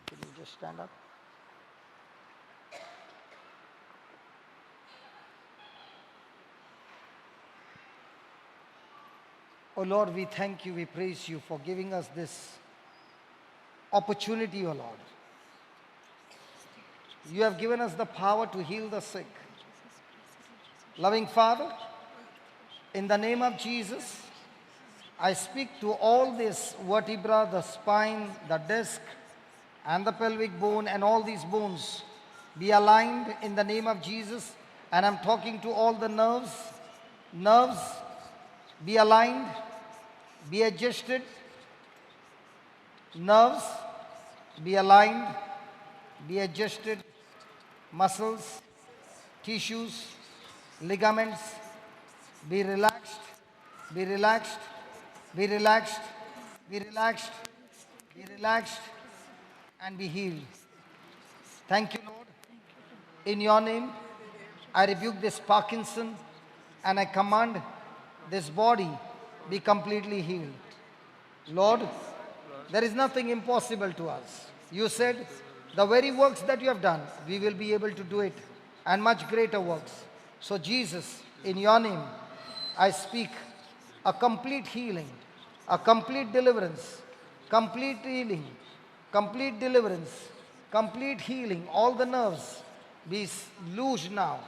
Can you just stand up? Oh Lord, we thank you, we praise you for giving us this opportunity, O Lord. You have given us the power to heal the sick. Loving Father, in the name of Jesus, I speak to all this vertebra, the spine, the disc, and the pelvic bone, and all these bones be aligned in the name of Jesus. And I'm talking to all the nerves. Nerves, be aligned, be adjusted. Nerves, be aligned, be adjusted. Muscles, tissues, ligaments, be relaxed, be relaxed, be relaxed, be relaxed, be relaxed, and be healed. Thank you, Lord. In your name, I rebuke this Parkinson and I command this body be completely healed. Lord, there is nothing impossible to us. You said, the very works that you have done, we will be able to do it, and much greater works. So Jesus, in your name, I speak a complete healing, a complete deliverance, complete healing, complete deliverance, complete healing. All the nerves be loose now.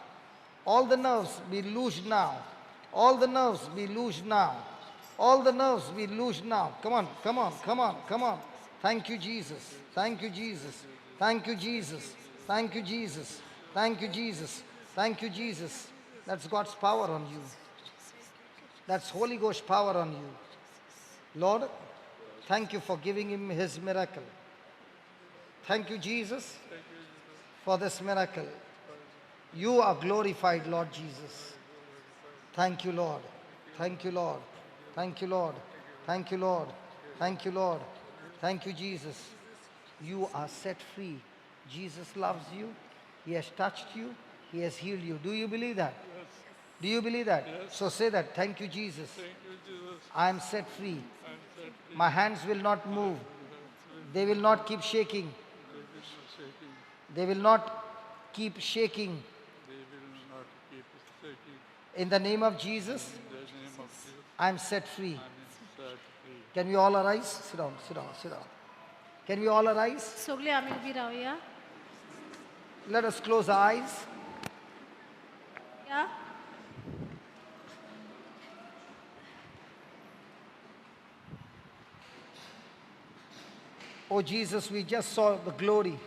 All the nerves be loose now. All the nerves be loose now. All the nerves be loose now. Come on, come on, come on, come on. Thank you, Jesus. Thank you, Jesus. Thank you, Jesus. Thank you, Jesus. Thank you, Jesus. Thank you, Jesus. That's God's power on you. That's Holy Ghost power on you. Lord, thank you for giving him his miracle. Thank you, Jesus, for this miracle. You are glorified, Lord Jesus. Thank you, Lord. Thank you, Lord. Thank you, Lord. Thank you, Lord. Thank you, Lord. Thank you, Jesus. You are set free. Jesus loves you. He has touched you. He has healed you. Do you believe that? Yes. Do you believe that? Yes. So say that. Thank you, Jesus. Thank you, Jesus. I am set free. I am set free. My hands will not move. They will not keep shaking. They will not shaking. They will not keep shaking. They will not keep shaking. In the name of Jesus, In the name of Jesus, I am set free. I am set free. Can we all arise? Sit down, sit down, sit down. Can we all arise? सगळे आमी उबी रावया. Let us close our eyes. या. Oh Jesus, we just saw the glory.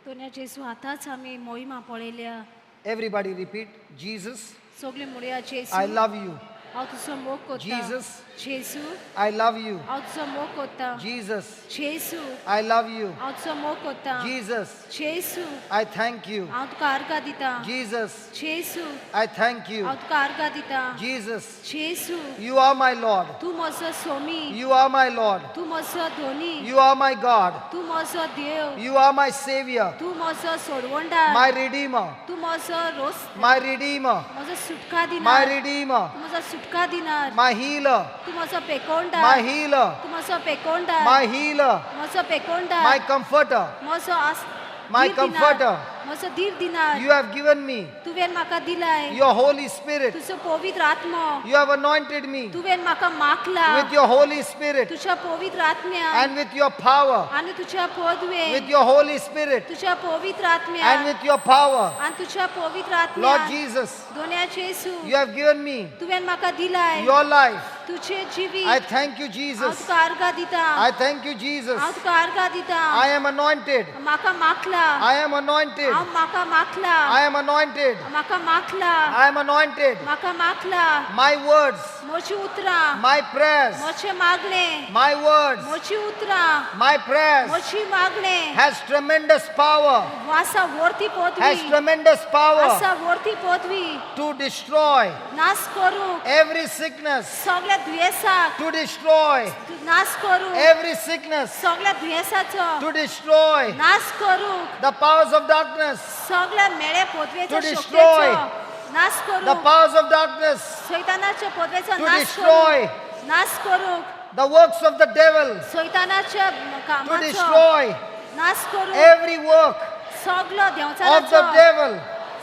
दोन्या जेजू आतांच आमी मोहिमा पळयल्या. Everybody repeat, Jesus, सगळे म्हणया I जेजू love you. हांव तुजो मोग कोत्ता. Jesus, Jesu, I love you. हांव तुजो मोग कोत्ता. Jesus, Jesu, I love you. हांव तुजो मोग कोत्ता. Jesus, Jesu, I thank you. हांव तुका आर्गां दिता. Jesus, Jesu, I thank you. हांव तुका आर्गां दिता. Jesus, Jesu, you are my Lord. तूं म्हजो Somi. You are my Lord. तूं म्हजो Dhoni. You are my God. तूं म्हजो देव. You are my Savior, तूं म्हजो सोडवणदार. my Redeemer, तूं म्हजो रोस. my Redeemer, म्हजो सुटका my दिनार. Redeemer, तूं म्हजो सुटका दिनार. my Healer, तूं म्हजो पेकोंडार. my Healer, तूं म्हजो पेकोंडार. my Healer, म्हजो पेकोंडार. my Comforter. म्हजो आस My धीर दिनार. comforter. म्हजो धीर दिनार. You have given me तुवें म्हाका दिलाय your Holy Spirit. तुजो पवित्र आत्मो. You have anointed me तुवें म्हाका Makhla with your Holy Spirit तुझ्या पवित्र आत्म्या and with your power, आणि तुझ्या पदवे with your Holy Spirit तुझ्या पवित्र आत्म्या and with your power. आणि तुझ्या पवित्र आत्म्या. Lord Jesus, दोन्या जेसू, you have given me तुवें म्हाका दिलाय your life. तुझे जिवीत. I thank you, हांव Jesus. तुका आर्गां दिता. I thank you, Jesus. हांव तुका आर्गां दिता. I am anointed. म्हाका माखला. I am anointed. हांव म्हाका माखला. I am anointed. म्हाका माखला. I am anointed. म्हाका माखला. My words, म्हजी उतरां, my prayers, म्हजें मागणें, my words, म्हजी उतरां, my prayers म्हजी मागणें has tremendous power, आसा वर्ती has पदवी, tremendous power आसा वर्ती पदवी to destroy नाश करूंक every sickness, सगळ्या दुयेंसाक, to destroy नाश करूंक every sickness, सगळ्या दुयेंसाचो to destroy नाश करूंक the powers of darkness, सगळ्या मेळे पदवेच्या To destroy शक्तीचो नाश the करूंक powers of darkness, सैतानाच्या पदवेचो To नाश destroy करूंक नाश करूंक the works of the devil, सैतानाच्या to कामाचो destroy नाश करूंक every work सगळो of the देंवचाराचो, devil.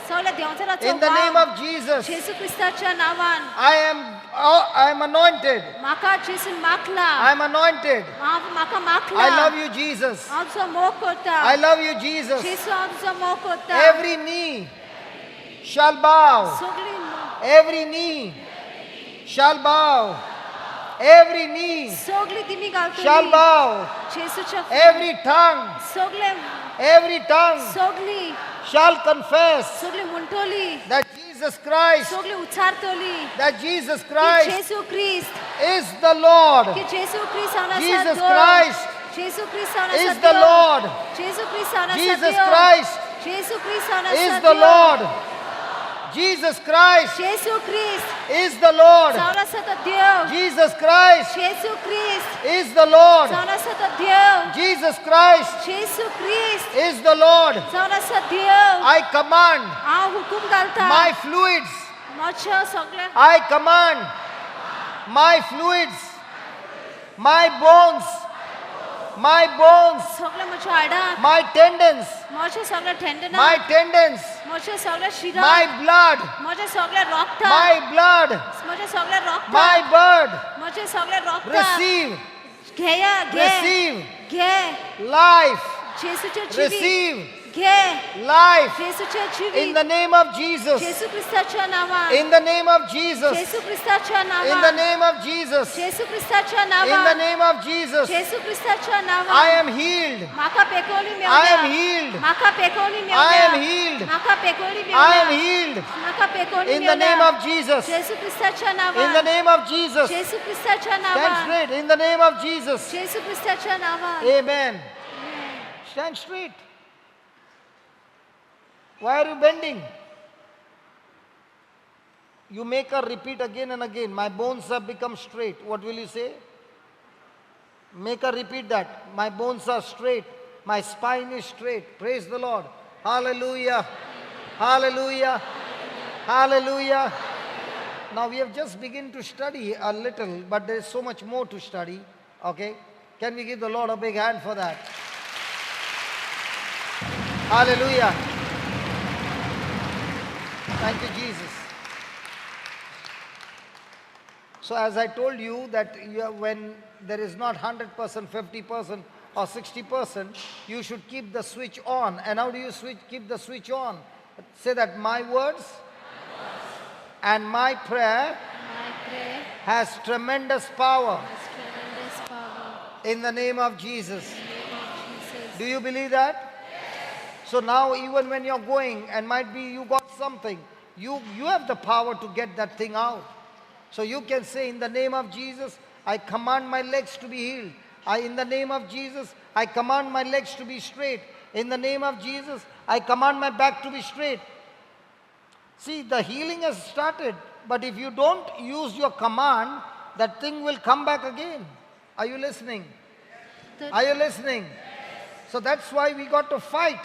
सगळ्या देंवचाराचो In the name वावर. of Jesus, जेजू क्रिस्ताच्या नांवान I am anointed. म्हाका जेजून माखला. I am anointed. हांव म्हाका Makhla. I love you, Jesus. हांव तुजो मोग करता. I love you, Jesus. जेजू, हांव तुजो मोग करता. Every knee shall bow. सगळी Every knee shall bow. Every knee सगळी दिमी shall घालतली bow. जेजूच्या. Every tongue, सगळे every tongue सगळी shall confess सगळी म्हणटली that Jesus Christ, सगळी उच्चारतली that Jesus की Christ जेजू क्रिस्त is the Lord. की जेजू क्रिस्त हांव आसा Jesus देव. Christ जेजू क्रिस्त हांव आसा is the देव. Lord. जेजू क्रिस्त हांव आसा Jesus देव. Christ जेजू क्रिस्त हांव आसा is the देव. Lord. Jesus Christ जेजू क्रिस्त is the Lord. जावन आसा तो देव. Jesus Christ जेजू क्रिस्त is the Lord. जावन आसा तो देव. Jesus Christ जेजू क्रिस्त is the Lord. जावन आसा देव. I command हांव हुकूम घालता my fluids. म्हज्या सगळ्या I command my fluids, my bones, my bones, सगळ्या म्हज्या हाडांक, my tendons, म्हज्या सगळ्या my टेंडनाक, tendons, म्हज्या सगळ्या my शिरांक, blood, म्हज्या सगळ्या रोगताक, my blood, म्हज्या सगळ्या my रोगताक, blood. म्हज्या सगळ्या रोगताक Receive, घेया, घे, receive घे life, जेजूचें जिवीत, receive घे life जेजूचें in जिवीत the name of Jesus. जेजू क्रिस्ताच्या नांवान, In the name of Jesus. जेजू क्रिस्ताच्या In the नांवान, name of Jesus. जेजू क्रिस्ताच्या In the नांवान, name of Jesus. जेजू क्रिस्ताच्या I नांवान am healed. म्हाका पेकोवणी I am मेवल्या, healed. म्हाका पेकोवणी I मेवल्या, am healed. म्हाका पेकोवणी I am मेवल्या, healed. म्हाका पेकोवणी In the name मेवल्या of Jesus. जेजू क्रिस्ताच्या In the नांवान, name of Jesus. जेजू क्रिस्ताच्या Stand नांवान, straight. In the name of Jesus. जेजू क्रिस्ताच्या नांवान. Amen. Stand straight. Why are you bending? You make her repeat again and again. My bones have become straight. What will you say? Make her repeat that. My bones are straight. My spine is straight. Praise the Lord. Hallelujah. Hallelujah. Hallelujah. Now we have just begun to study a little, but there is so much more to study. Okay? Can we give the Lord a big hand for that? Hallelujah. Thank you, Jesus. So as I told you that when there is not 100%, 50% or 60%, you should keep the switch on. And how do you keep the switch on? Say that my words and my prayer My prayer has tremendous power has tremendous power. in the name of Jesus. In the name of Jesus. Do you believe that? So now even when you're going and might be you got something, you have the power to get that thing out. So you can say, in the name of Jesus, I command my legs to be healed. In the name of Jesus, I command my legs to be straight. In the name of Jesus, I command my back to be straight. See, the healing has started, but if you don't use your command, that thing will come back again. Are you listening? तर Are you listening? So that's why we got to fight.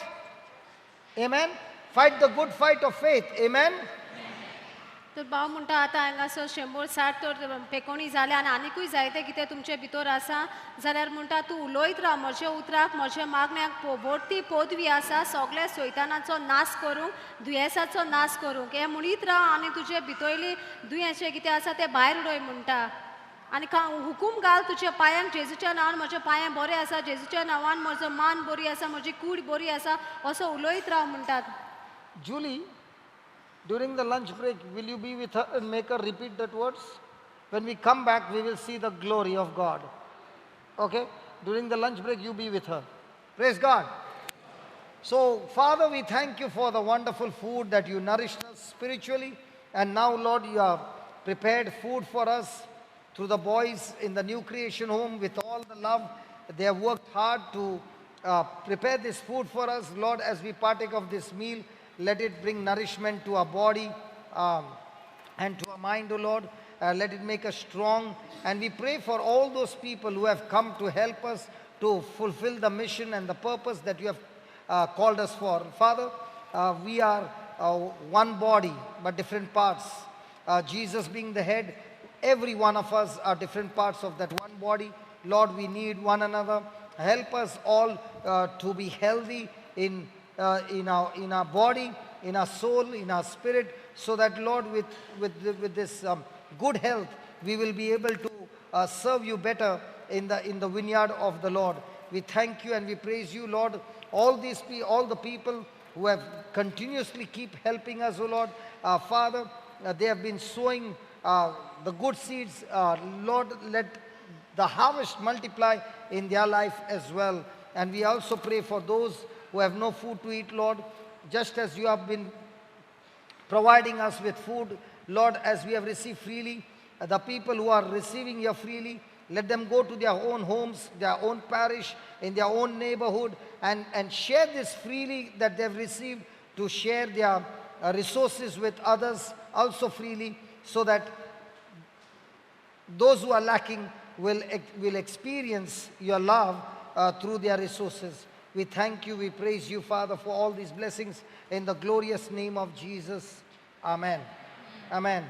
Amen? Fight the good fight of faith. Amen? तर भाव म्हणटा आतां हांगासर 160 तर पेकोणी जाले आनी आनिकूय जायते कितें तुमचे भितर आसा जाल्यार म्हणटा तूं उलयत राव म्हज्या उतराक म्हज्या मागण्याक व्हडती पदवी आसा सगळ्या सैतानाचो नाश करूंक दुयेंसाचो नाश करूंक हें म्हणीत राव आनी तुजे भितरली दुयेंस जें कितें आसा तें भायर उडय म्हणटा आनी हुकूम घाल तुज्या पांयांक जेजूच्या नांवान म्हज्या पांयां बरें आसा जेजूच्या नांवान म्हजो मान बरी आसा म्हजी कूड बरी आसा असो उलयत राव म्हणटात. Julie, during the lunch break, will you be with her and make her repeat that words? When we come back, we will see the glory of God. Okay? During the lunch break, you be with her. Praise God. So, Father, we thank you for the wonderful food that you nourished us spiritually. And now, Lord, you have prepared food for us through the boys in the New Creation Home with all the love. They have worked hard to prepare this food for us. Lord, as we partake of this meal, let it bring nourishment to our body and to our mind, O Lord. Let it make us strong. And we pray for all those people who have come to help us to fulfill the mission and the purpose that you have called us for. Father, we are one body, but different parts. Jesus being the head, every one of us are different parts of that one body. Lord, we need one another. Help us all to be healthy in our body, in our soul, in our spirit, so that, Lord, with this good health, we will be able to serve you better in the vineyard of the Lord. We thank you and we praise you, Lord. All the people who have continuously keep helping us, O Lord. Father, they have been sowing the good seeds. Lord, let the harvest multiply in their life as well. And we also pray for those who have no food to eat, Lord. Just as you have been providing us with food, Lord, as we have received freely, the people who are receiving here freely, let them go to their own homes, their own parish, in their own neighborhood, and share this freely that they have received, to share their resources with others also freely, so that those who are lacking will experience your love through their resources. We thank you, we praise you, Father, for all these blessings in the glorious name of Jesus. Amen. Amen.